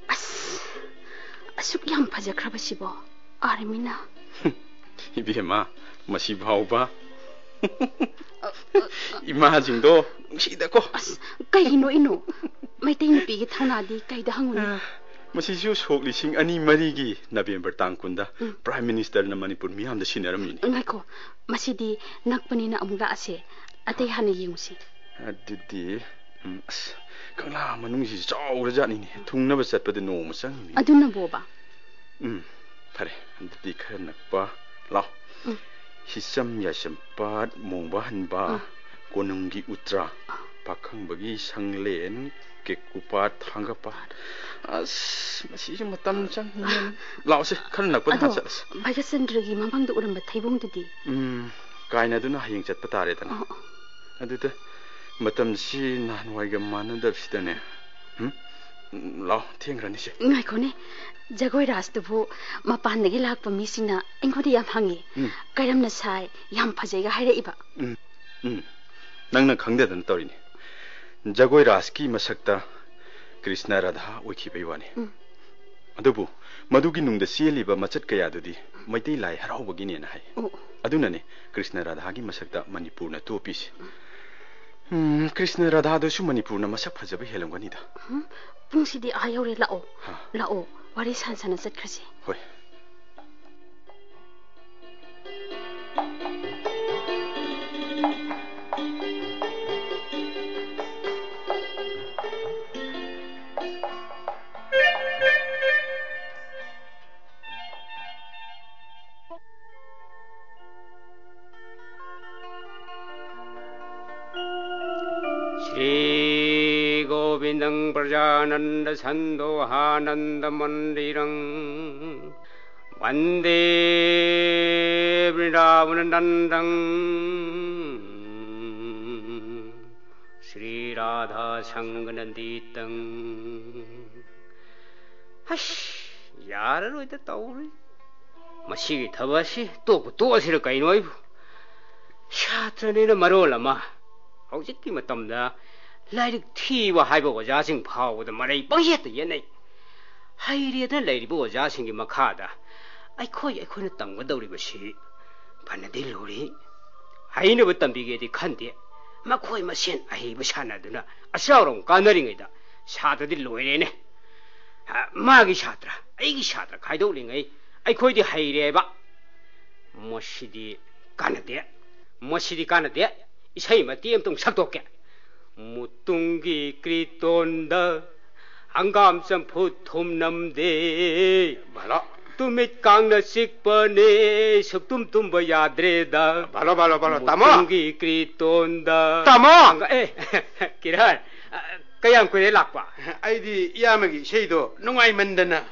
ꯑꯁ, ꯑꯁꯨꯛ ꯌꯥꯝ ꯐꯖꯈ꯭ꯔꯕꯁꯤꯕꯣ? ꯑꯥꯔꯃꯤꯅ ꯏꯕꯦꯝꯃ, ꯃꯁꯤ ꯐꯥꯎꯕ ꯏꯃꯥꯁꯤꯡꯗꯣ ꯅꯨꯡꯁꯤꯗꯀꯣ꯫ ꯑꯁ, ꯀꯩꯒꯤꯅꯣ ꯏꯅꯣ? ꯃꯩꯇꯩ ꯅꯨꯄꯤꯒꯤ ꯊꯧꯅꯥꯗꯤ ꯀꯩꯗ ꯍꯪꯉꯨꯅꯤ? ꯑ, ꯃꯁꯤꯁꯨ ꯁꯣꯛ ꯂꯤꯁꯤꯡ ꯑꯅꯤ ꯃꯔꯤꯒꯤ ꯅꯕꯦꯝꯕꯔ ꯇꯥꯡ ꯀꯨꯟꯗ ꯎꯝ꯫ ꯄ꯭ꯔꯥꯏꯝ ꯃꯤꯅꯤꯁꯇꯔꯅ ꯃꯅꯤꯄꯨꯔ ꯃꯤꯌꯥꯝꯗ ꯁꯤꯟꯅꯔꯝꯃꯤꯅꯤ꯫ ꯉꯥꯏꯈꯣ, ꯃꯁꯤꯗꯤ ꯅꯛꯄꯅꯤꯅ ꯑꯃꯨꯛ ꯂꯥꯛꯑꯁꯦ꯫ ꯑꯇꯩ ꯍꯥꯟꯅ ꯌꯦꯡꯉꯨꯁꯤ꯫ ꯑꯗꯨꯗꯤ, ꯎꯝ, ꯑꯁ, ꯀꯪꯂꯥ ꯃꯅꯨꯡꯁꯤ ꯆꯥꯎꯔꯖꯥꯠꯅꯤꯅꯦ꯫ ꯊꯨꯡꯅꯕ ꯆꯠꯄꯗ ꯅꯣꯡꯃ ꯆꯪꯉꯤꯅꯤ꯫ ꯑꯗꯨꯅꯕꯣꯕ? ꯎꯝ, ꯐꯔꯦ꯫ ꯑꯗꯨꯗꯤ ꯈꯔ ꯅꯛꯄ ꯂꯥꯎ꯫ ꯎꯝ꯫ ꯍꯤꯆꯝ ꯌꯥꯏꯁꯝꯄꯥꯠ, ꯃꯣꯡꯕ ꯍꯟꯕ, ꯎꯝ꯫ ꯀꯣꯅꯨꯡꯒꯤ ꯎꯇ꯭ꯔꯥ, ꯄꯥꯈꯪꯕꯒꯤ ꯁꯪꯂꯦꯟ, ꯀꯦꯀꯨꯄꯥꯠ, ꯊꯥꯡꯒꯄꯥꯠ꯫ ꯑꯁ, ꯃꯁꯤꯁꯨ ꯃꯇꯝ ꯆꯪꯉꯤꯅꯦ꯫ ꯂꯥꯛꯑꯣꯁꯦ, ꯈꯔ ꯅꯛꯄꯗ ꯑꯗꯣ, ꯍꯥꯟꯅ ꯆꯠꯂꯁꯦ꯫ ꯚꯥꯏꯒꯆꯟꯗ꯭ꯔꯒꯤ ꯃꯃꯥꯡꯗ ꯎꯔꯝꯕ ꯊꯩꯕꯣꯡꯗꯨꯗꯤ? ꯎꯝ, ꯀꯥꯏꯅꯗꯨꯅ ꯍꯌꯦꯡ ꯆꯠꯄ ꯇꯥꯔꯦꯗꯅ꯫ ꯑꯣ, ꯑꯣ꯫ ꯑꯗꯨꯗ ꯃꯇꯝꯁꯤ ꯅꯍꯥꯟꯋꯥꯏꯒ ꯃꯥꯟꯅꯗꯕꯁꯤꯗꯅꯦ꯫ ꯎꯝ? ꯂꯥꯛꯑꯣ, ꯊꯦꯡꯈ꯭ꯔꯅꯤꯁꯦ꯫ ꯉꯥꯏꯈꯣꯅꯦ, ꯖꯒꯣꯏ ꯔꯥꯁꯇꯨꯕꯨ ꯃꯄꯥꯟꯗꯒꯤ ꯂꯥꯛꯄ ꯃꯤꯁꯤꯡꯅ ꯑꯩꯉꯣꯟꯗ ꯌꯥꯝ ꯍꯪꯉꯤ꯫ ꯎꯝ꯫ ꯀꯔꯝꯅ ꯁꯥꯏ, ꯌꯥꯝ ꯐꯖꯩꯒ ꯍꯥꯏꯔꯛꯏꯕ꯫ ꯎꯝ, ꯎꯝ꯫ ꯅꯪꯅ ꯈꯪꯗꯗꯅ ꯇꯧꯔꯤꯅꯤ꯫ ꯖꯒꯣꯏ ꯔꯥꯁꯀꯤ ꯃꯁꯛꯇ ꯀ꯭ꯔꯤꯁꯅ ꯔꯥꯙꯥ ꯑꯣꯏꯈꯤꯕꯩ ꯋꯥꯅꯤ꯫ ꯎꯝ꯫ ꯑꯗꯨꯕꯨ ꯃꯗꯨꯒꯤ ꯅꯨꯡꯗ ꯆꯦꯜꯂꯤꯕ ꯃꯆꯠ ꯀꯌꯥꯗꯨꯗꯤ ꯃꯩꯇꯩ ꯂꯥꯏ ꯍꯔꯥꯎꯕꯒꯤꯅꯦꯅ ꯍꯥꯏ꯫ ꯑꯣ꯫ ꯑꯗꯨꯅꯅꯤ ꯀ꯭ꯔꯤꯁꯅ ꯔꯥꯙꯥꯒꯤ ꯃꯁꯛꯇ ꯃꯅꯤꯄꯨꯔꯅ ꯇꯣꯞꯄꯤꯁꯦ꯫ ꯎꯝ, ꯀ꯭ꯔꯤꯁꯅ ꯔꯥꯙꯥꯗꯨꯁꯨ ꯃꯅꯤꯄꯨꯔꯅ ꯃꯁꯛ ꯐꯖꯕ ꯍꯦꯜꯂꯝꯒꯅꯤꯗ꯫ ꯎꯝ, ꯄꯨꯡꯁꯤꯗꯤ ꯑꯥ ꯌꯧꯔꯦ, ꯂꯥꯛꯑꯣ꯫ ꯍꯥ꯫ ꯂꯥꯛꯑꯣ, ꯋꯥꯔꯤ ꯁꯥꯟ ꯁꯥꯟꯅ ꯆꯠꯈ꯭ꯔꯁꯦ꯫ ꯍꯣꯏ꯫ श्रीगोविन्दं प्रजानन्दसन्दोहानन्दमन्दिरम्। वन्दे वृन्दावननन्दं श्रीराधासङ्गनन्दितम्। ꯑꯁ, ꯌꯥꯔꯔꯣꯏꯗ ꯇꯧꯔꯤ꯫ ꯃꯁꯤꯒꯤ ꯊꯕꯛ ꯑꯁꯤ ꯇꯣꯛꯄꯨ ꯇꯣꯛꯑꯁꯤꯔ ꯀꯩꯅꯣ ꯑꯩꯕꯨ? ꯁꯥꯇ꯭ꯔꯅꯤꯅ ꯃꯔꯣꯜ ꯑꯃ, ꯍꯧꯖꯤꯛꯀꯤ ꯃꯇꯝꯗ ꯂꯥꯏꯔꯤꯛ ꯊꯤꯕ ꯍꯥꯏꯕ ꯑꯣꯖꯥꯁꯤꯡ ꯐꯥꯎꯕꯗ ꯃꯔꯩ ꯄꯪꯌꯦꯠꯇ ꯌꯦꯠꯅꯩ꯫ ꯍꯩꯔꯦꯗꯅ ꯂꯩꯔꯤꯕ ꯑꯣꯖꯥꯁꯤꯡꯒꯤ ꯃꯈꯥꯗ ꯑꯩꯈꯣꯏ ꯑꯩꯈꯣꯏꯅ ꯇꯝꯒꯗꯧꯔꯤꯕꯁꯤ ꯐꯅꯗꯤ ꯂꯨꯔꯤ꯫ ꯍꯩꯅꯕ ꯇꯝꯕꯤꯒꯦꯗꯤ ꯈꯟꯗꯦ꯫ ꯃꯈꯣꯏ ꯃꯁꯦꯟ ꯑꯍꯩꯕ ꯁꯥꯟꯅꯗꯨꯅ ꯑꯆꯥꯎꯔꯝ ꯀꯥꯟꯅꯔꯤꯉꯩꯗ ꯁꯥꯇ꯭ꯔꯗꯤ ꯂꯣꯏꯔꯦꯅꯦ꯫ ꯑ, ꯃꯥꯒꯤ ꯁꯥꯇ꯭ꯔ, ꯑꯩꯒꯤ ꯁꯥꯇ꯭ꯔ ꯈꯥꯏꯗꯣꯛꯂꯤꯉꯩ ꯑꯩꯈꯣꯏꯗꯤ ꯍꯩꯔꯦꯕ꯫ ꯃꯁꯤꯗꯤ ꯀꯥꯟꯅꯗꯦ꯫ ꯃꯁꯤꯗꯤ ꯀꯥꯟꯅꯗꯦ꯫ ꯏꯁꯩ ꯃꯇꯦꯛ ꯑꯃꯇꯪ ꯁꯛꯇꯣꯛꯀꯦ꯫ ꯃꯨꯇꯨꯡꯒꯤ ꯀ꯭ꯔꯤꯇꯣꯟꯗ ꯍꯪꯒꯥꯝ ꯆꯝꯐꯨꯠ ꯊꯨꯝ ꯅꯝꯗꯦ꯫ ꯚꯥꯂꯣ꯫ ꯇꯨꯃꯤꯠ ꯀꯥꯡꯅ ꯆꯤꯛꯄꯅꯦ, ꯁꯨꯛꯇꯨꯝ ꯇꯨꯝꯕ ꯌꯥꯗ꯭ꯔꯦꯗ꯫ ꯚꯥꯂꯣ, ꯚꯥꯂꯣ, ꯚꯥꯂꯣ, ꯇꯥꯃꯣ꯫ ꯃꯨꯇꯨꯡꯒꯤ ꯀ꯭ꯔꯤꯇꯣꯟꯗ ꯇꯥꯃꯣ! ꯍꯪꯒꯥ-, ꯑꯦ, ꯀꯤꯔꯟ, ꯑ, ꯀꯌꯥꯝ ꯀꯨꯏꯔꯦ ꯂꯥꯛꯄ? ꯑꯩꯗꯤ ꯏꯌꯥꯝꯕꯒꯤ ꯏꯁꯩꯗꯣ ꯅꯨꯡꯉꯥꯏꯃꯟꯗꯅ꯫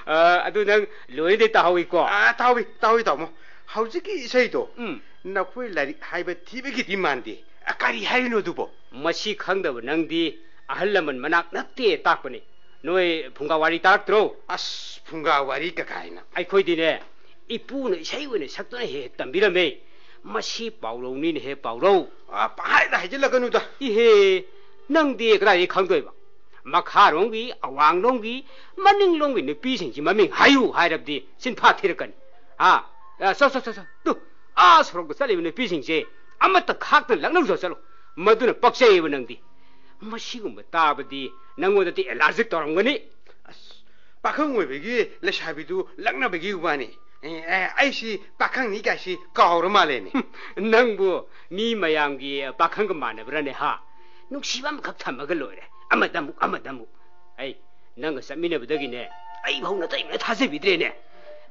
ꯑ, ꯑꯗꯨ ꯅꯪ ꯂꯣꯏꯅꯗꯤ ꯇꯥꯍꯧꯏꯀꯣ? ꯑ, ꯇꯥꯍꯧꯏ, ꯇꯥꯍꯧꯏ, ꯇꯥꯃꯣ꯫ ꯍꯧꯖꯤꯛꯀꯤ ꯏꯁꯩꯗꯣ ꯎꯝ꯫ ꯅꯈꯣꯏ ꯂꯥꯏꯔꯤꯛ ꯍꯥꯏꯕ ꯊꯤꯕꯒꯤꯗꯤ ꯃꯥꯟꯗꯦ꯫ ꯑ, ꯀꯔꯤ ꯍꯥꯏꯔꯤꯅꯣ ꯑꯗꯨꯕꯣ? ꯃꯁꯤ ꯈꯪꯗꯕ ꯅꯪꯗꯤ ꯑꯍꯜ ꯂꯃꯟ ꯃꯅꯥꯛ ꯅꯛꯇꯦ ꯇꯥꯛꯄꯅꯤ꯫ ꯅꯣꯏ ꯐꯨꯡꯒꯥ ꯋꯥꯔꯤ ꯇꯥꯔꯛꯇ꯭ꯔꯣ? ꯑꯁ, ꯐꯨꯡꯒꯥ ꯋꯥꯔꯤ ꯀꯀꯥꯏꯅ꯫ ꯑꯩꯈꯣꯏꯗꯤꯅꯦ, ꯏꯄꯨꯅ ꯏꯁꯩ ꯑꯣꯏꯅ ꯁꯛꯇꯨꯅ ꯍꯦꯛ ꯍꯦꯛ ꯇꯝꯕꯤꯔꯝꯃꯦ꯫ ꯃꯁꯤ ꯄꯥꯎꯔꯧꯅꯤꯅꯦꯍꯦ, ꯄꯥꯎꯔꯧ꯫ ꯑ, ꯄꯪꯍꯥꯏꯗ ꯍꯥꯏꯖꯤꯜꯂꯛꯀꯅꯨꯗ꯫ ꯏꯍꯦ, ꯅꯪꯗꯤ ꯀꯗꯥꯏꯗꯒꯤ ꯈꯪꯗꯣꯏꯕ? ꯃꯈꯥꯔꯣꯝꯒꯤ, ꯑꯋꯥꯡꯂꯣꯝꯒꯤ, ꯃꯅꯤꯡꯂꯣꯝꯒꯤ ꯅꯨꯄꯤꯁꯤꯡꯁꯤ ꯃꯃꯤꯡ ꯍꯥꯏꯌꯨ ꯍꯥꯏꯔꯕꯗꯤ ꯆꯤꯟꯐꯥ ꯊꯤꯔꯛꯀꯅꯤ꯫ ꯑꯥ, ꯑ, ꯆꯣ, ꯆꯣ, ꯆꯣ, ꯆꯣ꯫ ꯇꯨ, ꯑꯥ ꯁꯣꯔꯣꯛꯇ ꯆꯠꯂꯤꯕ ꯅꯨꯄꯤꯁꯤꯡꯁꯦ ꯑꯃꯠꯇ ꯈꯥꯛꯇꯅ ꯂꯛꯅꯧ ꯆꯠꯂꯣ꯫ ꯃꯗꯨꯅ ꯄꯛꯆꯩꯌꯦꯕ ꯅꯪꯗꯤ꯫ ꯃꯁꯤꯒꯨꯝꯕ ꯇꯥꯕꯗꯤ ꯅꯪꯉꯣꯟꯗꯗꯤ ꯑꯦꯂꯔꯖꯤꯛ ꯇꯧꯔꯝꯒꯅꯤ꯫ ꯑꯁ, ꯄꯥꯈꯪ ꯑꯣꯏꯕꯒꯤ ꯂꯩꯁꯥꯕꯤꯗꯨ ꯂꯛꯅꯕꯒꯤ ꯋꯥꯅꯤ꯫ ꯑꯦ, ꯑꯦ, ꯑꯩꯁꯤ ꯄꯥꯈꯪꯅꯤ ꯀꯥꯏꯁꯤ ꯀꯥꯎꯔ ꯃꯥꯜꯂꯦꯅꯦ꯫ ꯅꯪꯕꯨ ꯃꯤ ꯃꯌꯥꯝꯒꯤ ꯄꯥꯈꯪꯒ ꯃꯥꯟꯅꯕ꯭ꯔꯥꯅꯦ, ꯍꯥ? ꯅꯨꯡꯁꯤꯕ ꯑꯃꯈꯛ ꯊꯝꯃꯒ ꯂꯣꯏꯔꯦ꯫ ꯑꯃꯗ ꯑꯃꯨꯛ, ꯑꯃꯗ ꯑꯃꯨꯛ꯫ ꯑꯩ ꯅꯪꯒ ꯆꯠꯃꯤꯟꯅꯕꯗꯒꯤꯅꯦ, ꯑꯩ ꯐꯥꯎ ꯅꯇꯩꯃꯅ ꯊꯥꯖꯕꯤꯗ꯭ꯔꯦꯅꯦ꯫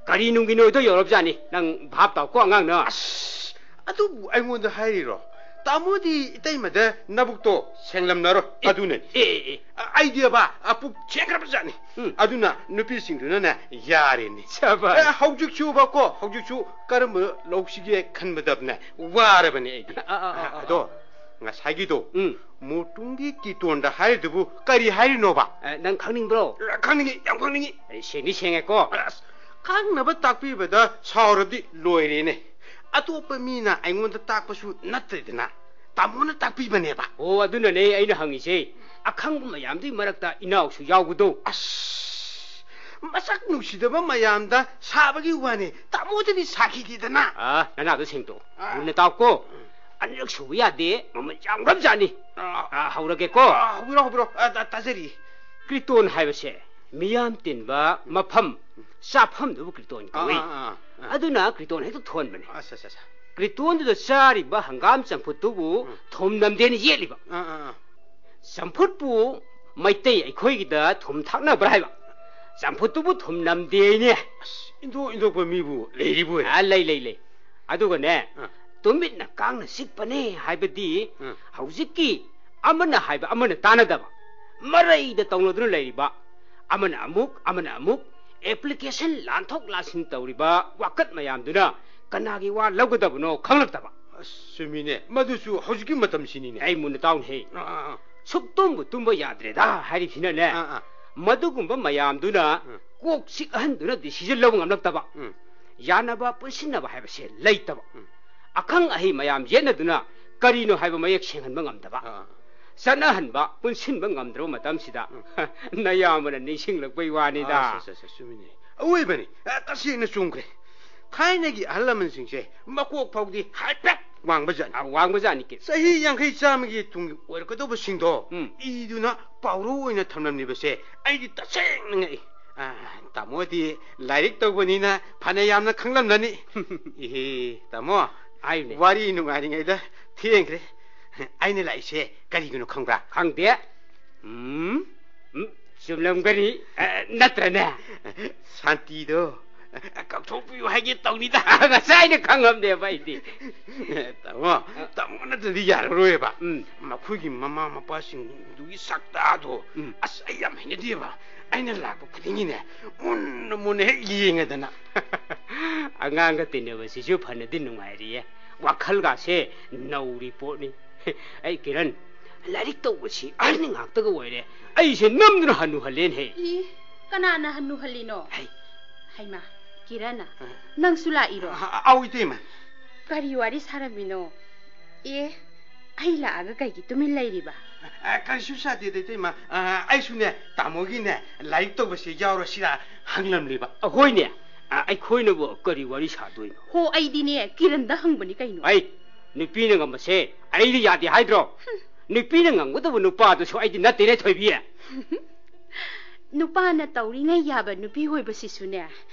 ꯀꯔꯤ ꯅꯨꯡꯒꯤꯅꯣꯗꯣ ꯌꯧꯔꯕꯖꯥꯠꯅꯤ꯫ ꯅꯪ ꯚꯥꯞ ꯇꯥꯎꯀꯣ, ꯑꯉꯥꯡꯅ꯫ ꯑꯁ, ꯑꯗꯨꯕꯨ ꯑꯩꯉꯣꯟꯗ ꯍꯥꯏꯔꯤꯔꯣ? ꯇꯥꯃꯣꯗꯤ ꯏꯇꯩꯃꯗ ꯅꯕꯨꯛꯇꯣ ꯁꯦꯡꯂꯝꯅꯔꯣꯏ꯫ ꯑꯦ, ꯑꯗꯨꯅꯅꯤ꯫ ꯑꯦ, ꯑꯦ, ꯑꯦ꯫ ꯑ, ꯑꯩꯗꯤꯕ, ꯑ, ꯄꯨꯛ ꯁꯦꯡꯈ꯭ꯔꯕ ꯖꯥꯠꯅꯤ꯫ ꯎꯝ꯫ ꯑꯗꯨꯅ ꯅꯨꯄꯤꯁꯤꯡꯗꯨꯅꯅꯦ, ꯌꯥꯔꯦꯅꯦ꯫ ꯁꯕꯥꯁ꯫ ꯑꯦ, ꯍꯧꯖꯤꯛꯁꯨꯕꯀꯣ, ꯍꯧꯖꯤꯛꯁꯨ ꯀꯔꯝꯕ ꯂꯧꯁꯤꯒꯦ ꯈꯟꯕꯗꯕꯅꯦ, ꯋꯥꯔꯕꯅꯦ ꯑꯩꯗꯤ꯫ ꯑ, ꯑ, ꯑ, ꯑ, ꯑꯗꯣ, ꯑ꯫ ꯉꯁꯥꯏꯒꯤꯗꯣ, ꯎꯝ꯫ ꯃꯣꯇꯨꯡꯒꯤ ꯀꯤꯇꯣꯟꯗ ꯍꯥꯏꯔꯤꯗꯨꯕꯨ ꯀꯔꯤ ꯍꯥꯏꯔꯤꯅꯣꯕ? ꯑ, ꯅꯪ ꯈꯪꯅꯤꯡꯕ꯭ꯔꯣ? ꯑ, ꯈꯪꯅꯤꯡꯉꯤ, ꯌꯥꯝ ꯈꯪꯅꯤꯡꯉꯤ꯫ ꯑꯩ ꯁꯦꯡꯗꯤ ꯁꯦꯡꯉꯦꯀꯣ꯫ ꯑꯁ, ꯈꯪꯅꯕ ꯇꯥꯛꯄꯤꯕꯗ ꯁꯥꯎꯔꯗꯤ ꯂꯣꯏꯔꯦꯅꯦ꯫ ꯑꯇꯣꯞꯄ ꯃꯤꯅ ꯑꯩꯉꯣꯟꯗ ꯇꯥꯛꯄꯁꯨ ꯅꯠꯇ꯭ꯔꯦꯗꯅ, ꯇꯥꯃꯣꯅ ꯇꯥꯛꯄꯤꯕꯅꯦꯕ꯫ ꯑꯣ, ꯑꯗꯨꯅꯅꯦ ꯑꯩꯅ ꯍꯪꯉꯤꯁꯦ꯫ ꯑꯈꯪꯕ ꯃꯌꯥꯝꯗꯨꯒꯤ ꯃꯔꯛꯇ ꯏꯅꯥꯎꯁꯨ ꯌꯥꯎꯕꯗꯣ꯫ ꯑꯁ, ꯃꯁꯛ ꯅꯨꯡꯁꯤꯗꯕ ꯃꯌꯥꯝꯗ ꯁꯥꯕꯒꯤ ꯋꯥꯅꯤ, ꯇꯥꯃꯣꯗꯗꯤ ꯁꯥꯈꯤꯗꯦꯗꯅ꯫ ꯑꯥ, ꯅꯅꯥꯗꯣ ꯁꯦꯡꯗꯣꯛꯑꯣ꯫ ꯑꯥ꯫ ꯃꯨꯟꯅ ꯇꯥꯎꯀꯣ꯫ ꯎꯝ꯫ ꯑꯅꯤꯔꯛ ꯁꯨꯕ ꯌꯥꯗꯦ, ꯃꯃꯜ ꯌꯥꯝꯈ꯭ꯔꯕꯖꯥꯠꯅꯤ꯫ ꯑꯥ꯫ ꯑꯥ, ꯍꯧꯔꯒꯦꯀꯣ꯫ ꯑꯥ, ꯍꯧꯕꯤꯔꯣ, ꯍꯧꯕꯤꯔꯣ꯫ ꯑꯥ, ꯇꯥ-, ꯇꯥꯖꯔꯤ꯫ ꯀ꯭ꯔꯤꯇꯣꯟ ꯍꯥꯏꯕꯁꯦ ꯃꯤꯌꯥꯝ ꯇꯤꯟꯕ ꯃꯐꯝ, ꯆꯥꯐꯝꯗꯨꯕꯨ ꯀ꯭ꯔꯤꯇꯣꯟ ꯑꯥ, ꯀꯧꯏ꯫ ꯑꯥ, ꯑꯥ, ꯑꯥ꯫ ꯑꯗꯨꯅ ꯀ꯭ꯔꯤꯇꯣꯟ ꯍꯦꯛꯇ ꯊꯣꯟꯕꯅꯤ꯫ ꯑꯁ, ꯑꯁ, ꯑꯁ꯫ ꯀ꯭ꯔꯤꯇꯣꯟꯗꯨꯗ ꯆꯥꯔꯤꯕ ꯍꯪꯒꯥꯝ ꯆꯝꯐꯨꯠꯇꯨꯕꯨ ꯎꯝ꯫ ꯊꯨꯝ ꯅꯝꯗꯦꯅ ꯌꯦꯠꯂꯤꯕ꯫ ꯑꯥ, ꯑꯥ, ꯑꯥ꯫ ꯆꯝꯐꯨꯠꯄꯨ ꯃꯩꯇꯩ ꯑꯩꯈꯣꯏꯒꯤꯗ ꯊꯨꯝ ꯊꯥꯛꯅꯕ꯭ꯔꯥ ꯍꯥꯏꯕ? ꯆꯝꯐꯨꯠꯇꯨꯕꯨ ꯊꯨꯝ ꯅꯝꯗꯦꯅꯦ꯫ ꯑꯁ, ꯏꯟꯊꯣꯛ ꯏꯟꯊꯣꯛꯄ ꯃꯤꯕꯨ ꯂꯩꯔꯤꯕꯣꯏꯔꯦ꯫ ꯑꯥ, ꯂꯩ, ꯂꯩ, ꯂꯩ꯫ ꯑꯗꯨꯒꯅꯦ, ꯑꯥ꯫ ꯇꯨꯃꯤꯠꯅ ꯀꯥꯡꯅ ꯆꯤꯛꯄꯅꯦ ꯍꯥꯏꯕꯗꯤ ꯑꯥ꯫ ꯍꯧꯖꯤꯛꯀꯤ ꯑꯃꯅ ꯍꯥꯏꯕ ꯑꯃꯅ ꯇꯥꯅꯗꯕ, ꯃꯔꯩꯗ ꯇꯧꯅꯗꯨꯅ ꯂꯩꯔꯤꯕ, ꯑꯃꯅ ꯑꯃꯨꯛ, ꯑꯃꯅ ꯑꯃꯨꯛ application ꯂꯥꯟꯊꯣꯛ ꯂꯥꯟꯁꯤꯟ ꯇꯧꯔꯤꯕ ꯋꯥꯀꯠ ꯃꯌꯥꯝꯗꯨꯅ ꯀꯅꯥꯒꯤ ꯋꯥ ꯂꯧꯒꯗꯕꯅꯣ ꯈꯪꯂꯛꯇꯕ꯫ ꯑꯁ, ꯆꯨꯝꯃꯤꯅꯦ꯫ ꯃꯗꯨꯁꯨ ꯍꯧꯖꯤꯛꯀꯤ ꯃꯇꯝꯁꯤꯅꯤꯅꯦ꯫ ꯑꯩ ꯃꯨꯟꯅ ꯇꯥꯎꯅꯦꯍꯦ꯫ ꯑꯥ, ꯑꯥ, ꯑꯥ꯫ ꯁꯨꯛꯇꯨꯝꯕꯨ ꯇꯨꯝꯕ ꯌꯥꯗ꯭ꯔꯦꯗ ꯍꯥꯏꯔꯤꯁꯤꯅꯅꯦ, ꯑꯥ, ꯑꯥ꯫ ꯃꯗꯨꯒꯨꯝꯕ ꯃꯌꯥꯝꯗꯨꯅ ꯎꯝ꯫ ꯀꯣꯛ ꯆꯤꯛꯍꯟꯗꯨꯅ decision ꯂꯧꯕ ꯉꯝꯂꯛꯇꯕ, ꯎꯝ꯫ ꯌꯥꯅꯕ ꯄꯨꯟꯁꯤꯟꯅꯕ ꯍꯥꯏꯕꯁꯦ ꯂꯩꯇꯕ, ꯎꯝ꯫ ꯑꯈꯪ ꯑꯍꯩ ꯃꯌꯥꯝ ꯌꯦꯠꯅꯗꯨꯅ ꯀꯔꯤꯅꯣ ꯍꯥꯏꯕ ꯃꯌꯦꯛ ꯁꯦꯡꯍꯟꯕ ꯉꯝꯗꯕ, ꯑꯥ꯫ ꯆꯠꯅꯍꯟꯕ, ꯄꯨꯟꯁꯤꯟꯕ ꯉꯝꯗ꯭ꯔꯕ ꯃꯇꯝꯁꯤꯗ ꯎꯝ꯫ ꯅꯌꯥꯝꯕꯅ ꯅꯤꯡꯁꯤꯡꯂꯛꯄꯩ ꯋꯥꯅꯤꯗ꯫ ꯑꯁ, ꯑꯁ, ꯑꯁ, ꯆꯨꯝꯃꯤꯅꯦ꯫ ꯑꯋꯣꯏꯕꯅꯤ, ꯑ, ꯇꯁꯦꯡꯅ ꯆꯨꯝꯈ꯭ꯔꯦ꯫ ꯊꯥꯏꯅꯒꯤ ꯑꯍꯜ ꯂꯃꯟꯁꯤꯡꯁꯦ ꯃꯀꯣꯛ ꯐꯥꯎꯗꯤ ꯍꯥꯏꯐꯦꯠ ꯋꯥꯡꯕꯖꯥꯠꯅꯤ꯫ ꯑ, ꯋꯥꯡꯕꯖꯥꯠꯅꯤ ꯀꯩꯅꯣ꯫ ꯆꯍꯤ ꯌꯥꯡꯈꯩ ꯆꯥꯝꯃꯒꯤ ꯇꯨꯡꯒꯤ ꯑꯣꯏꯔꯛꯀꯗꯧꯕꯁꯤꯡꯗꯣ ꯎꯝ꯫ ꯏꯗꯨꯅ ꯄꯥꯎꯔꯧ ꯑꯣꯏꯅ ꯊꯝꯂꯝꯂꯤꯕꯁꯦ ꯑꯩꯗꯤ ꯇꯁꯦꯡꯅ ꯉꯛꯏ꯫ ꯑ, ꯇꯥꯃꯣꯗꯤ ꯂꯥꯏꯔꯤꯛ ꯇꯧꯕꯅꯤꯅ ꯐꯅ ꯌꯥꯝꯅ ꯈꯪꯂꯝꯂꯅꯤ꯫ ꯏꯍꯦ, ꯇꯥꯃꯣ, ꯍꯥꯏꯌꯨꯅꯦ꯫ ꯋꯥꯔꯤ ꯅꯨꯡꯉꯥꯏꯔꯤꯉꯩꯗ ꯊꯦꯡꯈ꯭ꯔꯦ꯫ ꯑꯩꯅ ꯂꯥꯛꯏꯁꯦ ꯀꯔꯤꯒꯤꯅꯣ ꯈꯪꯕ꯭ꯔꯥ? ꯈꯪꯗꯦ꯫ ꯎꯝ, ꯎꯝ, ꯆꯨꯝꯂꯝꯒꯅꯤ, ꯑ, ꯅꯠꯇ꯭ꯔꯅꯦ? ꯁꯥꯟꯇꯤꯗꯣ ꯀꯥꯎꯊꯣꯛꯄꯤꯌꯨ ꯍꯥꯏꯒꯦ ꯇꯧꯅꯤꯗ꯫ ꯉꯁꯥꯏꯅ ꯈꯪꯉꯝꯅꯦꯕ ꯑꯩꯗꯤ꯫ ꯇꯥꯃꯣ, ꯇꯥꯃꯣ ꯅꯠꯇ꯭ꯔꯗꯤ ꯌꯥꯔꯔꯣꯏꯕ꯫ ꯎꯝ꯫ ꯃꯈꯣꯏꯒꯤ ꯃꯃꯥ ꯃꯄꯥꯁꯤꯡꯗꯨꯒꯤ ꯁꯛꯇꯥꯗꯣ, ꯎꯝ꯫ ꯑꯁ, ꯑꯩ ꯌꯥꯝ ꯍꯩꯅꯗꯦꯕ꯫ ꯑꯩꯅ ꯂꯥꯛꯄ ꯈꯨꯗꯤꯡꯒꯤꯅꯦ, ꯃꯨꯟꯅ ꯃꯨꯟꯅ ꯍꯦꯛ ꯌꯦꯡꯉꯗꯅ꯫ ꯑꯉꯥꯡꯒ ꯇꯤꯟꯅꯕꯁꯤꯁꯨ ꯐꯅꯗꯤ ꯅꯨꯡꯉꯥꯏꯔꯤꯌꯦ꯫ ꯋꯥꯈꯜꯒꯥꯁꯦ ꯅꯧꯔꯤ ꯄꯣꯠꯅꯤ꯫ ꯑꯩ ꯀꯤꯔꯟ, ꯂꯥꯏꯔꯤꯛ ꯇꯧꯕꯁꯤ ꯑꯍꯟ ꯉꯥꯛꯇꯒ ꯑꯣꯏꯔꯦ꯫ ꯑꯩꯁꯦ ꯅꯝꯗꯨꯅ ꯍꯟꯅꯨꯍꯜꯂꯦꯅꯦꯍꯦ꯫ ꯏ, ꯀꯅꯥꯅ ꯍꯟꯅꯨꯍꯜꯂꯤꯅꯣ? ꯍꯩ꯫ ꯍꯩꯃꯥ, ꯀꯤꯔꯟ, ꯑ꯫ ꯅꯪꯁꯨ ꯂꯥꯛꯏꯔꯣ? ꯑ, ꯑ, ꯑꯧ, ꯏꯇꯩꯃ꯫ ꯀꯔꯤ ꯋꯥꯔꯤ ꯁꯥꯔꯝꯃꯤꯅꯣ? ꯑꯦ, ꯑꯩ ꯂꯥꯛꯑꯒ ꯀꯩꯒꯤ ꯇꯨꯃꯤꯟ ꯂꯩꯔꯤꯕ? ꯑ, ꯀꯔꯤꯁꯨ ꯁꯥꯗꯦꯗ, ꯏꯇꯩꯃ꯫ ꯑ, ꯑꯩꯁꯨꯅꯦ, ꯇꯥꯃꯣꯒꯤꯅꯦ, ꯂꯥꯏꯔꯤꯛ ꯇꯧꯕꯁꯦ ꯌꯥꯎꯔꯁꯤꯔꯥ ꯍꯪꯂꯝꯂꯤꯕ꯫ ꯑꯩꯈꯣꯏꯅꯦ, ꯑ, ꯑꯩꯈꯣꯏꯅꯕꯨ ꯀꯔꯤ ꯋꯥꯔꯤ ꯁꯥꯗꯣꯏꯅꯣ? ꯍꯣ, ꯑꯩꯗꯤꯅꯦ, ꯀꯤꯔꯟꯗ ꯍꯪꯕꯅꯤ ꯀꯩꯅꯣ꯫ ꯑꯩ, ꯅꯨꯄꯤꯅ ꯉꯝꯕꯁꯦ ꯑꯩꯗꯤ ꯌꯥꯗꯦ ꯍꯥꯏꯗ꯭ꯔꯣ? ꯍꯨꯝ꯫ ꯅꯨꯄꯤꯅ ꯉꯝꯒꯗꯕ ꯅꯨꯄꯥꯗꯨꯁꯨ ꯑꯩꯗꯤ ꯅꯠꯇꯦꯅꯦ, ꯊꯣꯏꯕꯤ꯫ ꯅꯨꯄꯥꯅ ꯇꯧꯔꯤꯉꯩ ꯌꯥꯕ ꯅꯨꯄꯤ ꯑꯣꯏꯕꯁꯤꯁꯨꯅꯦ,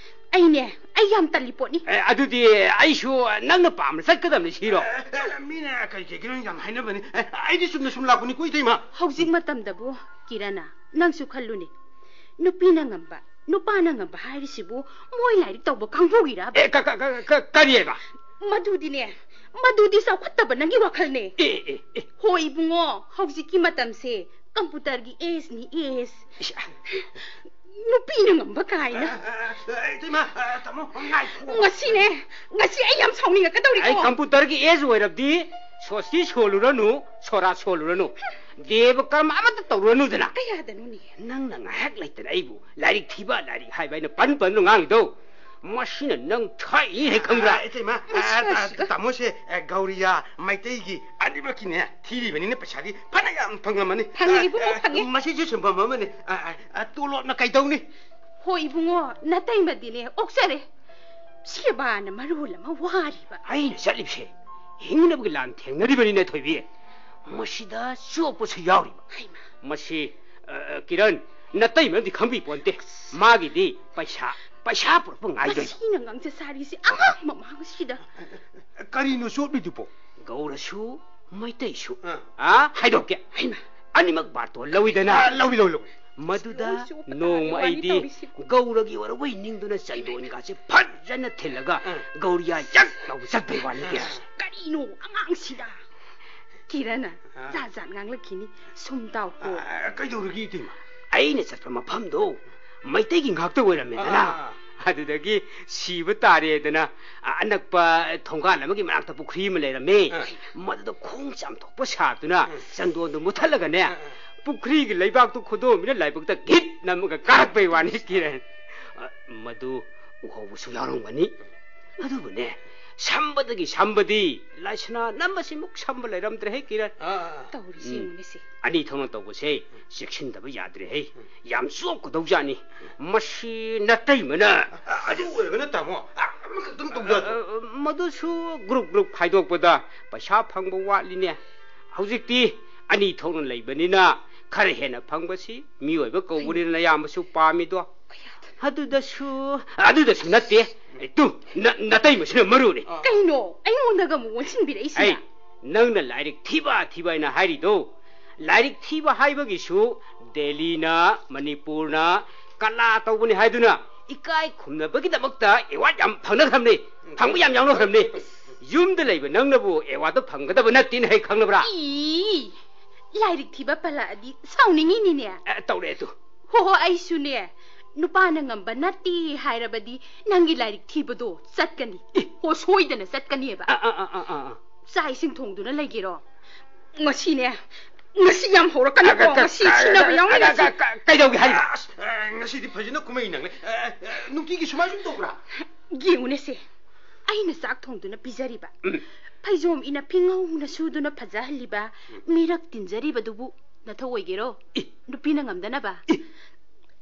ꯑꯩꯅꯦ, ꯑꯩ ꯌꯥꯝ ꯇꯜꯂꯤ ꯄꯣꯠꯅꯤ꯫ ꯑꯦ, ꯑꯗꯨꯗꯤ ꯑꯩꯁꯨ ꯅꯪꯅ ꯄꯥꯝꯅ ꯆꯠꯀꯗꯕꯅꯤ ꯁꯤꯔꯣ? ꯑꯦ, ꯑꯦ, ꯃꯤꯅ ꯀꯔꯤ ꯀꯩꯒꯤꯅꯣ ꯌꯥꯝ ꯍꯥꯏꯅꯕꯅꯤ꯫ ꯑꯦ, ꯑꯩꯗꯤ ꯆꯨꯝꯅ ꯁꯨꯝ ꯂꯥꯛꯄꯅꯤ ꯀꯣ, ꯏꯇꯩꯃ꯫ ꯍꯧꯖꯤꯛ ꯃꯇꯝꯗꯕꯨ, ꯀꯤꯔꯅ, ꯅꯪꯁꯨ ꯈꯜꯂꯨꯅꯦ꯫ ꯅꯨꯄꯤꯅ ꯉꯝꯕ, ꯅꯨꯄꯥꯅ ꯉꯝꯕ ꯍꯥꯏꯔꯤꯁꯤꯕꯨ ꯃꯣꯏ ꯂꯥꯏꯔꯤꯛ ꯇꯧꯕ ꯀꯥꯡꯕꯨꯒꯤꯔꯕ? ꯑꯦ, ꯀ-, ꯀ-, ꯀ-, ꯀ-, ꯀꯔꯤꯑꯕ? ꯃꯗꯨꯗꯤꯅꯦ, ꯃꯗꯨꯗꯤ ꯆꯥꯎꯈꯠꯇꯕ ꯅꯪꯒꯤ ꯋꯥꯈꯜꯅꯦ꯫ ꯑꯦ, ꯑꯦ, ꯑꯦ꯫ ꯍꯣ ꯏꯕꯨꯡꯉꯣ, ꯍꯧꯖꯤꯛꯀꯤ ꯃꯇꯝꯁꯦ ꯀꯝꯄ꯭ꯌꯨꯇꯔꯒꯤ ꯑꯦꯖꯅꯤ, ꯑꯦꯖ꯫ ꯏꯁ꯫ ꯅꯨꯄꯤꯅ ꯉꯝꯕ ꯀꯥꯏꯅ꯫ ꯑ, ꯑ, ꯑ, ꯏꯇꯩꯃ, ꯑ, ꯇꯥꯃꯣ, ꯉꯥꯏꯈꯣ꯫ ꯉꯁꯤꯅꯦ, ꯉꯁꯤ ꯑꯩ ꯌꯥꯝ ꯁꯥꯎꯅꯤꯡꯉꯛꯀꯗꯧꯔꯤꯀꯣ꯫ ꯑꯩ ꯀꯝꯄ꯭ꯌꯨꯇꯔꯒꯤ ꯑꯦꯖ ꯑꯣꯏꯔꯕꯗꯤ ꯁꯣꯁꯇꯤ ꯁꯣꯜꯂꯨꯔꯅꯨ, ꯁꯣꯔꯥ ꯁꯣꯜꯂꯨꯔꯅꯨ, ꯗꯦꯕ ꯀꯔꯃ ꯑꯃꯠꯇ ꯇꯧꯔꯨꯔꯅꯨꯗꯅ꯫ ꯀꯌꯥꯗꯅꯣꯅꯦ? ꯅꯪꯅ ꯉꯥꯏꯍꯥꯛ ꯂꯩꯇꯅ ꯑꯩꯕꯨ ꯂꯥꯏꯔꯤꯛ ꯊꯤꯕ, ꯂꯥꯏꯔꯤꯛ ꯍꯥꯏꯕ ꯑꯩꯅ ꯄꯟ ꯄꯟꯗꯨꯅ ꯉꯥꯡꯉꯤꯗꯣ, ꯃꯁꯤꯅ ꯅꯪ ꯊꯥꯛꯏ ꯍꯦꯛ ꯈꯪꯕ꯭ꯔꯥ? ꯑ, ꯏꯇꯩꯃ, ꯑ, ꯃꯁꯤ, ꯑ, ꯃꯁꯤꯒ꯫ ꯇꯥꯃꯣꯁꯦ, ꯑ, ꯒꯧꯔꯤꯌꯥ ꯃꯩꯇꯩꯒꯤ ꯑꯅꯤꯃꯛꯀꯤꯅꯦ ꯊꯤꯔꯤꯕꯅꯤꯅ ꯄꯩꯁꯥꯗꯤ ꯐꯅꯌꯥꯝ ꯐꯪꯉꯝꯃꯅꯤ꯫ ꯐꯪꯉꯦ, ꯑ, ꯏꯕꯨꯡꯉꯣ, ꯑ, ꯐꯪꯉꯦ꯫ ꯃꯁꯤꯁꯨ ꯁꯤꯟꯐꯝ ꯑꯃꯅꯤ꯫ ꯑ, ꯑ, ꯑ, ꯇꯣꯂꯣꯞꯅ ꯀꯩꯗꯧꯅꯤ? ꯍꯣꯏ ꯏꯕꯨꯡꯉꯣ, ꯅꯇꯩꯃꯗꯤꯅꯦ ꯑꯣꯛꯆꯔꯦ꯫ ꯁꯦꯕꯥꯅ ꯃꯔꯣꯜ ꯑꯃ ꯋꯥꯔꯤꯕ꯫ ꯑꯩꯅ ꯆꯠꯂꯤꯕꯁꯦ ꯍꯤꯡꯅꯕꯒꯤ ꯂꯥꯟ ꯊꯦꯡꯅꯔꯤꯕꯅꯤꯅꯦ, ꯊꯣꯏꯕꯤ꯫ ꯃꯁꯤꯗ ꯆꯣꯞꯄꯁꯨ ꯌꯥꯎꯔꯤꯕ꯫ ꯍꯩꯃꯥ꯫ ꯃꯁꯤ, ꯑ, ꯑ, ꯀꯤꯔꯟ, ꯅꯇꯩꯃꯅꯗꯤ ꯈꯪꯕꯤ ꯄꯣꯟꯇꯦ꯫ ꯃꯥꯒꯤꯗꯤ ꯄꯩꯁꯥ, ꯄꯩꯁꯥ ꯄꯨꯔꯛꯄ ꯉꯥꯏꯗꯣꯏꯅꯤ꯫ ꯃꯁꯤꯅ ꯉꯥꯡꯖ ꯁꯥꯔꯤꯁꯤ ꯑꯉꯥꯡ ꯃꯃꯥꯡꯁꯤꯗ꯫ ꯀꯔꯤꯅꯣ ꯆꯣꯞꯂꯤꯗꯨꯕꯣ? ꯒꯧꯔꯁꯨ ꯃꯩꯇꯩꯁꯨ꯫ ꯑꯥ꯫ ꯑꯥ, ꯍꯥꯏꯗꯣꯛꯀꯦ꯫ ꯍꯩꯃꯥ꯫ ꯑꯅꯤꯃꯛ ꯕꯥꯔꯇꯣꯟ ꯂꯧꯏꯗꯅ꯫ ꯑꯥ, ꯂꯧꯏ, ꯂꯧꯏ, ꯂꯧꯏ꯫ ꯃꯗꯨꯗ ꯂꯧꯏ, ꯆꯣꯞꯄ ꯅꯣꯡꯃ ꯇꯥꯔꯦ, ꯋꯥꯅꯤ ꯑꯩꯗꯤ ꯇꯧꯔꯤꯁꯤꯕꯨ꯫ ꯒꯧꯔꯒꯤ ꯑꯣꯏꯔꯕꯣꯏ ꯅꯤꯡꯗꯨꯅ ꯆꯟꯗꯣꯟꯒꯥꯁꯦ ꯐꯖꯅ ꯊꯤꯜꯂꯒ ꯑꯥ꯫ ꯒꯧꯔꯤꯌꯥ ꯌꯛ ꯂꯥꯎꯅ ꯆꯠꯄꯩ ꯋꯥꯅꯤꯒꯦ꯫ ꯑꯥ꯫ ꯀꯔꯤꯅꯣ ꯑꯉꯥꯡꯁꯤꯗ? ꯀꯤꯔꯅ ꯑꯥ꯫ ꯖꯥꯠ ꯖꯥꯠ ꯉꯥꯡꯂꯛꯈꯤꯅꯤ꯫ ꯁꯨꯝ ꯇꯥꯎꯀꯣ꯫ ꯑꯥ, ꯀꯩꯗꯧꯔꯒꯦ, ꯏꯇꯩꯃ? ꯑꯩꯅ ꯆꯠꯄ ꯃꯐꯝꯗꯣ ꯃꯩꯇꯩꯒꯤ ꯉꯥꯛꯇ ꯑꯣꯏꯔꯝꯃꯦꯗꯅ꯫ ꯑꯥ, ꯑꯥ, ꯑꯥ꯫ ꯑꯗꯨꯗꯒꯤ ꯁꯤꯕ ꯇꯥꯔꯦꯗꯅ, ꯑ-, ꯑꯅꯛꯄ ꯊꯣꯡꯒꯥꯜ ꯑꯃꯒꯤ ꯃꯅꯥꯛꯇ ꯄꯨꯈ꯭ꯔꯤ ꯑꯃ ꯂꯩꯔꯝꯃꯦ꯫ ꯑꯥ꯫ ꯃꯗꯨꯗ ꯈꯣꯡ ꯆꯥꯝꯊꯣꯛꯄ ꯁꯥꯗꯨꯅ ꯑꯥ꯫ ꯆꯟꯗꯣꯟꯗꯨ ꯃꯨꯠꯊꯠꯂꯒꯅꯦ, ꯑꯥ, ꯑꯥ꯫ ꯄꯨꯈ꯭ꯔꯤꯒꯤ ꯂꯩꯕꯥꯛꯇꯨ ꯈꯣꯗꯣꯝꯕꯤꯅ ꯂꯥꯏꯕꯛꯇ ꯒꯤꯠ ꯅꯝꯃꯒ ꯀꯥꯔꯛꯄꯩ ꯋꯥꯅꯤ, ꯀꯤꯔꯟ꯫ ꯑ, ꯃꯗꯨ ꯎꯍꯧꯕꯁꯨ ꯌꯥꯎꯔꯝꯒꯅꯤ꯫ ꯑꯗꯨꯕꯨꯅꯦ, ꯁꯝꯕꯗꯒꯤ ꯁꯝꯕꯗꯤ ꯂꯥꯏꯁꯅꯥ ꯅꯝꯕꯁꯤꯃꯨꯛ ꯁꯝꯕ ꯂꯩꯔꯝꯗ꯭ꯔꯦꯍꯦ, ꯀꯤꯔꯟ꯫ ꯑꯥ, ꯑꯥ, ꯑꯥ꯫ ꯇꯧꯔꯤꯁꯤ ꯎꯝ꯫ ꯌꯦꯡꯉꯨꯅꯦꯁꯦ꯫ ꯑꯅꯤ ꯊꯣꯛꯅ ꯇꯧꯕꯁꯦ ꯆꯦꯛꯁꯤꯟꯗꯕ ꯌꯥꯗ꯭ꯔꯦꯍꯦ꯫ ꯌꯥꯝ ꯆꯣꯞꯀꯗꯧꯖꯥꯠꯅꯤ꯫ ꯃꯁꯤ ꯅꯇꯩꯃꯅ ꯑ, ꯑꯗꯨ ꯑꯣꯏꯔꯒꯅ ꯇꯥꯃꯣ, ꯑ, ꯑꯃꯈꯛꯇꯪ ꯇꯧꯖ ꯑꯗꯣ꯫ ꯑ, ꯃꯗꯨꯁꯨ ꯒ꯭ꯔꯨꯞ ꯒ꯭ꯔꯨꯞ ꯈꯥꯏꯗꯣꯛꯄꯗ ꯄꯩꯁꯥ ꯐꯪꯕ ꯋꯥꯠꯂꯤꯅꯦ꯫ ꯍꯧꯖꯤꯛꯇꯤ ꯑꯅꯤ ꯊꯣꯛꯅ ꯂꯩꯕꯅꯤꯅ ꯈꯔ ꯍꯦꯟꯅ ꯐꯪꯕꯁꯤ ꯃꯤꯑꯣꯏꯕ ꯀꯧꯕꯅꯤꯅ ꯑꯌꯥꯝꯕꯁꯨ ꯄꯥꯝꯃꯤꯗꯣ꯫ ꯑꯗꯨꯗꯁꯨ, ꯑꯗꯨꯗꯁꯨ ꯅꯠꯇꯦ꯫ ꯇꯨ, ꯅ-, ꯅꯇꯩꯃꯁꯤꯅ ꯃꯔꯨꯅꯤ꯫ ꯑ꯫ ꯀꯩꯅꯣ? ꯑꯩꯉꯣꯟꯗꯒ ꯑꯃꯨꯛ ꯑꯣꯟꯁꯤꯟꯕꯤꯔꯛꯏꯁꯤꯅ? ꯑꯩ, ꯅꯪꯅ ꯂꯥꯏꯔꯤꯛ ꯊꯤꯕ ꯊꯤꯕ ꯍꯥꯏꯅ ꯍꯥꯏꯔꯤꯗꯣ, ꯂꯥꯏꯔꯤꯛ ꯊꯤꯕ ꯍꯥꯏꯕꯒꯤꯁꯨ ꯗꯦꯜꯂꯤꯅ, ꯃꯅꯤꯄꯨꯔꯅ ꯀꯂꯥ ꯇꯧꯕꯅꯤ ꯍꯥꯏꯗꯨꯅ ꯏꯀꯥꯏ ꯈꯨꯝꯅꯕꯒꯤꯗꯃꯛꯇ ꯑꯦꯋꯥꯔꯗ ꯌꯥꯝ ꯐꯪꯅꯈ꯭ꯔꯕꯅꯤ, ꯐꯪꯕ ꯌꯥꯝ ꯌꯥꯎꯅꯈ꯭ꯔꯕꯅꯤ꯫ ꯌꯨꯝꯗ ꯂꯩꯕ ꯅꯪꯅꯕꯨ ꯑꯦꯋꯥꯔꯗꯇꯣ ꯐꯪꯒꯗꯕ ꯅꯠꯇꯦꯅ ꯍꯦꯛ ꯈꯪꯂꯕ꯭ꯔꯥ? ꯏ, ꯂꯥꯏꯔꯤꯛ ꯊꯤꯕ ꯄꯜꯂꯛꯑꯗꯤ ꯁꯥꯎꯅꯤꯡꯉꯤꯅꯤꯅꯦ꯫ ꯑꯦ, ꯇꯧꯔꯛꯑꯦ ꯇꯨ꯫ ꯍꯣ, ꯍꯣ, ꯑꯩꯁꯨꯅꯦ, ꯅꯨꯄꯥꯅ ꯉꯝꯕ ꯅꯠꯇꯦ ꯍꯥꯏꯔꯕꯗꯤ ꯅꯪꯒꯤ ꯂꯥꯏꯔꯤꯛ ꯊꯤꯕꯗꯣ ꯆꯠꯀꯅꯤ꯫ ꯏ꯫ ꯍꯣ, ꯁꯣꯏꯗꯅ ꯆꯠꯀꯅꯤꯕ꯫ ꯑ, ꯑ, ꯑ, ꯑ, ꯑ, ꯑ꯫ ꯆꯥꯛ ꯏꯁꯤꯡ ꯊꯣꯡꯗꯨꯅ ꯂꯩꯒꯦꯔꯣ? ꯉꯁꯤꯅꯦ, ꯉꯁꯤ ꯌꯥꯝ ꯍꯧꯔꯛꯀꯅꯨꯀꯣ꯫ ꯑ, ꯀ-, ꯉꯁꯤ ꯀ-, ꯁꯤꯟꯅꯕ ꯌꯥꯎꯅꯤ ꯑ, ꯉꯁꯤ꯫ ꯀ-, ꯀ-, ꯀꯩꯗꯧꯒꯦ ꯍꯥꯏꯅꯣ? ꯑꯁ, ꯑ, ꯉꯁꯤꯗꯤ ꯐꯖꯅ ꯀꯨꯝꯍꯩ ꯅꯪꯂꯦ꯫ ꯑ, ꯑ, ꯅꯨꯡꯇꯤꯒꯤ ꯁꯨꯃꯥꯏ ꯁꯨꯝ ꯇꯧꯕ꯭ꯔꯥ? ꯌꯦꯡꯉꯨꯅꯦꯁꯦ, ꯑꯩꯅ ꯆꯥꯛ ꯊꯣꯡꯗꯨꯅ ꯄꯤꯖꯔꯤꯕ, ꯎꯝ꯫ ꯐꯩꯖꯣꯝ ꯏꯅ ꯐꯤꯉꯧꯅ ꯁꯨꯗꯨꯅ ꯐꯖꯍꯜꯂꯤꯕ, ꯎꯝ꯫ ꯃꯤꯔꯛ ꯇꯤꯟꯖꯔꯤꯕꯗꯨꯕꯨ ꯅꯊꯧ ꯑꯣꯏꯒꯦꯔꯣ? ꯏ꯫ ꯅꯨꯄꯤꯅ ꯉꯝꯗꯅꯕ? ꯏ꯫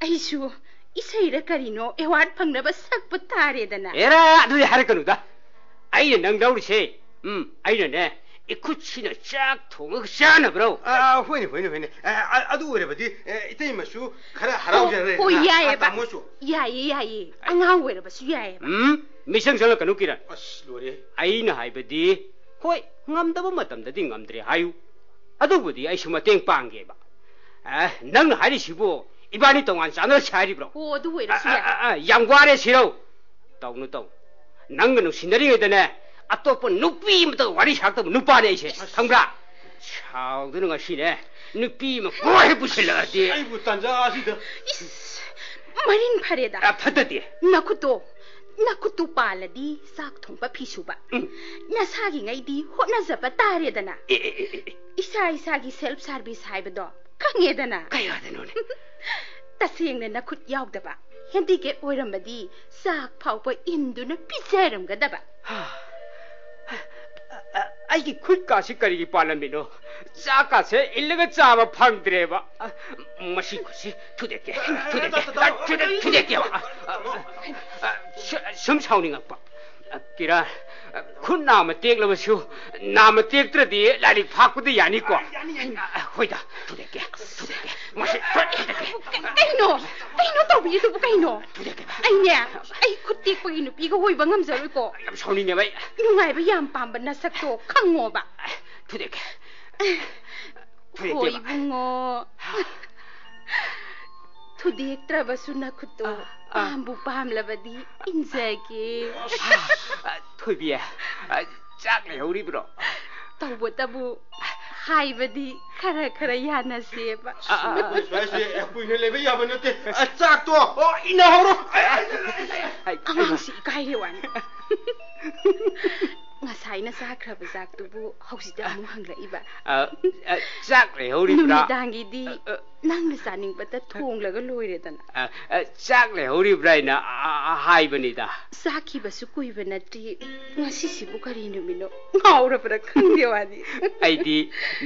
ꯑꯩꯁꯨ ꯏꯁꯩꯔ ꯀꯔꯤꯅꯣ ꯑꯦꯋꯥꯔꯗ ꯐꯪꯅꯕ ꯁꯛꯄ ꯇꯥꯔꯦꯗꯅ꯫ ꯑꯦꯔꯥ, ꯑꯗꯨꯗꯤ ꯍꯥꯏꯔꯛꯀꯅꯨꯗ꯫ ꯑꯩꯅ ꯅꯪ ꯂꯧꯔꯤꯁꯦ, ꯎꯝ, ꯑꯩꯅꯅꯦ, ꯏꯈꯨꯠꯁꯤꯅ ꯆꯥꯛ ꯊꯣꯡꯉꯒ ꯆꯥꯅꯕ꯭ꯔꯣ? ꯑ, ꯍꯣꯏꯅꯦ, ꯍꯣꯏꯅꯦ, ꯍꯣꯏꯅꯦ꯫ ꯑ, ꯑ, ꯑꯗꯨ ꯑꯣꯏꯔꯕꯗꯤ, ꯑ, ꯏꯇꯩꯃꯁꯨ ꯈꯔ ꯍꯔꯥꯎꯖꯔꯦꯗꯅ꯫ ꯍꯣꯏ, ꯌꯥꯏꯌꯦꯕ꯫ ꯑ, ꯇꯥꯃꯣꯁꯨ꯫ ꯌꯥꯏꯌꯦ, ꯌꯥꯏꯌꯦ꯫ ꯑꯉꯥꯡ ꯑꯣꯏꯔꯕꯁꯨ ꯌꯥꯏꯌꯦꯕ꯫ ꯎꯝ, ꯃꯤꯆꯪ ꯆꯪꯂꯛꯀꯅꯨ, ꯀꯤꯔꯟ꯫ ꯑꯁ, ꯂꯣꯏꯔꯦ꯫ ꯑꯩꯅ ꯍꯥꯏꯕꯗꯤ, ꯍꯣꯏ, ꯉꯝꯗꯕ ꯃꯇꯝꯗꯗꯤ ꯉꯝꯗ꯭ꯔꯦ ꯍꯥꯏꯌꯨ꯫ ꯑꯗꯨꯕꯨꯗꯤ ꯑꯩꯁꯨ ꯃꯇꯦꯡ ꯄꯥꯡꯒꯦꯕ꯫ ꯑꯦ, ꯅꯪꯅ ꯍꯥꯏꯔꯤꯁꯤꯕꯨ ꯏꯕꯥꯅꯤ ꯇꯣꯉꯥꯟ ꯆꯥꯟꯅꯔꯁꯤ ꯍꯥꯏꯔꯤꯕ꯭ꯔꯣ? ꯍꯣ, ꯑꯗꯨ ꯑꯣꯏꯔꯁꯨ ꯑ, ꯑ, ꯌꯥꯏ꯫ ꯑ, ꯑ, ꯌꯥꯝ ꯋꯥꯔꯦ ꯁꯤꯔꯧ꯫ ꯇꯧꯅꯨ, ꯇꯧꯅꯨ꯫ ꯅꯪꯒ ꯅꯨꯡꯁꯤꯅꯔꯤꯉꯩꯗꯅꯦ, ꯑꯇꯣꯞꯄ ꯅꯨꯄꯤ ꯑꯃꯇꯒ ꯋꯥꯔꯤ ꯁꯥꯔꯛꯇꯕ ꯅꯨꯄꯥꯅꯦ ꯑꯩꯁꯦ, ꯑꯁ꯫ ꯈꯪꯕ꯭ꯔꯥ? ꯁꯥꯎꯗꯅ ꯉꯁꯤꯅꯦ, ꯅꯨꯄꯤ ꯑꯃ ꯀꯣꯏ ꯍꯦꯛ ꯄꯨꯁꯤꯜꯂꯛꯑꯗꯤ꯫ ꯑꯩꯕꯨ ꯇꯥꯟꯖꯥ ꯑꯁꯤꯗ꯫ ꯏꯁ, ꯃꯔꯤꯡ ꯐꯔꯦꯗ꯫ ꯑ, ꯐꯠꯇꯗꯤ꯫ ꯅꯈꯨꯠꯇꯣ, ꯅꯈꯨꯠꯇꯨ ꯄꯥꯜꯂꯗꯤ ꯆꯥꯛ ꯊꯣꯡꯕ, ꯐꯤ ꯁꯨꯕ꯫ ꯎꯝ꯫ ꯅꯁꯥꯒꯤꯉꯩꯗꯤ ꯍꯣꯠꯅꯖꯕ ꯇꯥꯔꯦꯗꯅ꯫ ꯑꯦ, ꯑꯦ, ꯑꯦ, ꯑꯦ, ꯑꯦ꯫ ꯏꯁꯥ ꯏꯁꯥꯒꯤ ꯁꯦꯜꯐ ꯁꯥꯔꯚꯤꯁ ꯍꯥꯏꯕꯗꯣ ꯈꯪꯉꯦꯗꯅ꯫ ꯀꯌꯥꯗꯅꯣꯅꯦ? ꯇꯁꯦꯡꯅ ꯅꯈꯨꯠ ꯌꯥꯎꯗꯕ, ꯍꯦꯟꯗꯤꯀꯦꯞ ꯑꯣꯏꯔꯝꯕꯗꯤ ꯆꯥꯛ ꯐꯥꯎꯕ ꯏꯟꯗꯨꯅ ꯄꯤꯖꯔꯝꯒꯗꯕ꯫ ꯍꯥ꯫ ꯑꯩꯒꯤ ꯈꯨꯠꯀꯥꯁꯤ ꯀꯔꯤꯒꯤ ꯄꯥꯜꯂꯝꯃꯤꯅꯣ? ꯆꯥꯛꯀꯥꯁꯦ ꯏꯜꯂꯒ ꯆꯥꯕ ꯐꯪꯗ꯭ꯔꯦꯕ꯫ ꯑ, ꯃꯁꯤ ꯈꯨꯠꯁꯤ ꯊꯨꯗꯦꯛꯀꯦ, ꯊꯨꯗꯦꯛꯀꯦ, ꯑ, ꯊꯨꯗꯦꯛ-, ꯊꯨꯗꯦꯛꯀꯦꯕ꯫ ꯑ, ꯑ, ꯑ, ꯁꯨ-, ꯁꯨꯝ ꯁꯥꯎꯅꯤꯡꯉꯛꯄ꯫ ꯑ, ꯀꯤꯔꯟ, ꯑ, ꯈꯨꯠ ꯅꯥꯝꯃ ꯇꯦꯛꯂꯕꯁꯨ ꯅꯥꯝꯃ ꯇꯦꯛꯇ꯭ꯔꯗꯤ ꯂꯥꯏꯔꯤꯛ ꯐꯥꯛꯄꯗ ꯌꯥꯅꯤꯀꯣ? ꯌꯥꯅꯤ, ꯌꯥꯅꯤ꯫ ꯑ, ꯍꯣꯏꯗ, ꯊꯨꯗꯦꯛꯀꯦ, ꯊꯨꯗꯦꯛꯀꯦ꯫ ꯃꯁꯤ ꯊꯨꯗꯦꯛꯀꯦ꯫ ꯀꯩꯅꯣ? ꯀꯩꯅꯣ ꯇꯧꯕꯤꯔꯤꯗꯨꯕꯨ ꯀꯩꯅꯣ? ꯊꯨꯗꯦꯛꯀꯦꯕ꯫ ꯑꯩꯅꯦ, ꯑꯩ ꯈꯨꯠ ꯇꯦꯛꯄꯒꯤ ꯅꯨꯄꯤꯒ ꯑꯣꯏꯕ ꯉꯝꯖꯔꯣꯏꯀꯣ꯫ ꯌꯥꯝ ꯁꯥꯎꯅꯤꯡꯉꯦꯕ ꯑꯩ꯫ ꯅꯨꯡꯉꯥꯏꯕ ꯌꯥꯝ ꯄꯥꯝꯕ ꯅꯁꯛꯇꯣ ꯈꯪꯉꯣꯕ꯫ ꯊꯨꯗꯦꯛꯀꯦ꯫ ꯊꯨꯗꯦꯛꯀꯦꯕ꯫ ꯍꯣꯏ, ꯏꯕꯨꯡꯉꯣ꯫ ꯊꯨꯗꯦꯛꯇ꯭ꯔꯕꯁꯨ ꯅꯈꯨꯠꯇꯣ ꯑꯥ, ꯑꯥ꯫ ꯄꯥꯝꯕꯨ ꯄꯥꯝꯂꯕꯗꯤ ꯏꯟꯖꯒꯦ꯫ ꯑꯥ, ꯊꯣꯏꯕꯤ, ꯑꯥ, ꯆꯥꯛ ꯂꯩꯍꯧꯔꯤꯕ꯭ꯔꯣ? ꯇꯧꯕꯇꯕꯨ ꯍꯥꯏꯕꯗꯤ ꯈꯔ ꯈꯔ ꯌꯥꯅꯁꯦꯕ꯫ ꯑꯥ, ꯑꯥ, ꯑꯥ꯫ ꯃꯣꯏ ꯁ꯭ꯋꯥꯏꯁꯦ ꯀꯨꯏꯅ ꯂꯩꯕ ꯌꯥꯕ ꯅꯠꯇꯦ꯫ ꯑꯥ, ꯆꯥꯛꯇꯣ, ꯑꯣ, ꯏꯟꯅꯍꯧꯔꯣ꯫ ꯑꯉꯥꯡꯁꯤ ꯏꯀꯥꯏꯔꯦ ꯋꯥꯅꯤ꯫ ꯉꯁꯥꯏꯅ ꯆꯥꯈ꯭ꯔꯕ ꯆꯥꯛꯇꯨꯕꯨ ꯍꯧꯖꯤꯛꯇ ꯑꯃꯨꯛ ꯍꯪꯂꯛꯏꯕ꯫ ꯑ, ꯑ, ꯆꯥꯛ ꯂꯩꯍꯧꯔꯤꯕ꯭ꯔꯥ? ꯅꯨꯃꯤꯗꯥꯡꯒꯤꯗꯤ ꯑ, ꯑ, ꯅꯪꯅ ꯆꯥꯅꯤꯡꯕꯇ ꯊꯣꯡꯂꯒ ꯂꯣꯏꯔꯦꯗꯅ꯫ ꯑ, ꯑ, ꯆꯥꯛ ꯂꯩꯍꯧꯔꯤꯕ꯭ꯔꯥ ꯍꯥꯏꯅ, ꯑ, ꯑ, ꯍꯥꯏꯕꯅꯤꯗ꯫ ꯆꯥꯈꯤꯕꯁꯨ ꯀꯨꯏꯕ ꯅꯠꯇ꯭ꯔꯤ꯫ ꯉꯁꯤꯁꯤꯕꯨ ꯀꯔꯤ ꯅꯨꯃꯤꯠꯅꯣ? ꯉꯥꯎꯔꯕ꯭ꯔꯥ ꯈꯪꯗꯦ ꯋꯥꯅꯤ꯫ ꯑꯩꯗꯤ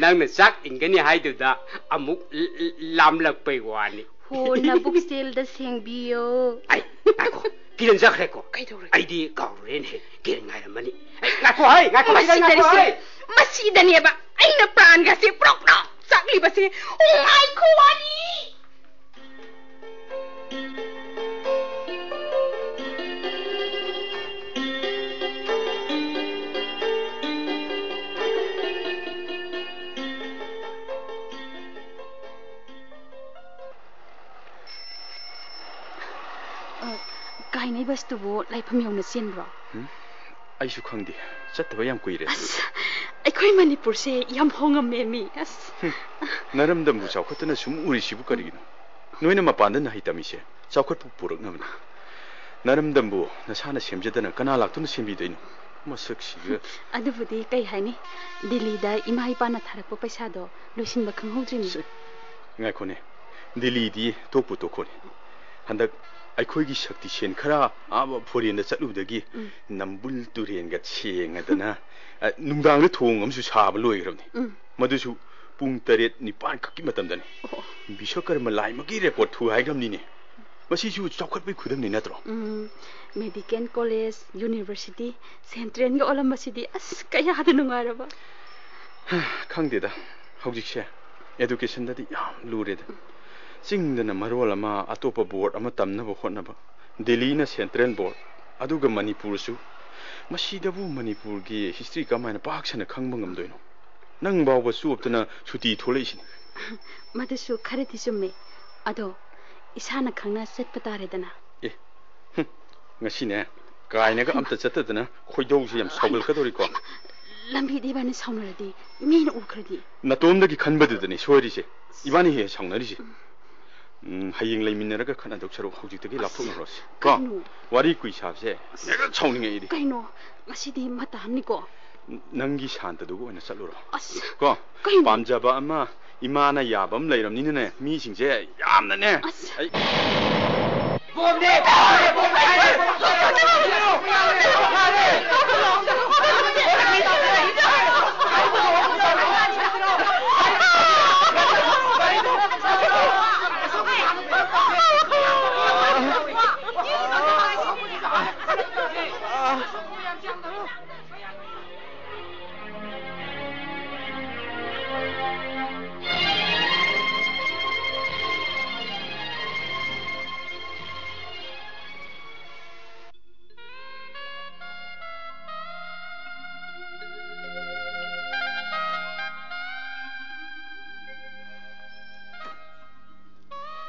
ꯅꯪꯅ ꯆꯥꯛ ꯏꯟꯒꯅꯤ ꯍꯥꯏꯗꯨꯗ ꯑꯃꯨꯛ ꯂ-, ꯂ-, ꯂꯥꯝꯂꯛꯄꯩ ꯋꯥꯅꯤ꯫ ꯍꯣ, ꯅꯕꯨꯛ ꯁꯦꯜꯗ ꯁꯦꯡꯕꯤꯌꯣ꯫ ꯑꯩ, ꯉꯥꯏꯈꯣ, ꯀꯤꯔꯟ ꯆꯠꯈ꯭ꯔꯦꯀꯣ? ꯀꯩꯗꯧꯔꯒꯦ? ꯑꯩꯗꯤ ꯀꯥꯎꯔꯨꯔꯦꯅꯦ, ꯀꯤꯔꯟ ꯉꯥꯏꯔꯝꯃꯅꯤ꯫ ꯑꯩ, ꯉꯥꯏꯈꯣ, ꯍꯩ, ꯉꯥꯏꯈꯣ, ꯀꯤꯔꯟ, ꯃꯁꯤ ꯉꯥꯏꯈꯣ, ꯀꯔꯤꯁꯦ? ꯍꯩ꯫ ꯃꯁꯤꯗꯅꯦꯕ ꯑꯩꯅ ꯄ꯭ꯔꯥꯟꯒꯁꯦ ꯄ꯭ꯔꯣꯛ ꯄ꯭ꯔꯣꯛ ꯆꯥꯛꯂꯤꯕꯁꯦ꯫ ꯑꯣ, ꯉꯥꯏꯈꯣ, ꯋꯥꯔꯤ꯫ ꯑ, ꯀꯥꯏꯅꯩ ꯕꯁꯇꯨꯕꯨ ꯂꯩꯐꯝ ꯌꯧꯅ ꯆꯦꯟꯕ꯭ꯔꯣ? ꯎꯝ? ꯑꯩꯁꯨ ꯈꯪꯗꯦ꯫ ꯆꯠꯇꯕ ꯌꯥꯝ ꯀꯨꯏꯔꯦ꯫ ꯑꯁ, ꯑꯩꯈꯣꯏ ꯃꯅꯤꯄꯨꯔꯁꯦ ꯌꯥꯝ ꯍꯣꯡꯉꯝꯃꯦ ꯃꯤ꯫ ꯑꯁ꯫ ꯍꯨꯝ, ꯅꯔꯝꯗꯝꯕꯨ ꯆꯥꯎꯈꯠꯇꯅ ꯁꯨꯝ ꯎꯔꯤꯁꯤꯕꯨ ꯀꯔꯤꯒꯤꯅꯣ? ꯅꯣꯏꯅ ꯃꯄꯥꯟꯗ ꯅꯍꯩ ꯇꯝꯃꯤꯁꯦ ꯆꯥꯎꯈꯠꯄ ꯄꯨꯔꯛꯅꯕꯅꯤ꯫ ꯅꯔꯝꯗꯝꯕꯨ ꯅꯁꯥꯅ ꯁꯦꯝꯖꯗꯅ ꯀꯅꯥ ꯂꯥꯛꯇꯨꯅ ꯁꯦꯝꯕꯤꯗꯣꯏꯅꯣ? ꯃꯁꯛꯁꯤꯒ꯫ ꯑꯗꯨꯕꯨꯗꯤ ꯀꯩ ꯍꯥꯏꯅꯤ? ꯗꯤꯜꯂꯤꯗ ꯏꯃꯥ ꯏꯄꯥꯅ ꯊꯥꯔꯛꯄ ꯄꯩꯁꯥꯗꯣ ꯂꯣꯏꯁꯤꯟꯕ ꯈꯪꯍꯧꯗ꯭ꯔꯤꯅꯤ꯫ ꯁꯦ, ꯉꯥꯏꯈꯣꯅꯦ꯫ ꯗꯤꯜꯂꯤꯗꯤ ꯇꯣꯛꯄꯨ ꯇꯣꯛꯈꯣꯅꯦ꯫ ꯍꯟꯗꯛ ꯑꯩꯈꯣꯏꯒꯤ ꯁꯛꯇꯤꯁꯦꯟ ꯈꯔ ꯑꯥ ꯐꯣꯔꯦꯟꯗ ꯆꯠꯂꯨꯕꯗꯒꯤ ꯎꯝ꯫ ꯅꯝꯕꯨꯜ ꯇꯨꯔꯦꯟꯒ ꯁꯦꯡꯉꯗꯅ, ꯑ, ꯅꯨꯡꯗꯥꯡꯗ ꯊꯣꯡ ꯑꯃꯁꯨ ꯁꯥꯕ ꯂꯣꯏꯈ꯭ꯔꯕꯅꯤ꯫ ꯎꯝ꯫ ꯃꯗꯨꯁꯨ ꯄꯨꯡ ꯇꯔꯦꯠ ꯅꯤꯄꯥꯟ ꯈꯛꯀꯤ ꯃꯇꯝꯗꯅꯤ꯫ ꯑꯣ꯫ ꯕꯤꯁ꯭ꯋꯀꯔꯃ ꯂꯥꯏꯃꯛꯀꯤ ꯔꯦꯀꯣꯔꯗ ꯊꯨꯒꯥꯏꯈ꯭ꯔꯕꯅꯤꯅꯦ꯫ ꯃꯁꯤꯁꯨ ꯆꯥꯎꯈꯠꯄꯒꯤ ꯈꯨꯗꯝꯅꯤ ꯅꯠꯇ꯭ꯔꯣ? ꯎꯝ, ꯃꯦꯗꯤꯀꯦꯜ ꯀꯣꯂꯦꯖ, ꯌꯨꯅꯤꯚꯔꯁꯤꯇꯤ, ꯁꯦꯟꯇ꯭ꯔꯦꯜꯒ ꯑꯣꯜꯂꯝꯕꯁꯤꯗꯤ ꯑꯁ ꯀꯌꯥꯗ ꯅꯨꯡꯉꯥꯏꯔꯕ꯫ ꯈꯪꯗꯦꯗ, ꯍꯧꯖꯤꯛꯁꯦ ꯑꯦꯗꯨꯀꯦꯁꯟꯗꯗꯤ ꯌꯥꯝ ꯂꯨꯔꯦꯗ꯫ ꯆꯤꯡꯗꯅ ꯃꯔꯣꯜ ꯑꯃ, ꯑꯇꯣꯞꯄ ꯕꯣꯔꯗ ꯑꯃ ꯇꯝꯅꯕ ꯍꯣꯠꯅꯕ, ꯗꯦꯜꯂꯤꯅ ꯁꯦꯟꯇ꯭ꯔꯦꯜ ꯕꯣꯔꯗ, ꯑꯗꯨꯒ ꯃꯅꯤꯄꯨꯔꯁꯨ꯫ ꯃꯁꯤꯗꯕꯨ ꯃꯅꯤꯄꯨꯔꯒꯤ ꯍꯤꯁꯇ꯭ꯔꯤ ꯀꯃꯥꯏꯅ ꯄꯥꯛ ꯁꯟꯅ ꯈꯪꯕ ꯉꯝꯗꯣꯏꯅꯣ? ꯅꯪ ꯐꯥꯎꯕ ꯆꯣꯞꯇꯅ ꯁꯨꯇꯤ ꯊꯣꯛꯂꯛꯏꯁꯤꯅꯤ꯫ ꯃꯗꯨꯁꯨ ꯈꯔꯗꯤ ꯆꯨꯝꯃꯦ꯫ ꯑꯗꯣ ꯏꯁꯥꯅ ꯈꯪꯅ ꯆꯠꯄ ꯇꯥꯔꯦꯗꯅ꯫ ꯑꯦ, ꯍꯨꯝ, ꯉꯁꯤꯅꯦ ꯀꯥꯏꯅꯒ ꯑꯝꯇ ꯆꯠꯇꯗꯅ ꯈꯣꯏꯗꯧꯁꯦ ꯌꯥꯝ ꯁꯥꯎꯒꯠꯂꯛꯀꯗꯧꯔꯤꯀꯣ꯫ ꯂꯝꯕꯤꯗ ꯏꯕꯥꯅꯤ ꯁꯥꯎꯅꯔꯗꯤ ꯃꯤꯅ ꯎꯈ꯭ꯔꯗꯤ꯫ ꯅꯇꯣꯝꯗꯒꯤ ꯈꯟꯕꯗꯨꯗꯅꯤ ꯁꯣꯏꯔꯤꯁꯦ, ꯏꯕꯥꯅꯤ ꯍꯦꯛ ꯁꯥꯎꯅꯔꯤꯁꯦ꯫ ꯎꯝ, ꯍꯌꯦꯡ ꯂꯩꯃꯤꯟꯅꯔꯒ ꯈꯠꯅꯗꯧ ꯁꯔꯨꯛ ꯍꯧꯖꯤꯛꯇꯒꯤ ꯂꯥꯞꯊꯣꯛꯅꯔꯣꯁꯤ ꯀꯣ꯫ ꯀꯩꯅꯣ? ꯋꯥꯔꯤ ꯀꯨꯏ ꯁꯥꯕꯁꯦ ꯍꯦꯛꯇ ꯁꯥꯎꯅꯤꯡꯉꯛꯏꯗꯤ꯫ ꯀꯩꯅꯣ? ꯉꯁꯤꯗꯤ ꯃꯇꯥꯝꯅꯤꯀꯣ꯫ ꯅꯪꯒꯤ ꯁꯥꯟꯇꯗꯨꯒ ꯑꯣꯏꯅ ꯆꯠꯂꯨꯔꯣ꯫ ꯑꯁ, ꯀꯣ? ꯀꯩꯅꯣ? ꯄꯥꯝꯖꯕ ꯑꯃ ꯏꯃꯥꯅ ꯌꯥꯕ ꯑꯃ ꯂꯩꯔꯕꯅꯤꯅꯅꯦ, ꯃꯤꯁꯤꯡꯁꯦ ꯌꯥꯝꯅꯅꯦ꯫ ꯑꯁ꯫ ꯑꯩ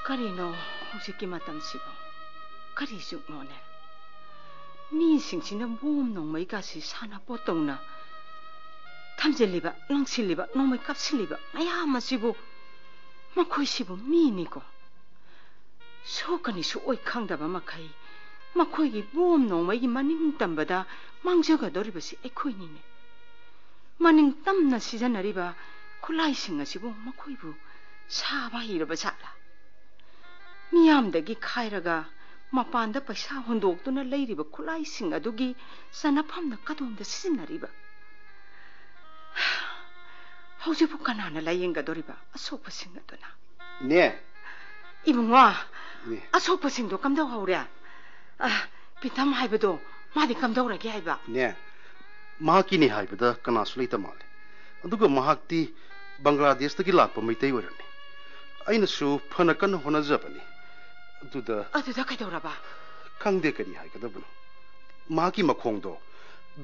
ꯀꯔꯤꯅꯣ ꯍꯧꯖꯤꯛꯀꯤ ꯃꯇꯝꯁꯤꯕꯨ? ꯀꯔꯤ ꯖꯨꯛꯅꯣꯅꯦ? ꯃꯤꯁꯤꯡꯁꯤꯅ ꯕꯣꯝ ꯅꯣꯡꯃꯩꯒꯁꯤ ꯁꯥꯟꯅꯄꯣꯠꯇꯧꯅ ꯊꯝꯖꯤꯜꯂꯤꯕ, ꯂꯪꯁꯤꯜꯂꯤꯕ, ꯅꯣꯡꯃꯩ ꯀꯥꯞꯁꯤꯜꯂꯤꯕ ꯃꯌꯥꯝ ꯑꯁꯤꯕꯨ, ꯃꯈꯣꯏꯁꯤꯕꯨ ꯃꯤꯅꯤꯀꯣ? ꯁꯣꯛꯀꯅꯤ ꯁꯣꯛꯑꯣꯏ ꯈꯪꯗꯕ ꯃꯈꯩ ꯃꯈꯣꯏꯒꯤ ꯕꯣꯝ ꯅꯣꯡꯃꯩꯒꯤ ꯃꯅꯤꯡ ꯇꯝꯕꯗ ꯃꯥꯡꯖꯒꯗꯧꯔꯤꯕꯁꯤ ꯑꯩꯈꯣꯏꯅꯤꯅꯦ꯫ ꯃꯅꯤꯡ ꯇꯝꯅ ꯁꯤꯖꯤꯟꯅꯔꯤꯕ ꯈꯨꯠꯂꯥꯏꯁꯤꯡ ꯑꯁꯤꯕꯨ ꯃꯈꯣꯏꯕꯨ ꯁꯥꯕ ꯍꯩꯔꯕ ꯖꯥꯠꯂꯥ? ꯃꯤꯌꯥꯝꯗꯒꯤ ꯈꯥꯏꯔꯒ ꯃꯄꯥꯟꯗ ꯄꯩꯁꯥ ꯍꯨꯟꯗꯣꯛꯇꯨꯅ ꯂꯩꯔꯤꯕ ꯈꯨꯠꯂꯥꯏꯁꯤꯡ ꯑꯗꯨꯒꯤ ꯆꯅꯐꯝꯅ ꯀꯗꯣꯝꯗ ꯁꯤꯖꯤꯟꯅꯔꯤꯕ? ꯍꯧꯖꯤꯛꯄꯨ ꯀꯅꯥꯅ ꯂꯥꯌꯦꯡꯒꯗꯧꯔꯤꯕ ꯑꯁꯣꯛꯄꯁꯤꯡ ꯑꯗꯨꯅ? ꯅꯦ꯫ ꯏꯕꯨꯡꯉꯣ, ꯅꯦ꯫ ꯑꯁꯣꯛꯄꯁꯤꯡꯗꯣ ꯀꯝꯗꯧꯍꯧꯔꯦ? ꯑ, ꯄꯤꯇꯝ ꯍꯥꯏꯕꯗꯣ, ꯃꯥꯗꯤ ꯀꯝꯗꯧꯔꯒꯦ ꯍꯥꯏꯕ? ꯅꯦ, ꯃꯍꯥꯛꯀꯤꯅꯤ ꯍꯥꯏꯕꯗ ꯀꯅꯥꯁꯨ ꯂꯩꯇ ꯃꯥꯜꯂꯦ꯫ ꯑꯗꯨꯒ ꯃꯍꯥꯛꯇꯤ ꯕꯪꯒ꯭ꯂꯥꯗꯦꯁꯇꯒꯤ ꯂꯥꯛꯄ ꯃꯩꯇꯩ ꯑꯣꯏꯔꯝꯃꯤ꯫ ꯑꯩꯅꯁꯨ ꯐꯅ ꯀꯟꯅ ꯍꯣꯠꯅꯖꯕꯅꯤ꯫ ꯑꯗꯨꯗ ꯑꯗꯨꯗ ꯀꯩꯗꯧꯔꯕ? ꯈꯪꯗꯦ ꯀꯔꯤ ꯍꯥꯏꯒꯗꯕꯅꯣ꯫ ꯃꯍꯥꯛꯀꯤ ꯃꯈꯣꯡꯗꯣ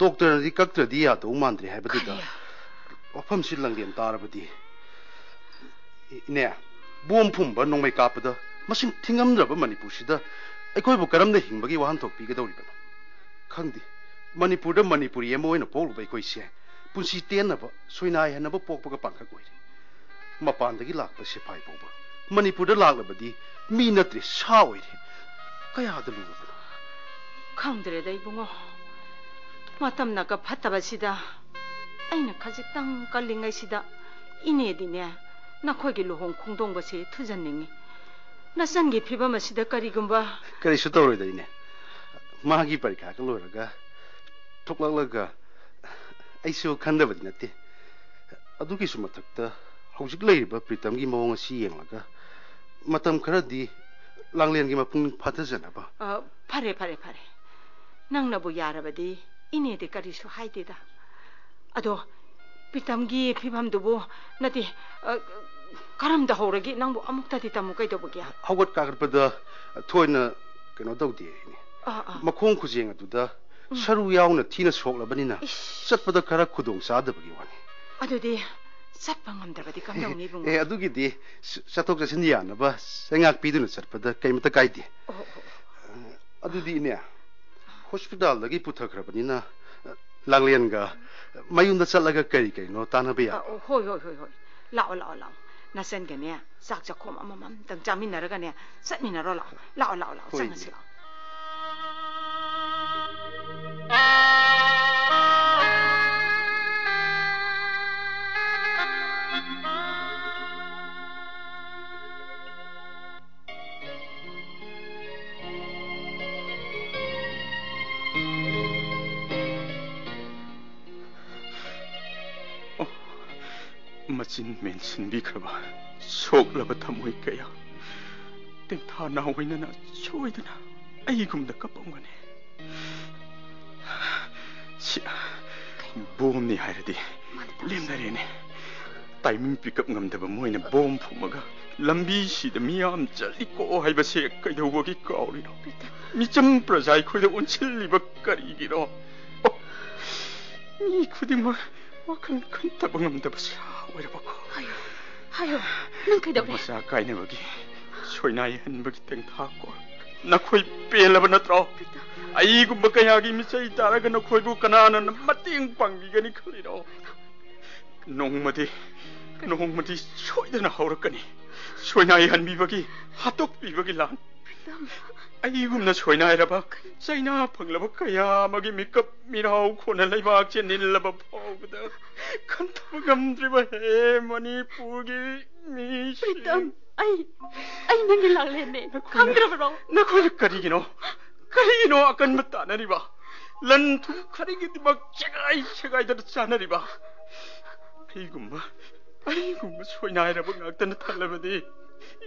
ꯗꯣꯛꯇꯔꯅꯗꯤ ꯀꯛꯇ꯭ꯔꯗꯤ ꯌꯥꯗꯧ ꯃꯥꯟꯗ꯭ꯔꯦ ꯍꯥꯏꯕꯗꯨꯗ ꯀꯔꯤ? ꯋꯥꯐꯝꯁꯤ ꯂꯪꯂꯦꯟ ꯇꯥꯔꯕꯗꯤ꯫ ꯏꯅꯦ, ꯕꯣꯝ ꯐꯨꯝꯕ, ꯅꯣꯡꯃꯩ ꯀꯥꯞꯄꯗ ꯃꯁꯤꯡ ꯊꯤꯉꯝꯗ꯭ꯔꯕ ꯃꯅꯤꯄꯨꯔꯁꯤꯗ ꯑꯩꯈꯣꯏꯕꯨ ꯀꯔꯝꯅ ꯍꯤꯡꯕꯒꯤ ꯋꯥꯍꯟꯊꯣꯛ ꯄꯤꯒꯗꯧꯔꯤꯕꯅꯣ? ꯈꯪꯗꯦ꯫ ꯃꯅꯤꯄꯨꯔꯗ ꯃꯅꯤꯄꯨꯔꯤ ꯑꯃ ꯑꯣꯏꯅ ꯄꯣꯛꯂꯨꯕ ꯑꯩꯈꯣꯏꯁꯦ ꯄꯨꯟꯁꯤ ꯇꯦꯟꯅꯕ, ꯁꯣꯏꯅꯥꯏꯍꯟꯅꯕ ꯄꯣꯛꯄꯒ ꯄꯥꯡꯈꯛ ꯑꯣꯏꯔꯦ꯫ ꯃꯄꯥꯟꯗꯒꯤ ꯂꯥꯛꯄ ꯁꯤꯐꯥꯏ ꯐꯥꯎꯕ ꯃꯅꯤꯄꯨꯔꯗ ꯂꯥꯛꯂꯕꯗꯤ ꯃꯤ ꯅꯠꯇ꯭ꯔꯦ, ꯁꯥ ꯑꯣꯏꯔꯦ꯫ ꯀꯌꯥꯗ ꯂꯨꯔꯕꯅꯣ? ꯈꯪꯗ꯭ꯔꯦꯗ ꯏꯕꯨꯡꯉꯣ, ꯃꯇꯝꯅꯒ ꯐꯠꯇꯕꯁꯤꯗ ꯑꯩꯅ ꯈꯖꯤꯛꯇꯪ ꯀꯜꯂꯤꯉꯩꯁꯤꯗ ꯏꯅꯦꯗꯤꯅꯦ, ꯅꯈꯣꯏꯒꯤ ꯂꯨꯍꯣꯡ ꯈꯣꯡꯗꯣꯡꯕꯁꯦ ꯊꯨꯖꯟꯅꯤꯡꯉꯤ꯫ ꯅꯆꯟꯒꯤ ꯐꯤꯕꯝ ꯑꯁꯤꯗ ꯀꯔꯤꯒꯨꯝꯕ ꯀꯔꯤꯁꯨ ꯇꯧꯔꯣꯏꯗ ꯏꯅꯦ꯫ ꯃꯥꯒꯤ ꯄꯔꯤꯈꯥꯒ ꯂꯣꯏꯔꯒ ꯊꯣꯛꯂꯛꯂꯒ ꯑꯩꯁꯨ ꯈꯟꯗꯕꯗꯤ ꯅꯠꯇꯦ꯫ ꯑꯗꯨꯒꯤꯁꯨ ꯃꯊꯛꯇ ꯍꯧꯖꯤꯛ ꯂꯩꯔꯤꯕ ꯄ꯭ꯔꯤꯇꯝꯒꯤ ꯃꯑꯣꯡ ꯑꯁꯤ ꯌꯦꯡꯂꯒ ꯃꯇꯝ ꯈꯔꯗꯤ ꯂꯥꯡꯂꯦꯟꯒꯤ ꯃꯄꯨꯡ ꯐꯥꯊꯖꯅꯕ꯫ ꯑ, ꯐꯔꯦ, ꯐꯔꯦ, ꯐꯔꯦ꯫ ꯅꯪꯅꯕꯨ ꯌꯥꯔꯕꯗꯤ ꯏꯅꯦꯗꯤ ꯀꯔꯤꯁꯨ ꯍꯥꯏꯗꯦꯗ꯫ ꯑꯗꯣ ꯄ꯭ꯔꯤꯇꯝꯒꯤ ꯐꯤꯕꯝꯗꯨꯕꯨ, ꯅꯠꯇꯦ, ꯑ, ꯀꯔꯝ ꯇꯧꯍꯧꯔꯒꯦ? ꯅꯪꯕꯨ ꯑꯃꯨꯛꯇꯗꯤ ꯇꯝꯃꯨ ꯀꯩꯗꯧꯕꯒꯦ? ꯍꯧꯒꯠ ꯀꯥꯈꯠꯄꯗ ꯊꯣꯏꯅ ꯀꯩꯅꯣ ꯇꯧꯗꯦ ꯏꯅꯦ꯫ ꯑꯥ, ꯑꯥ꯫ ꯃꯈꯣꯡ ꯈꯨꯖꯦꯡ ꯑꯗꯨꯗ ꯎꯝ꯫ ꯁꯔꯨ ꯌꯥꯎꯅ ꯊꯤꯅ ꯁꯣꯛꯂꯕꯅꯤꯅ ꯏꯁ꯫ ꯆꯠꯄꯗ ꯈꯔ ꯈꯨꯗꯣꯡ ꯆꯥꯗꯕꯒꯤ ꯋꯥꯅꯤ꯫ ꯑꯗꯨꯗꯤ ꯆꯠꯄ ꯉꯝꯗ꯭ꯔꯕꯗꯤ ꯀꯝꯗꯧꯅꯤ ꯏꯕꯨꯡꯉꯣ? ꯑꯦ, ꯑꯗꯨꯒꯤꯗꯤ ꯆ-, ꯆꯠꯊꯣꯛ ꯆꯠꯁꯤꯟ ꯌꯥꯅꯕ ꯆꯩꯉꯥꯛ ꯄꯤꯗꯨꯅ ꯆꯠꯄꯗ ꯀꯩꯃꯇ ꯀꯥꯏꯗꯦ꯫ ꯑꯣ, ꯑꯣ, ꯑꯣ꯫ ꯑꯗꯨꯗꯤ ꯏꯅꯦ, ꯍꯣꯁꯄꯤꯇꯥꯜꯗꯒꯤ ꯄꯨꯊꯈ꯭ꯔꯕꯅꯤꯅ, ꯂꯥꯡꯂꯦꯟꯒ ꯃꯌꯨꯝꯗ ꯆꯠꯂꯒ ꯀꯔꯤ ꯀꯔꯤꯅꯣ ꯇꯥꯟꯅꯕ ꯌꯥꯕ꯫ ꯑ, ꯑꯣ, ꯍꯣꯏ, ꯍꯣꯏ, ꯍꯣꯏ, ꯍꯣꯏ꯫ ꯂꯥꯛꯑꯣ, ꯂꯥꯛꯑꯣ, ꯂꯥꯛꯑꯣ꯫ ꯅꯆꯟꯒꯅꯦ, ꯆꯥꯛ ꯆꯥꯛꯈꯣꯝ ꯑꯃꯃꯝꯇꯪ ꯆꯥꯃꯤꯟꯅꯔꯒꯅꯦ, ꯆꯠꯃꯤꯟꯅꯔꯣ, ꯂꯥꯛꯑꯣ꯫ ꯂꯥꯛꯑꯣ, ꯂꯥꯛꯑꯣ, ꯍꯣꯏ, ꯆꯪꯉꯁꯤ, ꯏꯅꯦ꯫ ꯂꯥꯛꯑꯣ꯫ ꯆꯤꯟ ꯃꯦꯟꯁꯤꯟꯕꯤꯈ꯭ꯔꯕ ꯁꯣꯛꯂꯕ ꯊꯃꯣꯏ ꯀꯌꯥ ꯇꯦꯡꯊꯥ ꯅꯥꯎ ꯑꯣꯏꯅꯅ ꯁꯣꯏꯗꯅ ꯑꯩꯒꯨꯝꯅ ꯀꯞꯄꯝꯒꯅꯤ꯫ ꯁꯤ ꯕꯣꯝꯅꯤ ꯍꯥꯏꯔꯗꯤ ꯂꯦꯝꯅꯔꯦꯅꯦ꯫ ꯇꯥꯏꯃꯤꯡ ꯄꯤꯛꯑꯞ ꯉꯝꯗꯕ ꯃꯣꯏꯅ ꯕꯣꯝ ꯐꯨꯝꯃꯒ ꯂꯝꯕꯤꯁꯤꯗ ꯃꯤꯌꯥꯝ ꯆꯠꯂꯤꯀꯣ ꯍꯥꯏꯕꯁꯦ ꯀꯩꯗꯧꯕꯒꯤ ꯀꯥꯎꯔꯤꯅꯣ? ꯃꯤꯆꯝ ꯄ꯭ꯔꯖꯥ ꯑꯩꯈꯣꯏꯗ ꯑꯣꯟꯁꯤꯜꯂꯤꯕ ꯀꯔꯤꯒꯤꯅꯣ? ꯃꯤ ꯈꯨꯗꯤꯡꯃꯛ ꯋꯥꯈꯜ ꯈꯟꯊꯕ ꯉꯝꯗꯕ ꯁꯥ ꯑꯣꯏꯔꯕꯀꯣ꯫ ꯍꯥꯏꯌꯣ, ꯍꯥꯏꯌꯣ, ꯅꯪ ꯀꯩꯗꯧꯔꯦ? ꯃꯆꯥ ꯀꯥꯏꯅꯕꯒꯤ, ꯁꯣꯏꯅꯥꯏꯍꯟꯕꯒꯤ ꯇꯦꯡꯊꯥ ꯀꯣ꯫ ꯅꯈꯣꯏ ꯄꯦꯜꯂꯕ ꯅꯠꯇ꯭ꯔꯣ? ꯑꯩꯒꯨꯝꯕ ꯀꯌꯥꯒꯤ ꯃꯤꯆꯩ ꯇꯥꯔꯒ ꯅꯈꯣꯏꯕꯨ ꯀꯅꯥꯅ ꯃꯇꯦꯡ ꯄꯥꯡꯕꯤꯒꯅꯤ ꯈꯜꯂꯤꯅꯣ? ꯅꯣꯡꯃꯗꯤ, ꯅꯣꯡꯃꯗꯤ ꯁꯣꯏꯗꯅ ꯍꯧꯔꯛꯀꯅꯤ꯫ ꯁꯣꯏꯅꯥꯏꯍꯟꯕꯤꯕꯒꯤ, ꯍꯥꯠꯇꯣꯛꯄꯤꯕꯒꯤ ꯂꯥꯟ꯫ ꯑꯩꯒꯨꯝꯅ ꯁꯣꯏꯅꯥꯏꯔꯕ, ꯆꯩꯅꯥ ꯐꯪꯂꯕ ꯀꯌꯥ ꯑꯃꯒꯤ ꯃꯤꯀꯞ ꯃꯤꯔꯥꯎ ꯈꯣꯟꯅ ꯂꯩꯕꯥꯛꯁꯦ ꯅꯤꯜꯂꯕ ꯐꯥꯎꯕꯗ ꯈꯟꯊꯕ ꯉꯝꯗ꯭ꯔꯤꯕ ꯍꯦ ꯃꯅꯤꯄꯨꯔꯒꯤ ꯃꯤꯁꯤꯡ꯫ ꯄ꯭ꯔꯤꯇꯝ, ꯑꯩ, ꯑꯩ ꯅꯪꯒꯤ ꯂꯥꯡꯂꯦꯟꯅꯦ꯫ ꯅꯈꯣꯏꯅ, ꯈꯪꯗ꯭ꯔꯕꯔꯣ? ꯅꯈꯣꯏꯅ ꯀꯔꯤꯒꯤꯅꯣ, ꯀꯔꯤꯒꯤꯅꯣ ꯑꯀꯟꯕ ꯇꯥꯟꯅꯔꯤꯕ? ꯂꯟ ꯊꯨꯝ ꯈꯔꯒꯤꯗꯃꯛ ꯆꯦꯒꯥꯏ ꯆꯦꯒꯥꯏꯗꯅ ꯆꯥꯅꯔꯤꯕ? ꯑꯩꯒꯨꯝꯕ, ꯑꯩꯒꯨꯝꯕ ꯁꯣꯏꯅꯥꯏꯔꯕ ꯉꯥꯛꯇꯅ ꯊꯜꯂꯕꯗꯤ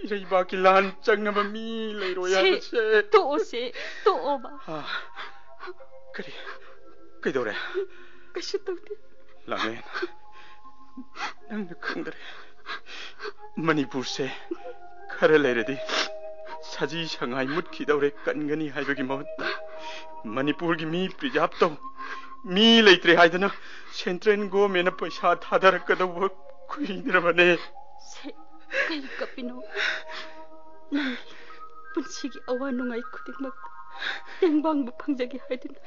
ꯏꯔꯩꯕꯥꯛꯀꯤ ꯂꯥꯟ ꯆꯪꯅꯕ ꯃꯤ ꯂꯩꯔꯣꯏ ꯁꯦ, ꯍꯥꯏꯕꯁꯦ꯫ ꯇꯣꯛꯑꯣꯁꯦ, ꯇꯣꯛꯑꯣꯕ꯫ ꯑꯥ, ꯀꯔꯤ? ꯀꯩꯗꯧꯔꯦ? ꯀꯩꯁꯨ ꯇꯧꯗꯦ꯫ ꯂꯥꯡꯂꯦꯟ, ꯅꯪꯅ ꯈꯪꯗꯔꯦ꯫ ꯃꯅꯤꯄꯨꯔꯁꯦ ꯈꯔ ꯂꯩꯔꯗꯤ ꯁꯖꯤ ꯁꯉꯥꯏ ꯃꯨꯠꯈꯤꯗꯧꯔꯦ ꯀꯟꯒꯅꯤ ꯍꯥꯏꯕꯒꯤ ꯃꯍꯨꯠꯇ ꯃꯅꯤꯄꯨꯔꯒꯤ ꯃꯤ ꯄ꯭ꯔꯤꯖꯥꯕ ꯇꯧ꯫ ꯃꯤ ꯂꯩꯇ꯭ꯔꯦ ꯍꯥꯏꯗꯅ ꯁꯦꯟꯇ꯭ꯔꯦꯜ ꯒꯣꯔꯃꯦꯟꯅ ꯄꯩꯁꯥ ꯊꯥꯗꯔꯛꯀꯗꯧꯕ ꯀꯨꯏꯗ꯭ꯔꯕꯅꯦ꯫ ꯁꯦ, ꯀꯩ ꯀꯞꯄꯤꯅꯣ? ꯅꯪ ꯄꯨꯟꯁꯤꯒꯤ ꯑꯋꯥ ꯅꯨꯡꯉꯥꯏ ꯈꯨꯗꯤꯡꯃꯛꯇ ꯇꯦꯡꯕꯥꯡꯕ ꯐꯪꯖꯒꯦ ꯍꯥꯏꯗꯨꯅ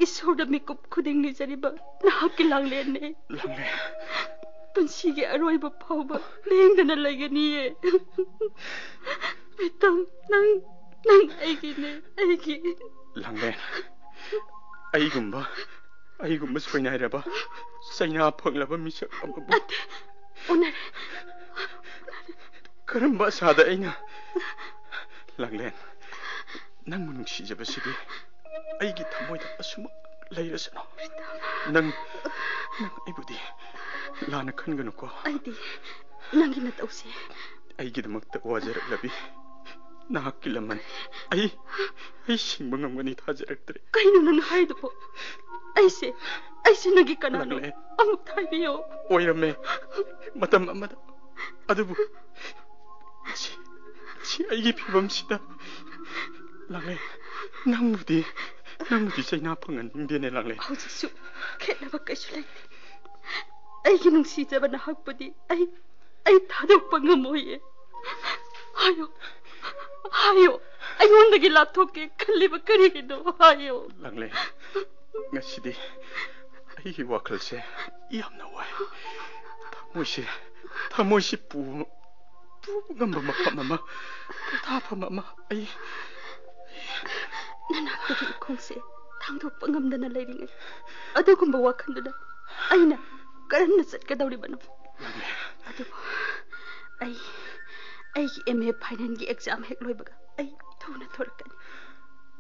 ꯏꯁꯣꯔꯗ ꯃꯤꯀꯨꯞ ꯈꯨꯗꯤꯡ ꯅꯤꯖꯔꯤꯕ ꯅꯍꯥꯛꯀꯤ ꯂꯥꯡꯂꯦꯟꯅꯦ꯫ ꯂꯥꯡꯂꯦꯟ꯫ ꯄꯨꯟꯁꯤꯒꯤ ꯑꯔꯣꯏꯕ ꯐꯥꯎꯕ ꯂꯦꯡꯗꯅ ꯂꯩꯒꯅꯤꯌꯦ꯫ ꯄ꯭ꯔꯤꯇꯝ, ꯅꯪ, ꯅꯪ ꯑꯩꯒꯤꯅꯦ, ꯑꯩꯒꯤ꯫ ꯂꯥꯡꯂꯦꯟ, ꯑꯩꯒꯨꯝꯕ, ꯑꯩꯒꯨꯝꯕ ꯁꯣꯏꯅꯥꯏꯔꯕ, ꯆꯩꯅꯥ ꯐꯪꯂꯕ ꯃꯤꯁꯛ ꯑꯃꯕꯨ ꯅꯠꯇꯦ, ꯎꯅꯔꯦ꯫ ꯀꯔꯝꯕ ꯑꯁꯥꯗ ꯑꯩꯅ? ꯂꯥꯡꯂꯦꯟ, ꯅꯪꯕꯨ ꯅꯨꯡꯁꯤꯖꯕꯁꯤꯗꯤ ꯑꯩꯒꯤ ꯊꯃꯣꯏꯗ ꯑꯁꯨꯃꯛ ꯂꯩꯔꯁꯅꯨ꯫ ꯅꯪ, ꯅꯪ ꯑꯩꯕꯨꯗꯤ ꯂꯥꯟꯅ ꯈꯟꯒꯅꯨꯀꯣ꯫ ꯑꯩꯗꯤ ꯅꯪꯒꯤ ꯅꯇꯧꯁꯦ ꯑꯩꯒꯤꯗꯃꯛꯇ ꯋꯥꯖꯔꯛꯂꯕꯤ ꯅꯍꯥꯛꯀꯤ ꯂꯃꯟ ꯑꯩ, ꯑꯩ ꯁꯤꯡꯕ ꯉꯝꯒꯅꯤ ꯊꯥꯖꯔꯛꯇ꯭ꯔꯦ꯫ ꯀꯩꯅꯣ ꯅꯪꯅ ꯍꯥꯏꯗꯨꯕꯣ? ꯑꯩꯁꯦ, ꯑꯩꯁꯦ ꯅꯪꯒꯤ ꯀꯅꯥꯅꯣ? ꯂꯥꯛꯂꯦ꯫ ꯑꯃꯨꯛ ꯍꯥꯏꯕꯤꯌꯣ꯫ ꯑꯣꯏꯔꯝꯃꯦ, ꯃꯇꯝ ꯑꯃꯗ꯫ ꯑꯗꯨꯕꯨ ꯁꯤ, ꯁꯤ ꯑꯩꯒꯤ ꯐꯤꯕꯝꯁꯤꯗ꯫ ꯂꯥꯛꯂꯦ, ꯅꯪꯕꯨꯗꯤ, ꯅꯪꯕꯨꯗꯤ ꯆꯩꯅꯥ ꯐꯪꯍꯟꯅꯤꯡꯗꯦꯅꯦ, ꯂꯥꯛꯂꯦ꯫ ꯍꯧꯖꯤꯛꯁꯨ ꯈꯦꯠꯅꯕ ꯀꯩꯁꯨ ꯂꯩꯇꯦ꯫ ꯑꯩꯒꯤ ꯅꯨꯡꯁꯤꯖꯕ ꯅꯍꯥꯛꯄꯨꯗꯤ ꯑꯩ, ꯑꯩ ꯊꯥꯗꯣꯛꯄ ꯉꯝꯃꯣꯏꯌꯦ꯫ ꯍꯥꯏꯌꯣ, ꯍꯥꯏꯌꯣ, ꯑꯩꯉꯣꯟꯗꯒꯤ ꯂꯥꯞꯊꯣꯛꯀꯦ ꯈꯜꯂꯤꯕ ꯀꯔꯤꯒꯤꯅꯣ? ꯍꯥꯏꯌꯣ꯫ ꯂꯥꯛꯂꯦ, ꯉꯁꯤꯗꯤ ꯑꯩꯒꯤ ꯋꯥꯈꯜꯁꯦ ꯌꯥꯝꯅ ꯋꯥꯏ꯫ ꯊꯃꯣꯏꯁꯦ, ꯊꯃꯣꯏꯁꯦ ꯄꯨꯕ, ꯄꯨꯕ ꯉꯝꯕ ꯃꯐꯝ ꯑꯃ, ꯄꯣꯊꯥꯐꯝ ꯑꯃ ꯑꯩ ꯅꯅꯥꯛꯇꯒꯤ ꯏꯈꯣꯡꯁꯦ ꯊꯥꯡꯗꯣꯛꯄ ꯉꯝꯗꯅ ꯂꯩꯔꯤꯉꯩ, ꯑꯗꯨꯒꯨꯝꯕ ꯋꯥꯈꯜꯗꯨꯗ ꯑꯩꯅ ꯀꯔꯝꯅ ꯆꯠꯀꯗꯧꯔꯤꯕꯅꯣ? ꯑꯗꯨꯕꯨ ꯑꯩ, ꯑꯩꯒꯤ M A final ꯒꯤ exam ꯍꯦꯛ ꯂꯣꯏꯕꯒ ꯑꯩ ꯊꯨꯅ ꯊꯣꯔꯛꯀꯅꯤ꯫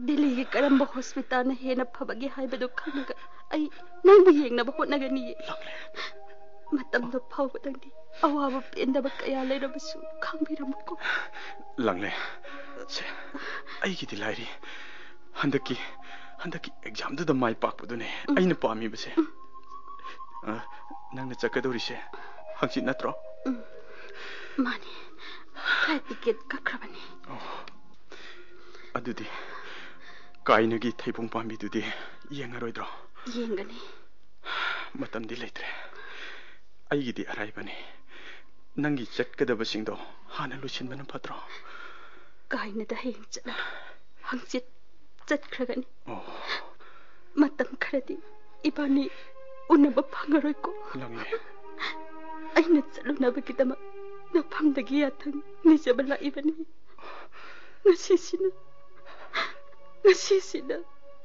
ꯗꯤꯜꯂꯤꯒꯤ ꯀꯔꯝꯕ hospital ꯅ ꯍꯦꯟꯅ ꯐꯕꯒꯦ ꯍꯥꯏꯕꯗꯨ ꯈꯪꯉꯒ ꯑꯩ ꯅꯪꯕꯨ ꯌꯦꯡꯅꯕ ꯍꯣꯠꯅꯒꯅꯤꯌꯦ꯫ ꯃꯇꯝꯗꯨ ꯐꯥꯎꯕꯗꯪꯗꯤ ꯑꯋꯥꯕ ꯄꯦꯟꯗꯕ ꯀꯌꯥ ꯂꯩꯔꯕꯁꯨ ꯈꯪꯕꯤꯔꯝꯃꯨꯀꯣ꯫ ꯂꯥꯛꯂꯦ꯫ ꯁꯦ, ꯑꯩꯒꯤꯗꯤ ꯂꯥꯏꯔꯤ꯫ ꯍꯟꯗꯛꯀꯤ, ꯍꯟꯗꯛꯀꯤ exam ꯗꯨꯗ ꯃꯥꯏ ꯄꯥꯛꯄꯗꯨꯅꯦ ꯑꯩꯅ ꯄꯥꯝꯃꯤꯕꯁꯦ꯫ ꯑ, ꯅꯪꯅ ꯆꯠꯀꯗꯧꯔꯤꯁꯦ ꯍꯪꯆꯤꯠ ꯅꯠꯇ꯭ꯔꯣ? ꯎꯝ, ꯃꯥꯅꯤ꯫ Flight ticket ꯀꯛꯈ꯭ꯔꯕꯅꯤ꯫ ꯑꯣ, ꯑꯗꯨꯗꯤ ꯀꯥꯏꯅꯒꯤ ꯊꯩꯕꯣꯡ ꯄꯥꯝꯕꯤꯗꯨꯗꯤ ꯌꯦꯡꯉꯔꯣꯏꯗ꯭ꯔꯣ? ꯌꯦꯡꯒꯅꯤ꯫ ꯃꯇꯝꯗꯤ ꯂꯩꯇ꯭ꯔꯦ꯫ ꯑꯩꯒꯤꯗꯤ ꯑꯔꯥꯏꯕꯅꯤ꯫ ꯅꯪꯒꯤ ꯆꯠꯀꯗꯕꯁꯤꯡꯗꯣ ꯍꯥꯟꯅ ꯂꯣꯏꯁꯤꯟꯕꯅ ꯐꯠꯇ꯭ꯔꯣ? ꯀꯥꯏꯅꯗ ꯍꯌꯦꯡ ꯆꯠꯂꯔꯣꯏ꯫ ꯍꯪꯆꯤꯠ ꯆꯠꯈ꯭ꯔꯒꯅꯤ꯫ ꯑꯣ꯫ ꯃꯇꯝ ꯈꯔꯗꯤ ꯏꯕꯥꯅꯤ ꯎꯅꯕ ꯐꯪꯉꯔꯣꯏꯀꯣ꯫ ꯂꯥꯛꯂꯦ꯫ ꯑꯩꯅ ꯆꯠꯂꯨꯅꯕꯒꯤꯗꯃꯛ ꯅꯐꯝꯗꯒꯤ ꯌꯥꯊꯪ ꯅꯤꯖꯕ ꯂꯥꯛꯏꯕꯅꯤ꯫ ꯉꯁꯤꯁꯤꯅ, ꯉꯁꯤꯁꯤꯅ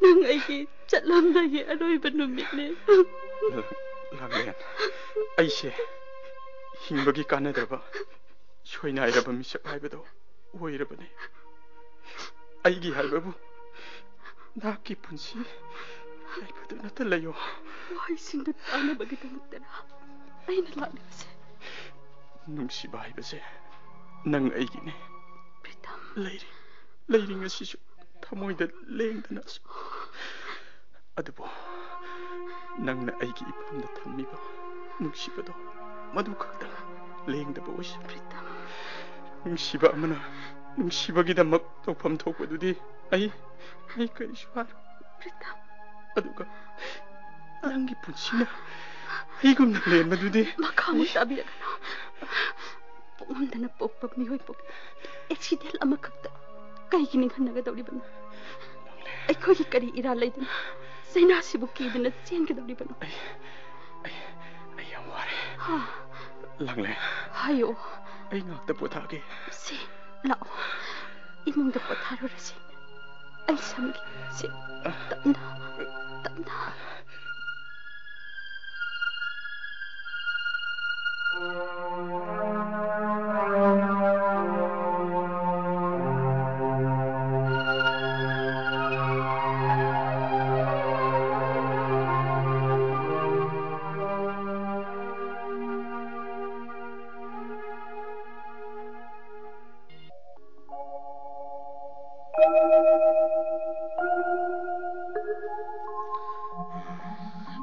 ꯅꯪ ꯑꯩꯒꯤ ꯆꯠꯂꯝꯗꯥꯏꯒꯤ ꯑꯔꯣꯏꯕ ꯅꯨꯃꯤꯠꯅꯦ꯫ ꯂꯥꯛꯂꯦꯟ, ꯑꯩꯁꯦ ꯍꯤꯡꯕꯒꯤ ꯀꯥꯟꯅꯗ꯭ꯔꯕ, ꯁꯣꯏꯅꯥꯏꯔꯕ ꯃꯤꯁꯛ ꯍꯥꯏꯕꯗꯣ ꯑꯣꯏꯔꯕꯅꯤ꯫ ꯑꯩꯒꯤ ꯍꯥꯏꯕꯕꯨ ꯅꯍꯥꯛꯀꯤ ꯄꯨꯟꯁꯤ ꯌꯥꯏꯐꯗꯨꯅꯇ ꯂꯩꯌꯨ꯫ ꯋꯥꯍꯩꯁꯤꯡꯗꯨ ꯇꯥꯅꯕꯒꯤꯗꯃꯛꯇꯔꯥ? ꯑꯩꯅ ꯂꯥꯛꯂꯤꯕꯁꯦ? ꯅꯨꯡꯁꯤꯕ ꯍꯥꯏꯕꯁꯦ ꯅꯪ ꯑꯩꯒꯤꯅꯦ꯫ ꯄ꯭ꯔꯤꯇꯝ꯫ ꯂꯩꯔꯤ, ꯂꯩꯔꯤ ꯉꯁꯤꯁꯨ ꯊꯃꯣꯏꯗ ꯂꯦꯡꯗꯅ꯫ ꯑꯗꯨꯕꯨ ꯅꯪꯅ ꯑꯩꯒꯤ ꯏꯐꯝꯗ ꯊꯝꯃꯤꯕ ꯅꯨꯡꯁꯤꯕꯗꯣ ꯃꯗꯨ ꯈꯛꯇꯪ ꯂꯦꯡꯗꯕ ꯑꯣꯏꯁꯅꯨ꯫ ꯄ꯭ꯔꯤꯇꯝ꯫ ꯅꯨꯡꯁꯤꯕ ꯑꯃꯅ ꯅꯨꯡꯁꯤꯕꯒꯤꯗꯃꯛ ꯇꯧꯐꯝ ꯊꯣꯛꯄꯗꯨꯗꯤ ꯑꯩ, ꯑꯩ ꯀꯔꯤꯁꯨ ꯍꯥꯏꯔꯣꯏ꯫ ꯄ꯭ꯔꯤꯇꯝ꯫ ꯑꯗꯨꯒ ꯅꯪꯒꯤ ꯄꯨꯟꯁꯤꯅ ꯑꯩꯒꯨꯝꯅ ꯂꯦꯟꯕꯗꯨꯗꯤ ꯃꯈꯥ ꯑꯃꯨꯛ ꯇꯥꯕꯤꯔꯛꯀꯅꯨ꯫ ꯄꯣꯛꯉꯝꯗꯅ ꯄꯣꯛꯄ ꯃꯤꯑꯣꯏ ꯄꯣꯛꯄ ꯑꯦꯛꯁꯤꯗꯦꯟ ꯑꯃꯈꯛꯇ ꯀꯩꯒꯤ ꯅꯤꯡꯍꯟꯅꯒꯗꯧꯔꯤꯕꯅꯣ? ꯑꯩꯈꯣꯏꯒꯤ ꯀꯔꯤ ꯏꯔꯥꯜ ꯂꯩꯗꯅ ꯆꯩꯅꯥꯁꯤꯕꯨ ꯀꯤꯗꯅ ꯆꯦꯟꯒꯗꯧꯔꯤꯕꯅꯣ? ꯑꯩ, ꯑꯩ, ꯑꯩ ꯌꯥꯝ ꯋꯥꯔꯦ꯫ ꯍꯥ? ꯂꯥꯡꯂꯦ꯫ ꯍꯥꯏꯌꯣ꯫ ꯑꯩ ꯉꯥꯛꯇ ꯄꯣꯊꯥꯒꯦ꯫ ꯁꯤ, ꯂꯥꯛꯑꯣ꯫ ꯏꯃꯨꯡꯗ ꯄꯣꯊꯥꯔꯨꯔꯁꯤ꯫ ꯑꯩ ꯁꯝꯒꯦ꯫ ꯁꯤ, ꯇꯞꯅ, ꯇꯞꯅ꯫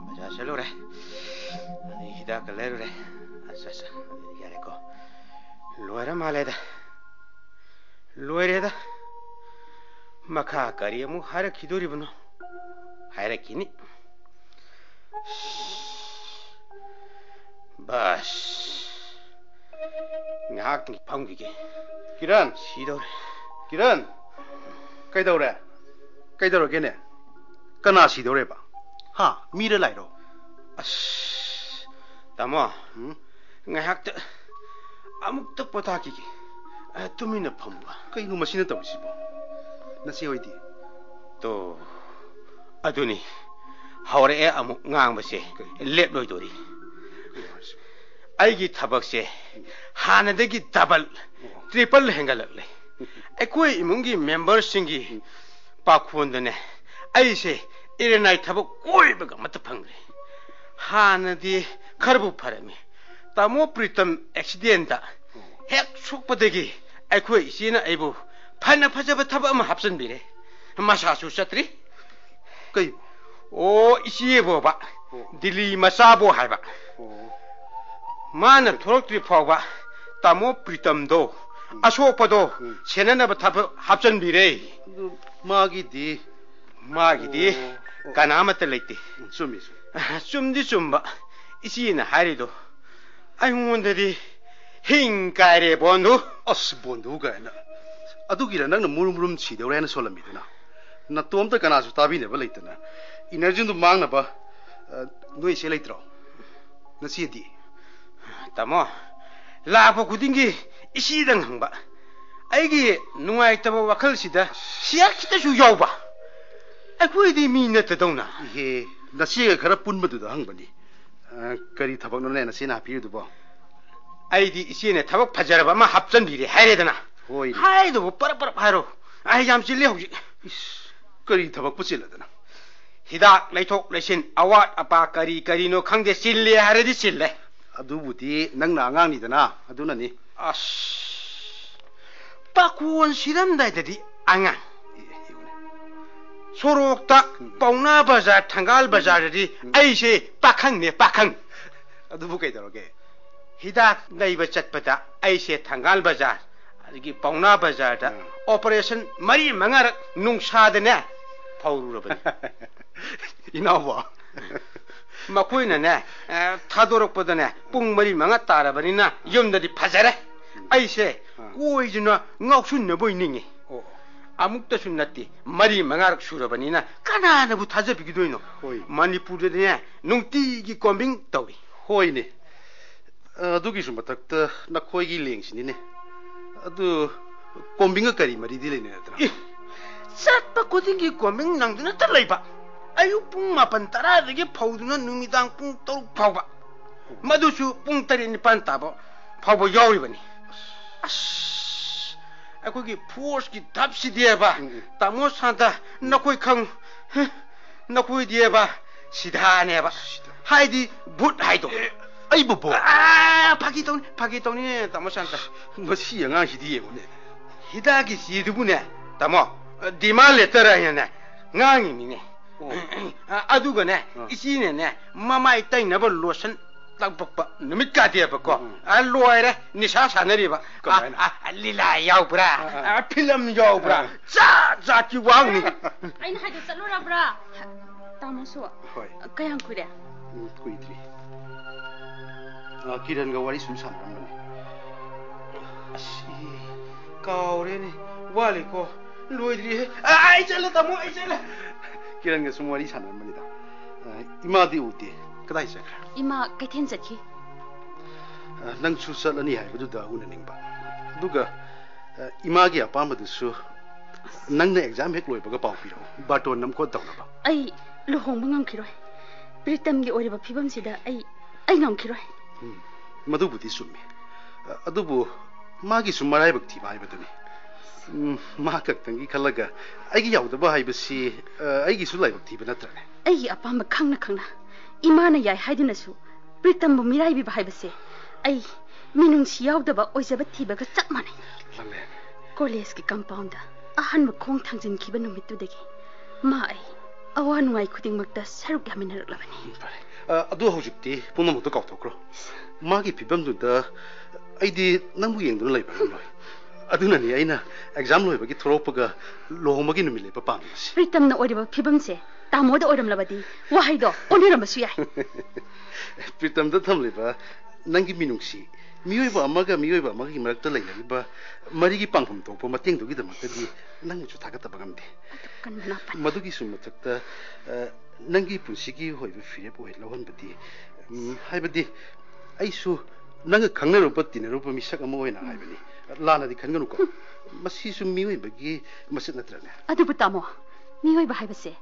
ꯕꯖꯥꯔ ꯆꯠꯂꯨꯔꯦ꯫ ꯑꯗꯩ ꯍꯤꯗꯥꯛꯀ ꯂꯩꯔꯨꯔꯦ꯫ ꯑꯠꯆꯥ, ꯑꯠꯆꯥ꯫ ꯑꯗꯨꯗꯤ ꯌꯥꯔꯦꯀꯣ꯫ ꯂꯣꯏꯔ ꯃꯥꯜꯂꯦꯗ꯫ ꯂꯣꯏꯔꯦꯗ꯫ ꯃꯈꯥ ꯀꯔꯤ ꯑꯃꯨꯛ ꯍꯥꯏꯔꯛꯈꯤꯗꯣꯔꯤꯕꯅꯣ? ꯍꯥꯏꯔꯛꯈꯤꯅꯤ꯫ ꯕꯁ꯫ ꯉꯥꯏꯍꯥꯛꯇꯪ ꯐꯝꯈꯤꯒꯦ꯫ ꯀꯤꯔꯟ! ꯁꯤꯗꯧꯔꯦ꯫ ꯀꯤꯔꯟ! ꯀꯩꯗꯧꯔꯦ? ꯀꯩꯗꯧꯔꯒꯦꯅꯦ? ꯀꯅꯥ ꯁꯤꯗꯧꯔꯦꯕ? ꯍꯥ? ꯃꯤꯔ ꯂꯥꯏꯔꯣ? ꯑꯁ, ꯇꯥꯃꯣ, ꯎꯝ? ꯉꯥꯏꯍꯥꯛꯇ ꯑꯃꯨꯛꯇ ꯄꯣꯊꯥꯈꯤꯒꯦ꯫ ꯑ, ꯇꯨꯃꯤꯟꯅ ꯐꯝꯕ꯫ ꯀꯩꯅꯣ ꯃꯁꯤꯅ ꯇꯧꯔꯤꯁꯤꯕꯣ? ꯅꯆꯦ ꯍꯣꯏꯗꯤ? ꯇꯣ, ꯑꯗꯨꯅꯤ꯫ ꯍꯧꯔꯛꯑꯦ ꯑꯃꯨꯛ ꯉꯥꯡꯕꯁꯦ꯫ ꯀꯩ? ꯂꯦꯞꯂꯣꯏꯗꯣꯔꯤ꯫ ꯀꯩꯅꯣ ꯍꯥꯏꯁꯤꯕꯣ? ꯑꯩꯒꯤ ꯊꯕꯛꯁꯦ ꯍꯥꯟꯅꯗꯒꯤ ꯗꯕꯜ, ꯑꯣ꯫ ꯇ꯭ꯔꯤꯄꯜ ꯍꯦꯟꯒꯠꯂꯛꯂꯦ꯫ ꯑꯩꯈꯣꯏ ꯏꯃꯨꯡꯒꯤ ꯃꯦꯝꯕꯔꯁꯤꯡꯒꯤ ꯄꯥꯈꯣꯟꯗꯅꯦ, ꯑꯩꯁꯦ ꯏꯔꯦꯅꯥꯏ ꯊꯕꯛ ꯀꯣꯏꯕꯒ ꯑꯃꯠꯇ ꯐꯪꯗ꯭ꯔꯦ꯫ ꯍꯥꯟꯅꯗꯤ ꯈꯔꯕꯨ ꯐꯔꯝꯃꯤ꯫ ꯇꯥꯃꯣ ꯄ꯭ꯔꯤꯇꯝ ꯑꯦꯛꯁꯤꯗꯦꯟꯗ ꯍꯦꯛ ꯁꯣꯛꯄꯗꯒꯤ ꯑꯩꯈꯣꯏ ꯏꯆꯦꯅ ꯑꯩꯕꯨ ꯐꯅ ꯐꯖꯕ ꯊꯕꯛ ꯑꯃ ꯍꯥꯞꯆꯤꯟꯕꯤꯔꯦ꯫ ꯃꯁꯥꯁꯨ ꯆꯠꯇ꯭ꯔꯤ꯫ ꯀꯩ? ꯑꯣ, ꯏꯆꯦꯕꯣꯕ꯫ ꯑꯣ꯫ ꯗꯤꯜꯂꯤ ꯃꯆꯥꯕꯣ ꯍꯥꯏꯕ꯫ ꯑꯣ꯫ ꯃꯥꯅ ꯊꯣꯛꯂꯛꯇ꯭ꯔꯤ ꯐꯥꯎꯕ ꯇꯥꯃꯣ ꯄ꯭ꯔꯤꯇꯝꯗꯣ ꯎꯝ꯫ ꯑꯁꯣꯛꯄꯗꯣ ꯎꯝ꯫ ꯁꯦꯟꯅꯅꯕ ꯊꯕꯛ ꯍꯥꯞꯆꯤꯟꯕꯤꯔꯦ꯫ ꯑꯗꯨ ꯃꯥꯒꯤꯗꯤ? ꯃꯥꯒꯤꯗꯤ ꯑꯣ, ꯑꯣ꯫ ꯀꯅꯥꯃꯠꯇ ꯂꯩꯇꯦ꯫ ꯎꯝ, ꯆꯨꯝꯃꯤ, ꯆꯨꯝꯃꯤ꯫ ꯆꯨꯝꯗꯤ ꯆꯨꯝꯕ, ꯏꯆꯦꯅ ꯍꯥꯏꯔꯤꯗꯣ ꯑꯩꯉꯣꯟꯗꯗꯤ ꯍꯤꯡ ꯀꯥꯏꯔꯦ, ꯕꯣꯟꯙꯨ꯫ ꯑꯁ, ꯕꯣꯟꯙꯨ ꯀꯥꯏꯅ꯫ ꯑꯗꯨꯒꯤꯔ ꯅꯪꯅ ꯃꯨꯔꯨꯝ ꯃꯨꯔꯨꯝ ꯁꯤꯗꯧꯔꯦ ꯍꯥꯏꯅ ꯁꯣꯜꯂꯝꯃꯤꯗꯨꯅ? ꯅꯇꯣꯝꯇ ꯀꯅꯥꯁꯨ ꯇꯥꯕꯤꯅꯕ ꯂꯩꯇꯅ ꯏꯅꯔꯖꯤꯗꯨ ꯃꯥꯡꯅꯕ, ꯑ, ꯅꯣꯏ ꯏꯆꯦ ꯂꯩꯇ꯭ꯔꯣ? ꯅꯆꯦꯗꯤ? ꯇꯥꯃꯣ, ꯂꯥꯛꯄ ꯈꯨꯗꯤꯡꯒꯤ ꯏꯆꯦꯗꯪ ꯍꯪꯕ꯫ ꯑꯩꯒꯤ ꯅꯨꯡꯉꯥꯏꯇꯕ ꯋꯥꯈꯜꯁꯤꯗ ꯁꯤꯌꯥ ꯈꯤꯇꯁꯨ ꯌꯥꯎꯕ꯫ ꯑꯩꯈꯣꯏꯗꯤ ꯃꯤ ꯅꯠꯇꯗꯧꯅ꯫ ꯏꯍꯦ, ꯅꯆꯦꯒ ꯈꯔ ꯄꯨꯟꯕꯗꯨꯗ ꯍꯪꯕꯅꯤ꯫ ꯑ, ꯀꯔꯤ ꯊꯕꯛꯅꯣꯅꯦ ꯅꯆꯦꯅ ꯍꯥꯞꯄꯤꯔꯤꯗꯨꯕꯣ? ꯑꯩꯗꯤ ꯏꯆꯦꯅ ꯊꯕꯛ ꯐꯖꯔꯕ ꯑꯃ ꯍꯥꯞꯆꯟꯕꯤꯔꯦ ꯍꯥꯏꯔꯦꯗꯅ꯫ ꯍꯣꯏꯅꯦ꯫ ꯍꯥꯏꯗꯧꯕ ꯄꯔꯞ ꯄꯔꯞ ꯍꯥꯏꯔꯣ꯫ ꯑꯩ ꯌꯥꯝ ꯆꯤꯜꯂꯦ ꯍꯧꯖꯤꯛ꯫ ꯏꯁ, ꯀꯔꯤ ꯊꯕꯛꯄꯨ ꯆꯤꯜꯂꯗꯅ? ꯍꯤꯗꯥꯛ ꯂꯩꯊꯣꯛ ꯂꯩꯁꯤꯟ, ꯑꯋꯥꯠ ꯑꯄꯥ ꯀꯔꯤ ꯀꯔꯤꯅꯣ ꯈꯪꯗꯦ, ꯆꯤꯜꯂꯦ ꯍꯥꯏꯔꯗꯤ ꯆꯤꯜꯂꯦ꯫ ꯑꯗꯨꯕꯨꯗꯤ ꯅꯪꯅ ꯑꯉꯥꯡꯅꯤꯗꯅ, ꯑꯗꯨꯅꯅꯤ꯫ ꯑꯁ, ꯄꯥꯈꯣꯟ ꯁꯤꯔꯝꯗꯥꯏꯗꯗꯤ ꯑꯉꯥꯡ꯫ ꯑꯦ, ꯌꯦꯡꯉꯨꯅꯦ꯫ ꯁꯣꯔꯣꯛꯇ ꯎꯝ꯫ ꯄꯥꯎꯅꯥ ꯕꯖꯥꯔ, ꯊꯪꯒꯥꯜ ꯎꯝ꯫ ꯕꯖꯥꯔꯗꯗꯤ ꯎꯝ꯫ ꯑꯩꯁꯦ ꯄꯥꯈꯪꯅꯦ, ꯄꯥꯈꯪ꯫ ꯑꯗꯨꯕꯨ ꯀꯩꯗꯧꯔꯒꯦ? ꯍꯤꯗꯥꯛ ꯂꯩꯕ ꯆꯠꯄꯗ ꯑꯩꯁꯦ ꯊꯪꯒꯥꯜ ꯕꯖꯥꯔ, ꯑꯗꯒꯤ ꯄꯥꯎꯅꯥ ꯕꯖꯥꯔꯗ ꯎꯝ꯫ ꯑꯣꯄꯔꯦꯁꯟ ꯃꯔꯤ ꯃꯉꯥꯔꯛ ꯅꯨꯡꯁꯥꯗꯅꯦ ꯐꯧꯔꯨꯔꯕꯅꯤ꯫ ꯏꯅꯥꯎꯕꯣ꯫ ꯃꯈꯣꯏꯅꯅꯦ, ꯑ, ꯊꯥꯗꯣꯔꯛꯄꯗꯅꯦ ꯄꯨꯡ ꯃꯔꯤ ꯃꯉꯥ ꯇꯥꯔꯕꯅꯤꯅ ꯌꯨꯝꯗꯗꯤ ꯐꯖꯔꯦ꯫ ꯑꯩꯁꯦ ꯑꯥ꯫ ꯀꯣꯏꯗꯨꯅ ꯉꯥꯎꯁꯤꯟꯅꯕꯣꯏ ꯅꯤꯡꯉꯤ꯫ ꯑꯣ꯫ ꯑꯃꯨꯛꯇꯁꯨ ꯅꯠꯇꯦ, ꯃꯔꯤ ꯃꯉꯥꯔꯛ ꯁꯨꯔꯕꯅꯤꯅ ꯀꯅꯥꯅꯕꯨ ꯊꯥꯖꯕꯤꯒꯗꯣꯏꯅꯣ? ꯍꯣꯏ꯫ ꯃꯅꯤꯄꯨꯔꯗꯗꯤꯅꯦ ꯅꯨꯡꯇꯤꯒꯤ ꯀꯣꯝꯕꯤꯡ ꯇꯧꯏ꯫ ꯍꯣꯏꯅꯦ꯫ ꯑ, ꯑꯗꯨꯒꯤꯁꯨ ꯃꯊꯛꯇ ꯅꯈꯣꯏꯒꯤ ꯂꯦꯡꯁꯤꯅꯤꯅꯦ꯫ ꯑꯗꯨ ꯀꯣꯝꯕꯤꯡꯒ ꯀꯔꯤ ꯃꯔꯤꯗꯤ ꯂꯩꯅꯗ꯭ꯔꯥ? ꯑꯦ, ꯆꯠꯄ ꯈꯨꯗꯤꯡꯒꯤ ꯀꯣꯝꯕꯤꯡ ꯅꯪꯗꯨꯅꯇ ꯂꯩꯕ꯫ ꯑꯌꯨꯛ ꯄꯨꯡ ꯃꯥꯄꯟ ꯇꯔꯥꯗꯒꯤ ꯐꯧꯗꯨꯅ ꯅꯨꯃꯤꯗꯥꯡ ꯄꯨꯡ ꯇꯔꯨꯛ ꯐꯥꯎꯕ꯫ ꯃꯗꯨꯁꯨ ꯄꯨꯡ ꯇꯔꯦꯠ ꯅꯤꯄꯥꯟ ꯇꯥꯕ ꯐꯥꯎꯕ ꯌꯥꯎꯔꯤꯕꯅꯤ꯫ ꯑꯁ, ꯑꯩꯈꯣꯏꯒꯤ ꯐꯣꯔꯁꯀꯤ ꯙꯞꯁꯤꯗꯤꯕ, ꯎꯝ, ꯎꯝ꯫ ꯇꯥꯃꯣ ꯁꯥꯟꯇ, ꯎꯝ꯫ ꯅꯈꯣꯏ ꯈꯪ-, ꯅꯈꯣꯏꯗꯤꯕ, ꯁꯤꯗꯥꯅꯦꯕ꯫ ꯁꯤꯗꯥ꯫ ꯍꯥꯏꯗꯤ ꯚꯨꯠ ꯍꯥꯏꯗꯣ꯫ ꯑꯦ, ꯑꯩꯕꯨ ꯚꯨꯠ? ꯑꯥ, ꯐꯥꯒꯤ ꯇꯧꯅꯤ, ꯐꯥꯒꯤ ꯇꯧꯅꯤ, ꯇꯥꯃꯣ ꯁꯥꯟꯇ꯫ ꯃꯁꯤ ꯑꯉꯥꯡꯁꯤꯗꯤ ꯌꯦꯡꯉꯨꯅꯦ꯫ ꯍꯤꯗꯥꯛꯀꯤ ꯆꯦꯗꯨꯕꯨꯅꯦ, ꯇꯥꯃꯣ, demand letter ꯍꯥꯏꯅꯅꯦ, ꯉꯥꯡꯉꯤꯃꯤꯅꯦ꯫ ꯑꯣ꯫ ꯑ, ꯑꯗꯨꯒꯅꯦ, ꯑꯥ꯫ ꯏꯆꯦꯅꯅꯦ, ꯃꯃꯥꯏ ꯇꯩꯅꯕ lotion ꯂꯪꯄꯛꯄ ꯅꯨꯃꯤꯠ ꯀꯥꯗꯦꯕꯀꯣ꯫ ꯎꯝ꯫ ꯑ, ꯂꯣꯏꯔꯦ, ꯅꯤꯁꯥ ꯁꯥꯟꯅꯔꯤꯕ꯫ ꯀꯃꯥꯏꯅ? ꯑ, ꯑ, ꯂꯤꯂꯥ ꯌꯥꯎꯕ꯭ꯔꯥ? ꯑ, ꯑ꯫ ꯑ, ꯐꯤꯂꯝ ꯌꯥꯎꯕ꯭ꯔꯥ? ꯑ, ꯑ꯫ ꯖꯥꯠ ꯖꯥꯠꯀꯤ ꯋꯥꯡꯅꯤ꯫ ꯑꯩꯅ ꯍꯥꯏꯗꯣ ꯆꯠꯂꯨꯔꯕ꯭ꯔꯥ? ꯇꯥꯃꯣꯁꯨ꯫ ꯍꯣꯏ꯫ ꯀꯌꯥꯝ ꯀꯨꯏꯔꯦ? ꯎꯝ, ꯀꯨꯏꯗ꯭ꯔꯤ꯫ ꯑ, ꯀꯤꯔꯟꯒ ꯋꯥꯔꯤ ꯁꯨꯝ ꯁꯥꯟꯅꯔꯝꯕꯅꯤ꯫ ꯑꯁ, ꯏ, ꯀꯥꯎꯔꯦꯅꯦ꯫ ꯋꯥꯠꯂꯤꯀꯣ꯫ ꯂꯣꯏꯗ꯭ꯔꯤꯍꯦ꯫ ꯑ, ꯑꯩ ꯆꯠꯂꯦ, ꯇꯥꯃꯣ, ꯑꯩ ꯆꯠꯂꯦ꯫ ꯀꯤꯔꯟꯒ ꯁꯨꯝ ꯋꯥꯔꯤ ꯁꯥꯟꯅꯔꯝꯕꯅꯤꯗ꯫ ꯑ, ꯏꯃꯥꯗꯤ ꯎꯗꯦ꯫ ꯀꯗꯥꯏ ꯆꯠꯈ꯭ꯔꯦ? ꯏꯃꯥ ꯀꯩꯊꯦꯜ ꯆꯠꯈꯤ꯫ ꯑ, ꯅꯪꯁꯨ ꯆꯠꯂꯅꯤ ꯍꯥꯏꯕꯗꯨꯗ ꯎꯅꯅꯤꯡꯕ꯫ ꯑꯗꯨꯒ, ꯑ, ꯏꯃꯥꯒꯤ ꯑꯄꯥꯝꯕꯗꯨꯁꯨ ꯅꯪꯅ exam ꯍꯦꯛ ꯂꯣꯏꯕꯒ ꯄꯥꯎ ꯄꯤꯔꯛꯎ꯫ ꯕꯥꯔꯇꯣꯟ ꯅꯝꯈꯣ ꯇꯧꯅꯕ꯫ ꯑꯩ ꯂꯨꯍꯣꯡꯕ ꯉꯝꯈꯤꯔꯣꯏ꯫ ꯄ꯭ꯔꯤꯇꯝꯒꯤ ꯑꯣꯏꯔꯤꯕ ꯐꯤꯕꯝꯁꯤꯗ ꯑꯩ, ꯑꯩ ꯉꯝꯈꯤꯔꯣꯏ꯫ ꯎꯝ, ꯃꯗꯨꯕꯨꯗꯤ ꯆꯨꯝꯃꯤ꯫ ꯑ, ꯑꯗꯨꯕꯨ ꯃꯥꯒꯤꯁꯨ ꯃꯔꯥꯏꯕꯛ ꯊꯤꯕ ꯍꯥꯏꯕꯗꯨꯅꯤ꯫ ꯎꯝ, ꯃꯥ ꯈꯛꯇꯪꯒꯤ ꯈꯜꯂꯒ ꯑꯩꯒꯤ ꯌꯥꯎꯗꯕ ꯍꯥꯏꯕꯁꯤ, ꯑ, ꯑꯩꯒꯤꯁꯨ ꯂꯥꯏꯕꯛ ꯊꯤꯕ ꯅꯠꯇ꯭ꯔꯅꯦ? ꯑꯩꯒꯤ ꯑꯄꯥꯝꯕ ꯈꯪꯅ ꯈꯪꯅ ꯏꯃꯥꯅ ꯌꯥꯏ ꯍꯥꯏꯗꯨꯅꯁꯨ ꯄ꯭ꯔꯤꯇꯝꯕꯨ ꯃꯤꯔꯥꯏꯕꯤꯕ ꯍꯥꯏꯕꯁꯦ ꯑꯩ ꯃꯤꯅꯨꯡꯁꯤ ꯌꯥꯎꯗꯕ ꯑꯣꯏꯖꯕ ꯊꯤꯕꯒ ꯆꯞ ꯃꯥꯟꯅꯩ꯫ ꯂꯥꯡꯂꯦꯟ꯫ ꯀꯣꯂꯦꯖꯀꯤ compoundꯗ ꯑꯍꯥꯟꯕ ꯈꯣꯡ ꯊꯥꯡꯖꯤꯟꯈꯤꯕ ꯅꯨꯃꯤꯠꯇꯨꯗꯒꯤ ꯃꯥ ꯑꯩ ꯑꯋꯥ ꯅꯨꯡꯉꯥꯏ ꯈꯨꯗꯤꯡꯃꯛꯇ ꯁꯔꯨꯛ ꯌꯥꯃꯤꯟꯅꯔꯛꯂꯕꯅꯤ꯫ ꯎꯝ, ꯐꯔꯦ꯫ ꯑ, ꯑꯗꯨ ꯍꯧꯖꯤꯛꯇꯤ ꯄꯨꯝꯅꯃꯛꯇꯣ ꯀꯥꯎꯊꯣꯛꯈ꯭ꯔꯣ꯫ ꯃꯥꯒꯤ ꯐꯤꯕꯝꯗꯨꯗ ꯑꯩꯗꯤ ꯅꯪꯕꯨ ꯌꯦꯡꯗꯨꯅ ꯂꯩꯕ ꯉꯝꯂꯣꯏ꯫ ꯑꯗꯨꯅꯅꯤ ꯑꯩꯅ exam ꯂꯣꯏꯕꯒꯤ ꯊꯣꯔꯛꯄꯒ ꯂꯨꯍꯣꯡꯕꯒꯤ ꯅꯨꯃꯤꯠ ꯂꯦꯞꯄ ꯄꯥꯝꯃꯤꯕꯁꯦ꯫ ꯄ꯭ꯔꯤꯇꯝꯅ ꯑꯣꯏꯔꯤꯕ ꯐꯤꯕꯝꯁꯦ ꯇꯥꯃꯣꯗ ꯑꯣꯏꯔꯝꯂꯕꯗꯤ ꯋꯥꯍꯩꯗꯣ ꯑꯣꯟꯕꯤꯔꯝꯕꯁꯨ ꯌꯥꯏ꯫ ꯄ꯭ꯔꯤꯇꯝꯗ ꯊꯝꯂꯤꯕ ꯅꯪꯒꯤ ꯃꯤꯅꯨꯡꯁꯤ ꯃꯤꯑꯣꯏꯕ ꯑꯃꯒ ꯃꯤꯑꯣꯏꯕ ꯑꯃꯒꯤ ꯃꯔꯛꯇ ꯂꯩꯅꯔꯤꯕ ꯃꯔꯤꯒꯤ ꯄꯥꯡꯐꯝ ꯊꯣꯛꯄ ꯃꯇꯦꯡꯗꯨꯒꯤꯗꯃꯛꯇꯗꯤ ꯅꯪꯅꯁꯨ ꯊꯥꯒꯠꯇꯕ ꯉꯝꯗꯦ꯫ ꯑꯗꯨ ꯀꯟꯕꯅ ꯐꯅꯤ꯫ ꯃꯗꯨꯒꯤꯁꯨ ꯃꯊꯛꯇ, ꯑ, ꯅꯪꯒꯤ ꯄꯨꯟꯁꯤꯒꯤ ꯑꯣꯏꯕ ꯐꯤꯔꯦꯞ ꯑꯣꯏ ꯂꯧꯍꯟꯕꯗꯤ, ꯎꯝ, ꯍꯥꯏꯕꯗꯤ ꯑꯩꯁꯨ ꯅꯪꯒ ꯈꯪꯅꯔꯨꯕ ꯇꯤꯟꯅꯔꯨꯕ ꯃꯤꯁꯛ ꯑꯃ ꯑꯣꯏꯅ ꯍꯥꯏꯕꯅꯤ꯫ ꯂꯥꯟꯅꯗꯤ ꯈꯟꯒꯅꯨꯀꯣ꯫ ꯃꯁꯤꯁꯨ ꯃꯤꯑꯣꯏꯕꯒꯤ ꯃꯁꯛ ꯅꯠꯇ꯭ꯔꯅꯦ? ꯑꯗꯨꯕꯨ ꯇꯥꯃꯣ, ꯃꯤꯑꯣꯏꯕ ꯍꯥꯏꯕꯁꯦ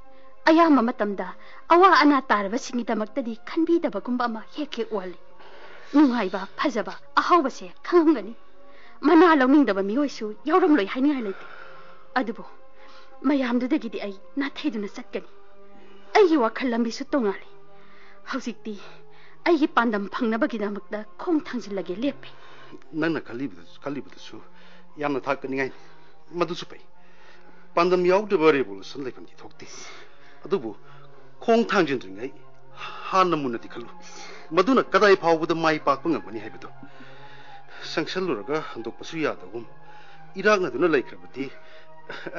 ꯑꯌꯥꯝꯕ ꯃꯇꯝꯗ ꯑꯋꯥ ꯑꯅꯥ ꯇꯥꯔꯕꯁꯤꯡꯒꯤꯗꯃꯛꯇꯗꯤ ꯈꯟꯕꯤꯗꯕꯒꯨꯝꯕ ꯑꯃ ꯍꯦꯛ ꯍꯦꯛ ꯑꯣꯜꯂꯤ꯫ ꯅꯨꯡꯉꯥꯏꯕ, ꯐꯖꯕ, ꯑꯍꯥꯎꯕꯁꯦ ꯈꯪꯉꯝꯒꯅꯤ꯫ ꯃꯅꯥ ꯂꯧꯅꯤꯡꯗꯕ ꯃꯤꯑꯣꯏꯁꯨ ꯌꯥꯎꯔꯝꯂꯣꯏ ꯍꯥꯏꯅꯤꯡꯉꯥꯏ ꯂꯩꯇꯦ꯫ ꯑꯗꯨꯕꯨ ꯃꯌꯥꯝꯗꯨꯗꯒꯤꯗꯤ ꯑꯩ ꯅꯥꯊꯩꯗꯨꯅ ꯆꯠꯀꯅꯤ꯫ ꯑꯩꯒꯤ ꯋꯥꯈꯜ ꯂꯝꯕꯤꯁꯨ ꯇꯣꯉꯥꯜꯂꯤ꯫ ꯍꯧꯖꯤꯛꯇꯤ ꯑꯩꯒꯤ ꯄꯥꯟꯗꯝ ꯐꯪꯅꯕꯒꯤꯗꯃꯛꯇ ꯈꯣꯡ ꯊꯥꯡꯖꯤꯜꯂꯒꯦ ꯂꯦꯞꯄꯦ꯫ ꯅꯪꯅ ꯈꯜꯂꯤꯕꯗꯨ, ꯈꯜꯂꯤꯕꯗꯨꯁꯨ ꯌꯥꯝꯅ ꯊꯥꯒꯠꯅꯤꯡꯉꯥꯏꯅꯤ꯫ ꯃꯗꯨꯁꯨ ꯐꯩ꯫ ꯄꯥꯟꯗꯝ ꯌꯥꯎꯗ꯭ꯔꯕ revolution ꯂꯩꯐꯝꯗꯤ ꯊꯣꯛꯇꯦ꯫ ꯑꯗꯨꯕꯨ ꯈꯣꯡ ꯊꯥꯡꯖꯤꯟꯗ꯭ꯔꯤꯉꯩ ꯍꯥꯟꯅ ꯃꯨꯟꯅꯗꯤ ꯈꯜꯂꯨ꯫ ꯃꯗꯨꯅ ꯀꯗꯥꯏ ꯐꯥꯎꯕꯗ ꯃꯥꯏ ꯄꯥꯛꯄ ꯉꯝꯒꯅꯤ ꯍꯥꯏꯕꯗꯨ꯫ ꯆꯪꯁꯜꯂꯨꯔꯒ ꯍꯟꯗꯣꯛꯄꯁꯨ ꯌꯥꯗꯒꯨꯝ, ꯏꯔꯥꯛꯅꯗꯨꯅ ꯂꯩꯈ꯭ꯔꯕꯗꯤ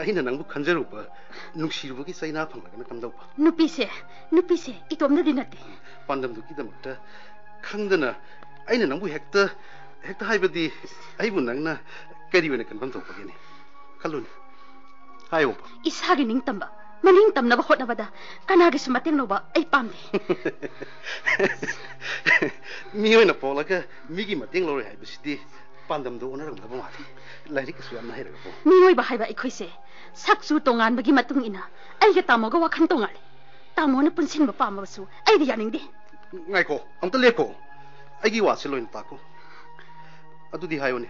ꯑꯩꯅ ꯅꯪꯕꯨ ꯈꯟꯖꯔꯨꯕ ꯅꯨꯡꯁꯤꯔꯨꯕꯒꯤ ꯆꯩꯅꯥ ꯐꯪꯂꯒꯅ ꯀꯝꯗꯧꯕ? ꯅꯨꯄꯤꯁꯦ, ꯅꯨꯄꯤꯁꯦ ꯏꯇꯣꯝꯅꯗꯤ ꯅꯠꯇꯦ꯫ ꯄꯥꯟꯗꯝꯗꯨꯒꯤꯗꯃꯛꯇ ꯈꯪꯗꯅ ꯑꯩꯅ ꯅꯪꯕꯨ ꯍꯦꯛꯇ, ꯍꯦꯛꯇ ꯍꯥꯏꯕꯗꯤ, ꯑꯩꯕꯨ ꯅꯪꯅ ꯀꯔꯤ ꯑꯣꯏꯅ ꯈꯟꯐꯝ ꯊꯣꯛꯄꯒꯦꯅꯦ? ꯈꯜꯂꯨꯅꯦ꯫ ꯍꯥꯏꯌꯣꯕ꯫ ꯏꯁꯥꯒꯤ ꯅꯤꯡꯇꯝꯕ, ꯃꯅꯤꯡ ꯇꯝꯅꯕ ꯍꯣꯠꯅꯕꯗ ꯀꯅꯥꯒꯤꯁꯨ ꯃꯇꯦꯡ ꯂꯧꯕ ꯑꯩ ꯄꯥꯝꯗꯦ꯫ ꯃꯤ ꯑꯣꯏꯅ ꯄꯣꯛꯂꯒ ꯃꯤꯒꯤ ꯃꯇꯦꯡ ꯂꯧꯔꯣꯏ ꯍꯥꯏꯕꯁꯤꯗꯤ ꯄꯥꯟꯗꯝꯗꯣ ꯑꯣꯟꯅꯔꯝꯒꯗꯕ ꯃꯥꯜꯂꯤ꯫ ꯂꯥꯏꯔꯤꯛ ꯀꯁꯨ ꯌꯥꯝꯅ ꯍꯩꯔꯒꯀꯣ꯫ ꯃꯤꯑꯣꯏꯕ ꯍꯥꯏꯕ ꯑꯩꯈꯣꯏꯁꯦ ꯁꯛꯁꯨ ꯇꯣꯉꯥꯟꯕꯒꯤ ꯃꯇꯨꯡ ꯏꯟꯅ ꯑꯩꯒ ꯇꯥꯃꯣꯒ ꯋꯥꯈꯜ ꯇꯣꯉꯥꯜꯂꯤ꯫ ꯇꯥꯃꯣꯅ ꯄꯨꯟꯁꯤꯟꯕ ꯄꯥꯝꯃꯕꯁꯨ ꯑꯩꯗꯤ ꯌꯥꯅꯤꯡꯗꯦ꯫ ꯉꯥꯏꯈꯣ, ꯑꯝꯇ ꯂꯦꯞꯈꯣ꯫ ꯑꯩꯒꯤ ꯋꯥꯁꯦ ꯂꯣꯏꯅ ꯇꯥꯈꯣ꯫ ꯑꯗꯨꯗꯤ ꯍꯥꯏꯌꯨꯅꯦ,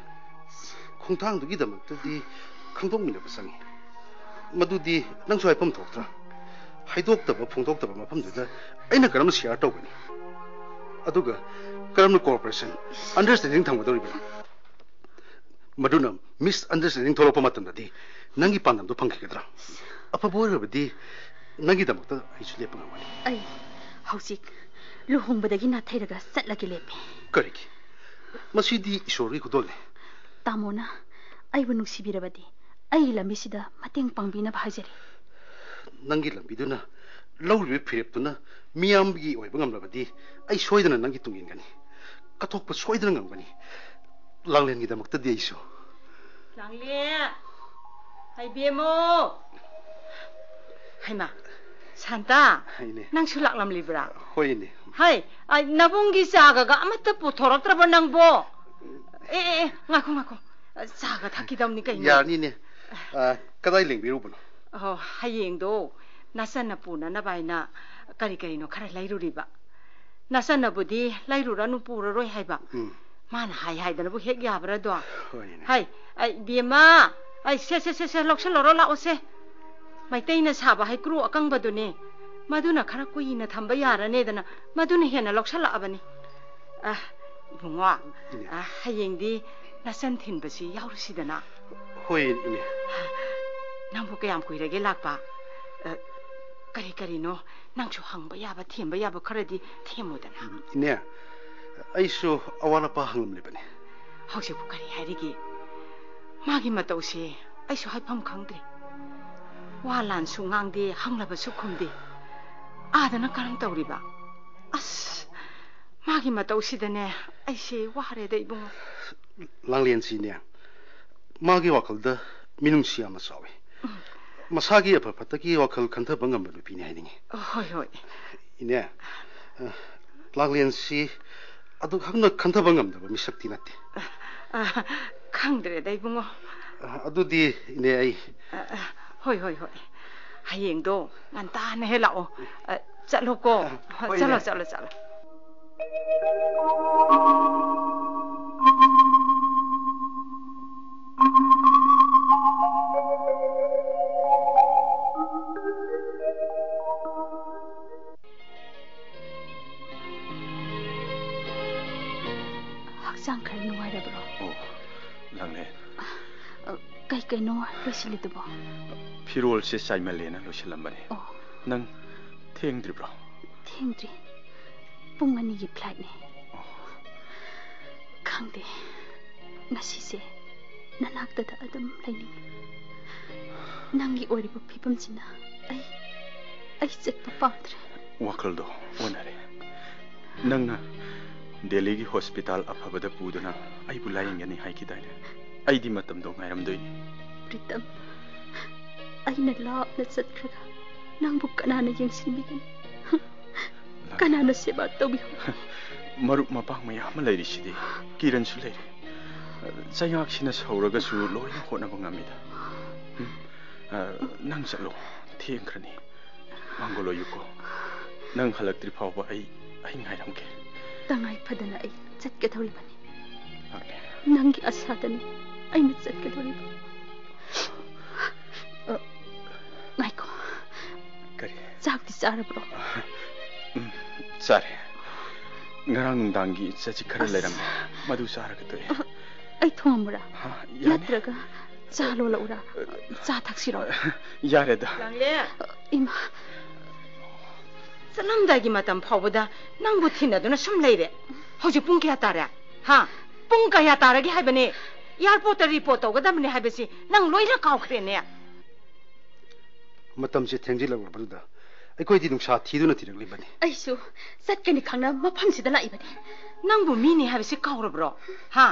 ꯈꯣꯡꯊꯥꯡꯗꯨꯒꯤꯗꯃꯛꯇꯗꯤ ꯈꯪꯗꯣꯛꯃꯤꯟꯅꯕ ꯆꯪꯉꯤ꯫ ꯃꯗꯨꯗꯤ ꯅꯪꯁꯨ ꯍꯥꯏꯐꯝ ꯊꯣꯛꯇ꯭ꯔꯥ? ꯍꯥꯏꯗꯣꯛꯇꯕ ꯐꯣꯡꯗꯣꯛꯇꯕ ꯃꯐꯝꯗꯨꯗ ꯑꯩꯅ ꯀꯔꯝꯅ share ꯇꯧꯒꯅꯤ? ꯑꯗꯨꯒ ꯀꯔꯝꯅ cooperation, understanding ꯊꯝꯒꯗꯧꯔꯤꯕꯅꯣ? ꯃꯗꯨꯅ misunderstanding ꯊꯣꯛꯂꯛꯄ ꯃꯇꯝꯗꯗꯤ ꯅꯪꯒꯤ ꯄꯥꯟꯗꯝꯗꯣ ꯐꯪꯈꯤꯒꯗ꯭ꯔꯥ? ꯑꯐꯕ ꯑꯣꯏꯔꯕꯗꯤ ꯅꯪꯒꯤꯗꯃꯛꯇ ꯑꯩꯁꯨ ꯂꯦꯞꯄ ꯉꯝꯒꯅꯤ꯫ ꯑꯩ ꯍꯧꯖꯤꯛ ꯂꯨꯍꯣꯡꯕꯗꯒꯤ ꯅꯥꯊꯩꯔꯒ ꯆꯠꯂꯒꯦ ꯂꯦꯞꯄꯦ꯫ ꯀꯔꯤꯒꯤ? ꯃꯁꯤꯗꯤ ꯏꯁꯣꯔꯒꯤ ꯈꯨꯗꯣꯜꯅꯤ꯫ ꯇꯥꯃꯣꯅ ꯑꯩꯕꯨ ꯅꯨꯡꯁꯤꯕꯤꯔꯕꯗꯤ ꯑꯩꯒꯤ ꯂꯝꯕꯤꯁꯤꯗ ꯃꯇꯦꯡ ꯄꯥꯡꯕꯤꯅꯕ ꯍꯥꯏꯖꯔꯤ꯫ ꯅꯪꯒꯤ ꯂꯝꯕꯤꯗꯨꯅ, ꯂꯧꯔꯤꯕ ꯐꯤꯔꯦꯞꯇꯨꯅ ꯃꯤꯌꯥꯝꯒꯤ ꯑꯣꯏꯕ ꯉꯝꯂꯕꯗꯤ ꯑꯩ ꯁꯣꯏꯗꯅ ꯅꯪꯒꯤ ꯇꯨꯡ ꯏꯟꯒꯅꯤ꯫ ꯀꯠꯊꯣꯛꯄ ꯁꯣꯏꯗꯅ ꯉꯝꯒꯅꯤ꯫ ꯂꯥꯡꯂꯦꯟꯒꯤꯗꯃꯛꯇꯗꯤ ꯑꯩꯁꯨ꯫ ꯂꯥꯡꯂꯦꯟ! ꯍꯩꯕꯦꯝꯃꯣ! ꯍꯩꯃꯥ, ꯁꯥꯟꯇ! ꯏꯅꯦ꯫ ꯅꯪꯁꯨ ꯂꯥꯛꯂꯝꯂꯤꯕ꯭ꯔꯥ? ꯍꯣꯏ, ꯏꯅꯦ꯫ ꯍꯩ, ꯑ, ꯅꯕꯨꯡꯒꯤ ꯆꯥꯒꯒ ꯑꯃꯠꯇ ꯄꯨꯊꯣꯔꯛꯇ꯭ꯔꯕ ꯅꯪꯕꯣ? ꯑꯦ, ꯑꯦ, ꯑꯦ, ꯉꯥꯏꯈꯣ, ꯉꯥꯏꯈꯣ꯫ ꯆꯥꯒ ꯊꯛꯈꯤꯗꯕꯅꯤ ꯀꯩꯅꯣ꯫ ꯌꯥꯔꯅꯤꯅꯦ꯫ ꯑ, ꯀꯗꯥꯏ ꯂꯦꯡꯕꯤꯔꯨꯕꯅꯣ? ꯑꯣ, ꯍꯌꯦꯡꯗꯣ ꯅꯆꯟꯅ ꯄꯨꯅꯅꯕ ꯍꯥꯏꯅ ꯀꯔꯤ ꯀꯔꯤꯅꯣ ꯈꯔ ꯂꯩꯔꯨꯔꯤꯕ꯫ ꯅꯆꯟꯅꯕꯨꯗꯤ ꯂꯩꯔꯨꯔꯅꯨ, ꯄꯨꯔꯔꯣꯏ ꯍꯥꯏꯕ꯫ ꯎꯝ꯫ ꯃꯥꯅ ꯍꯥꯏ ꯍꯥꯏꯗꯅꯕꯨ ꯍꯦꯛ ꯌꯥꯕ꯭ꯔꯥꯗꯣ? ꯍꯣꯏꯅꯦ꯫ ꯍꯥꯏ, ꯑꯩ, ꯏꯕꯦꯝꯃ, ꯑꯩ, ꯁꯦ, ꯁꯦ, ꯁꯦ, ꯁꯦ, ꯂꯧꯁꯜꯂꯔꯣ, ꯂꯥꯛꯑꯣꯁꯦ꯫ ꯃꯩꯇꯩꯅ ꯁꯥꯕ ꯍꯩꯀ꯭ꯔꯨ ꯑꯀꯪꯕꯗꯨꯅꯦ꯫ ꯃꯗꯨꯅ ꯈꯔ ꯀꯨꯏꯅ ꯊꯝꯕ ꯌꯥꯔꯅꯦꯗꯅ ꯃꯗꯨꯅ ꯍꯦꯟꯅ ꯂꯧꯁꯜꯂꯛꯑꯕꯅꯤ꯫ ꯑ, ꯏꯕꯨꯡꯉꯣ, ꯏꯅꯦ꯫ ꯑ, ꯍꯌꯦꯡꯗꯤ ꯅꯆꯟ ꯊꯤꯟꯕꯁꯤ ꯌꯥꯎꯔꯨꯁꯤꯗꯅ꯫ ꯍꯣꯏ, ꯏꯅꯦ꯫ ꯅꯪꯕꯨ ꯀꯌꯥꯝ ꯀꯨꯏꯔꯒꯦ ꯂꯥꯛꯄ? ꯑ, ꯀꯔꯤ ꯀꯔꯤꯅꯣ ꯅꯪꯁꯨ ꯍꯪꯕ ꯌꯥꯕ, ꯊꯦꯝꯕ ꯌꯥꯕ ꯈꯔꯗꯤ ꯊꯦꯝꯃꯨꯗꯅ꯫ ꯎꯝ, ꯏꯅꯦ, ꯑꯩꯁꯨ ꯑꯋꯥꯠ ꯑꯄꯥ ꯍꯪꯂꯝꯂꯤꯕꯅꯤ꯫ ꯍꯧꯖꯤꯛꯄꯨ ꯀꯔꯤ ꯍꯥꯏꯔꯤꯒꯦ? ꯃꯥꯒꯤ ꯃꯇꯧꯁꯦ ꯑꯩꯁꯨ ꯍꯥꯏꯐꯝ ꯈꯪꯗ꯭ꯔꯦ꯫ ꯋꯥ ꯂꯥꯟꯁꯨ ꯉꯥꯡꯗꯦ, ꯍꯪꯂꯕꯁꯨ ꯈꯨꯝꯗꯦ꯫ ꯑꯥꯗꯅ ꯀꯔꯝ ꯇꯧꯔꯤꯕ? ꯑꯁ, ꯃꯥꯒꯤ ꯃꯇꯧꯁꯤꯗꯅꯦ ꯑꯩꯁꯦ ꯋꯥꯔꯦꯗ, ꯏꯕꯨꯡꯉꯣ꯫ ꯂꯥꯡꯂꯦꯟꯁꯤꯅꯦ, ꯃꯥꯒꯤ ꯋꯥꯈꯜꯗ ꯃꯤꯅꯨꯡꯁꯤ ꯌꯥꯝꯅ ꯆꯥꯎꯏ꯫ ꯎꯝ꯫ ꯃꯁꯥꯒꯤ ꯑꯐ ꯐꯠꯇꯒꯤ ꯋꯥꯈꯜ ꯈꯟꯊꯕ ꯉꯝꯕ ꯅꯨꯄꯤꯅꯤ ꯍꯥꯏꯅꯤꯡꯉꯤ꯫ ꯍꯣꯏ, ꯍꯣꯏ꯫ ꯏꯅꯦ, ꯑ, ꯂꯥꯡꯂꯦꯟꯁꯤ ꯑꯗꯨꯛ ꯍꯛꯅ ꯈꯟꯊꯕ ꯉꯝꯗꯕ ꯃꯤꯁꯛꯇꯤ ꯅꯠꯇꯦ꯫ ꯑ, ꯈꯪꯗ꯭ꯔꯦꯗ, ꯏꯕꯨꯡꯉꯣ꯫ ꯑ, ꯑꯗꯨꯗꯤ, ꯏꯅꯦ, ꯑꯩ ꯑ, ꯑ, ꯍꯣꯏ, ꯍꯣꯏ, ꯍꯣꯏ꯫ ꯍꯌꯦꯡꯗꯣ ꯉꯟꯇꯥꯅ ꯍꯦꯛ ꯂꯥꯛꯑꯣ꯫ ꯑ, ꯆꯠꯂꯣꯀꯣ꯫ ꯑ, ꯍꯣꯏ, ꯆꯠꯂꯣ, ꯏꯅꯦ꯫ ꯆꯠꯂꯣ, ꯆꯠꯂꯣ꯫ ꯍꯛꯆꯥꯡ ꯈꯔ ꯅꯨꯡꯉꯥꯏꯔꯕ꯭ꯔꯣ? ꯑꯣ, ꯂꯥꯡꯂꯦꯟ꯫ ꯑ, ꯀꯩ ꯀꯩꯅꯣ ꯂꯣꯏꯁꯤꯜꯂꯤꯗꯨꯕꯣ? ꯐꯤꯔꯣꯜꯁꯦ ꯆꯥꯏꯃꯜꯂꯦꯅ ꯂꯣꯏꯁꯤꯜꯂꯝꯕꯅꯦ꯫ ꯑꯣ꯫ ꯅꯪ ꯊꯦꯡꯗ꯭ꯔꯤꯕ꯭ꯔꯣ? ꯊꯦꯡꯗ꯭ꯔꯤ꯫ ꯄꯨꯡ ꯑꯅꯤꯒꯤ flightꯅꯦ꯫ ꯑꯣ꯫ ꯈꯪꯗꯦ, ꯉꯁꯤꯁꯦ ꯅꯅꯥꯛꯇꯗ ꯑꯗꯨꯝ ꯂꯩꯅꯤꯡꯉꯤ꯫ ꯅꯪꯒꯤ ꯑꯣꯏꯔꯤꯕ ꯐꯤꯕꯝꯁꯤꯅ ꯑꯩ, ꯑꯩ ꯆꯠꯄ ꯄꯥꯝꯗ꯭ꯔꯦ꯫ ꯋꯥꯈꯜꯗꯣ ꯑꯣꯟꯅꯔꯦ꯫ ꯅꯪꯅ ꯗꯦꯜꯂꯤꯒꯤ ꯍꯣꯁꯄꯤꯇꯥꯜ ꯑꯐꯕꯗ ꯄꯨꯗꯨꯅ ꯑꯩꯕꯨ ꯂꯥꯌꯦꯡꯒꯅꯤ ꯍꯥꯏꯈꯤꯗꯥꯏꯅꯦ? ꯑꯩꯗꯤ ꯃꯇꯝꯗꯣ ꯉꯥꯏꯔꯝꯗꯣꯏꯅꯤ꯫ ꯄ꯭ꯔꯤꯇꯝ, ꯑꯩꯅ ꯂꯥꯞꯅ ꯆꯠꯈ꯭ꯔꯒ ꯅꯪꯕꯨ ꯀꯅꯥꯅ ꯌꯦꯡꯁꯤꯟꯕꯤꯒꯅꯤ? ꯀꯅꯥꯅ ꯁꯦꯕꯥ ꯇꯧꯕꯤꯒꯅꯤ? ꯃꯔꯨꯞ ꯃꯄꯥꯡ ꯃꯌꯥꯝ ꯑꯃ ꯂꯩꯔꯤꯁꯤꯗꯤ꯫ ꯀꯤꯔꯟꯁꯨ ꯂꯩꯔꯤ꯫ ꯆꯩꯉꯥꯛꯁꯤꯅ ꯁꯧꯔꯒꯁꯨ ꯂꯣꯏꯅ ꯍꯣꯠꯅꯕ ꯉꯝꯃꯤꯗ꯫ ꯎꯝ? ꯑ, ꯅꯪ ꯆꯠꯂꯣ, ꯊꯦꯡꯈ꯭ꯔꯅꯤ꯫ ꯃꯥꯡꯒꯣꯜ ꯑꯣꯏꯌꯨꯀꯣ꯫ ꯅꯪ ꯍꯜꯂꯛꯇ꯭ꯔꯤ ꯐꯥꯎꯕ ꯑꯩ, ꯑꯩ ꯉꯥꯏꯔꯝꯒꯦ꯫ ꯇꯉꯥꯏ ꯐꯗꯅ ꯑꯩ ꯆꯠꯀꯗꯧꯔꯤꯕꯅꯤ꯫ ꯂꯥꯛꯂꯦ꯫ ꯅꯪꯒꯤ ꯑꯁꯥꯗꯅꯤ ꯑꯩꯅ ꯆꯠꯀꯗꯧꯔꯤꯕ꯫ ꯑ, ꯉꯥꯏꯈꯣ꯫ ꯀꯔꯤ? ꯆꯥꯛꯇꯤ ꯆꯥꯔꯕ꯭ꯔꯣ? ꯎꯝ, ꯆꯥꯔꯦ꯫ ꯉꯔꯥꯡ ꯅꯨꯡꯗꯥꯡꯒꯤ ꯆꯖꯤꯛ ꯈꯔ ꯑꯁ꯫ ꯂꯩꯔꯝꯃꯦ꯫ ꯃꯗꯨ ꯆꯥꯔꯒ ꯇꯣꯛꯑꯦ꯫ ꯑ, ꯑꯩ ꯊꯣꯡꯉꯝꯃꯨꯔꯥ? ꯍꯥ, ꯌꯥꯅꯤ꯫ ꯅꯠꯇ꯭ꯔꯒ ꯆꯥ ꯂꯣꯜꯂꯛꯎꯔꯥ? ꯆꯥ ꯊꯛꯁꯤꯔꯣ? ꯌꯥꯔꯦꯗ꯫ ꯂꯥꯡꯂꯦ꯫ ꯏꯃꯥ꯫ ꯆꯠꯂꯝꯗꯥꯏꯒꯤ ꯃꯇꯝ ꯐꯥꯎꯕꯗ ꯅꯪꯕꯨ ꯊꯤꯟꯅꯗꯨꯅ ꯁꯨꯝ ꯂꯩꯔꯦ꯫ ꯍꯧꯖꯤꯛ ꯄꯨꯡ ꯀꯌꯥ ꯇꯥꯔꯦ? ꯍꯥ? ꯄꯨꯡ ꯀꯌꯥ ꯇꯥꯔꯒꯦ ꯍꯥꯏꯕꯅꯦ? ꯑꯦꯌꯥꯔꯄꯣꯔꯠꯇ ꯔꯤꯄꯣꯔꯠ ꯇꯧꯒꯗꯕꯅꯦ ꯍꯥꯏꯕꯁꯤ ꯅꯪ ꯂꯣꯏꯅ ꯀꯥꯎꯈ꯭ꯔꯦꯅꯦ꯫ ꯃꯇꯝꯁꯦ ꯊꯦꯡꯖꯤꯜꯂꯛꯂꯕꯗꯨꯗ ꯑꯩꯈꯣꯏꯗꯤ ꯅꯨꯡꯁꯥ ꯊꯤꯗꯨꯅ ꯊꯤꯔꯛꯂꯤꯕꯅꯤ꯫ ꯑꯩꯁꯨ ꯆꯠꯀꯅꯤ ꯈꯪꯅ ꯃꯐꯝꯁꯤꯗ ꯂꯥꯛꯏꯕꯅꯤ꯫ ꯅꯪꯕꯨ ꯃꯤꯅꯤ ꯍꯥꯏꯕꯁꯤ ꯀꯥꯎꯔꯕ꯭ꯔꯣ? ꯍꯥ?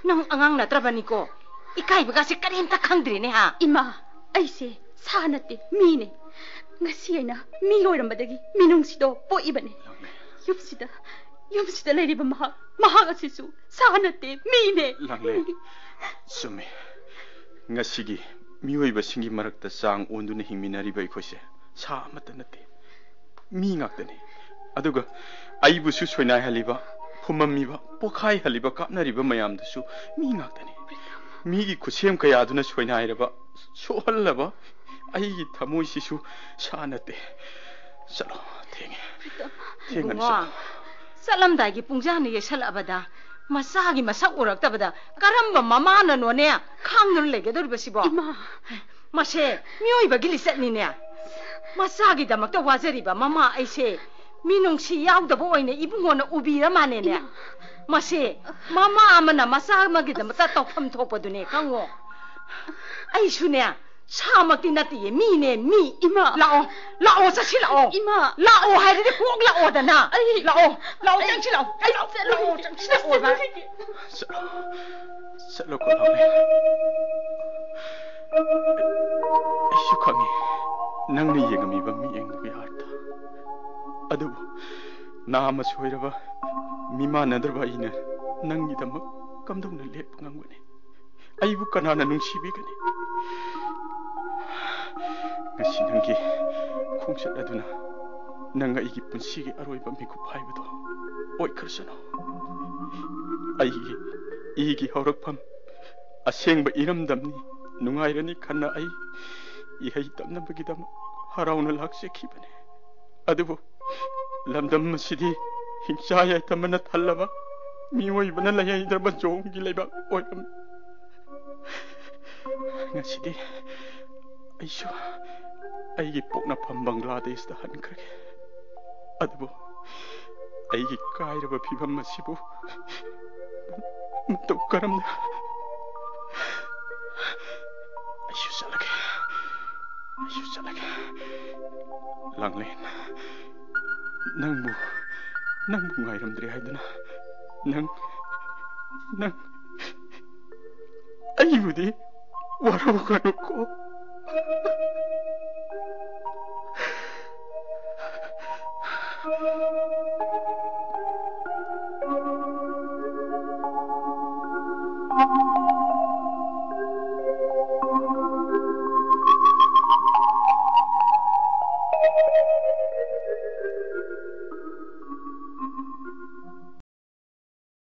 ꯅꯪ ꯑꯉꯥꯡ ꯅꯠꯇ꯭ꯔꯕꯅꯤꯀꯣ꯫ ꯏꯀꯥꯏꯕꯒꯥꯁꯦ ꯀꯔꯤꯝꯇ ꯈꯪꯗ꯭ꯔꯦꯅꯦ, ꯍꯥ? ꯏꯃꯥ, ꯑꯩꯁꯦ ꯁꯥ ꯅꯠꯇꯦ, ꯃꯤꯅꯦ꯫ ꯉꯁꯤ ꯑꯩꯅ ꯃꯤ ꯑꯣꯏꯔꯝꯕꯗꯒꯤ ꯃꯤꯅꯨꯡꯁꯤꯗꯣ ꯄꯣꯛꯏꯕꯅꯦ꯫ ꯌꯨꯝꯁꯤꯗ, ꯌꯨꯝꯁꯤꯗ ꯂꯩꯔꯤꯕ ꯃꯍꯥꯛ, ꯃꯍꯥꯛ ꯑꯁꯤꯁꯨ ꯁꯥ ꯅꯠꯇꯦ, ꯃꯤꯅꯦ꯫ ꯂꯥꯡꯂꯦ꯫ ꯆꯨꯝꯃꯤ꯫ ꯉꯁꯤꯒꯤ ꯃꯤꯑꯣꯏꯕꯁꯤꯡꯒꯤ ꯃꯔꯛꯇ ꯆꯥꯡ ꯑꯣꯟꯗꯨꯅ ꯍꯤꯡꯃꯤꯟꯅꯔꯤꯕ ꯑꯩꯈꯣꯏꯁꯦ ꯁꯥ ꯑꯃꯠꯇ ꯅꯠꯇꯦ, ꯃꯤ ꯉꯥꯛꯇꯅꯤ꯫ ꯑꯗꯨꯒ ꯑꯩꯕꯨꯁꯨ ꯁꯣꯏꯅꯥꯏꯍꯜꯂꯤꯕ, ꯐꯨꯝꯃꯝꯃꯤꯕ, ꯄꯣꯈꯥꯏꯍꯜꯂꯤꯕ, ꯀꯥꯞꯅꯔꯤꯕ ꯃꯌꯥꯝꯗꯨꯁꯨ ꯃꯤ ꯉꯥꯛꯇꯅꯤ꯫ ꯃꯤꯒꯤ ꯈꯨꯠꯁꯦꯝ ꯀꯌꯥꯗꯨꯅ ꯁꯣꯏꯅꯥꯏꯔꯕ, ꯁꯣꯛꯍꯜꯂꯕ ꯑꯩꯒꯤ ꯊꯃꯣꯏꯁꯤꯁꯨ ꯁꯥ ꯅꯠꯇꯦ꯫ ꯆꯠꯂꯣ, ꯊꯦꯡꯉꯦ꯫ ꯊꯦꯡꯉꯅꯤ, ꯏꯕꯨꯡꯉꯣ, ꯆꯠꯂꯣ꯫ ꯆꯠꯂꯝꯗꯥꯏꯒꯤ ꯄꯨꯡꯖꯥꯅ ꯌꯩꯁꯜꯂꯛꯑꯕꯗ ꯃꯆꯥꯒꯤ ꯃꯁꯛ ꯎꯔꯛꯇꯕꯗ ꯀꯔꯝꯕ ꯃꯃꯥꯅꯅꯣꯅꯦ ꯈꯥꯡꯗꯨꯅ ꯂꯩꯒꯗꯧꯔꯤꯕꯁꯤꯕꯣ? ꯏꯃꯥ! ꯃꯁꯦ ꯃꯤꯑꯣꯏꯕꯒꯤ ꯂꯤꯆꯠꯅꯤꯅꯦ꯫ ꯃꯆꯥꯒꯤꯗꯃꯛꯇ ꯋꯥꯖꯔꯤꯕ ꯃꯃꯥ ꯑꯩꯁꯦ ꯃꯤꯅꯨꯡꯁꯤ ꯌꯥꯎꯗꯕ ꯑꯣꯏꯅ ꯏꯕꯨꯡꯉꯣꯅ ꯎꯕꯤꯔ ꯃꯥꯅꯦꯅꯦ꯫ ꯏꯃꯥ! ꯃꯁꯦ ꯃꯃꯥ ꯑꯃꯅ ꯃꯆꯥ ꯑꯃꯒꯤꯗꯃꯛꯇ ꯇꯧꯐꯝ ꯊꯣꯛꯄꯗꯨꯅꯦ ꯈꯪꯉꯣ꯫ ꯑꯩꯁꯨꯅꯦ ꯁꯥꯃꯛꯇꯤ ꯅꯠꯇꯤꯌꯦ, ꯃꯤꯅꯦ, ꯃꯤ꯫ ꯏꯃꯥ! ꯂꯥꯛꯑꯣ, ꯂꯥꯛꯑꯣ, ꯆꯠꯁꯤ ꯂꯥꯛꯑꯣ꯫ ꯏꯃꯥ! ꯂꯥꯛꯑꯣ ꯍꯥꯏꯔꯗꯤ ꯀꯣꯛ ꯂꯥꯛꯑꯣꯗꯅ꯫ ꯑꯩ ꯂꯥꯛꯑꯣ, ꯂꯥꯛꯑꯣ, ꯑꯩ ꯆꯪꯁꯤ ꯂꯥꯛꯑꯣ꯫ ꯑꯩ ꯂꯥꯛꯑꯣ, ꯆꯠꯂꯨꯈꯤꯒꯦ꯫ ꯂꯥꯛꯑꯣ, ꯆꯪꯁꯤ ꯑꯩ ꯂꯥꯛꯑꯣꯕ꯫ ꯆꯠꯂꯨꯈꯤꯒꯦ꯫ ꯆꯠꯂꯣ, ꯆꯠꯂꯣ, ꯀꯣꯂꯥꯎꯃꯩ꯫ ꯑꯩꯁꯨ ꯈꯪꯉꯤ, ꯅꯪꯅ ꯌꯦꯡꯉꯝꯃꯤꯕ ꯃꯤꯠꯌꯦꯡꯗꯨꯒꯤ ꯑꯥꯔꯊ꯫ ꯑꯗꯨꯕꯨ ꯅꯥꯃ ꯁꯣꯏꯔꯕ, ꯃꯤꯃꯥꯟꯅꯗ꯭ꯔꯕ ꯑꯩꯅ ꯅꯪꯒꯤꯗꯃꯛ ꯀꯝꯗꯧꯅ ꯂꯦꯞꯄ ꯉꯝꯒꯅꯤ? ꯑꯩꯕꯨ ꯀꯅꯥꯅ ꯅꯨꯡꯁꯤꯕꯤꯒꯅꯤ? ꯉꯁꯤ ꯅꯪꯒꯤ ꯈꯣꯡꯆꯠ ꯑꯗꯨꯅ ꯅꯪ ꯑꯩꯒꯤ ꯄꯨꯟꯁꯤꯒꯤ ꯑꯔꯣꯏꯕ ꯃꯤꯀꯨꯞ ꯍꯥꯏꯕꯗꯣ ꯑꯣꯏꯈ꯭ꯔꯁꯅꯨ꯫ ꯑꯩꯒꯤ ꯏꯒꯤ ꯍꯧꯔꯛꯐꯝ, ꯑꯁꯦꯡꯕ ꯏꯔꯝꯗꯝꯅꯤ꯫ ꯅꯨꯡꯉꯥꯏꯔꯅꯤ ꯈꯟꯅ ꯑꯩ ꯏꯍꯩ ꯇꯝꯅꯕꯒꯤꯗꯃꯛ ꯍꯔꯥꯎꯅ ꯂꯥꯛꯆꯈꯤꯕꯅꯤ꯫ ꯑꯗꯨꯕꯨ ꯂꯝꯗꯝ ꯑꯁꯤꯗꯤ ꯍꯤꯡꯆꯥ ꯌꯥꯏꯇꯝꯕꯅ ꯊꯜꯂꯕ, ꯃꯤꯑꯣꯏꯕꯅ ꯂꯩꯍꯩꯗ꯭ꯔꯕ ꯖꯣꯝꯒꯤ ꯂꯩꯕꯥꯛ ꯑꯣꯏꯔꯝꯃꯤ꯫ ꯉꯁꯤꯗꯤ ꯑꯩꯁꯨ ꯑꯩꯒꯤ ꯄꯣꯛꯅꯐꯝ ꯕꯪꯒ꯭ꯂꯥꯗꯦꯁꯇ ꯍꯟꯈ꯭ꯔꯒꯦ꯫ ꯑꯗꯨꯕꯨ ꯑꯩꯒꯤ ꯀꯥꯏꯔꯕ ꯐꯤꯕꯝ ꯑꯁꯤꯕꯨ ꯃꯇꯧ ꯀꯔꯝꯅ? ꯑꯩꯁꯨ ꯆꯠꯂꯒꯦ꯫ ꯑꯩꯁꯨ ꯆꯠꯂꯒꯦ꯫ ꯂꯥꯡꯂꯦꯟ, ꯅꯪꯕꯨ, ꯅꯪꯕꯨ ꯉꯥꯏꯔꯝꯗ꯭ꯔꯦ ꯍꯥꯏꯗꯨꯅ ꯅꯪ, ꯅꯪ ꯑꯩꯕꯨꯗꯤ ꯋꯥꯔꯧꯒꯅꯨꯀꯣ꯫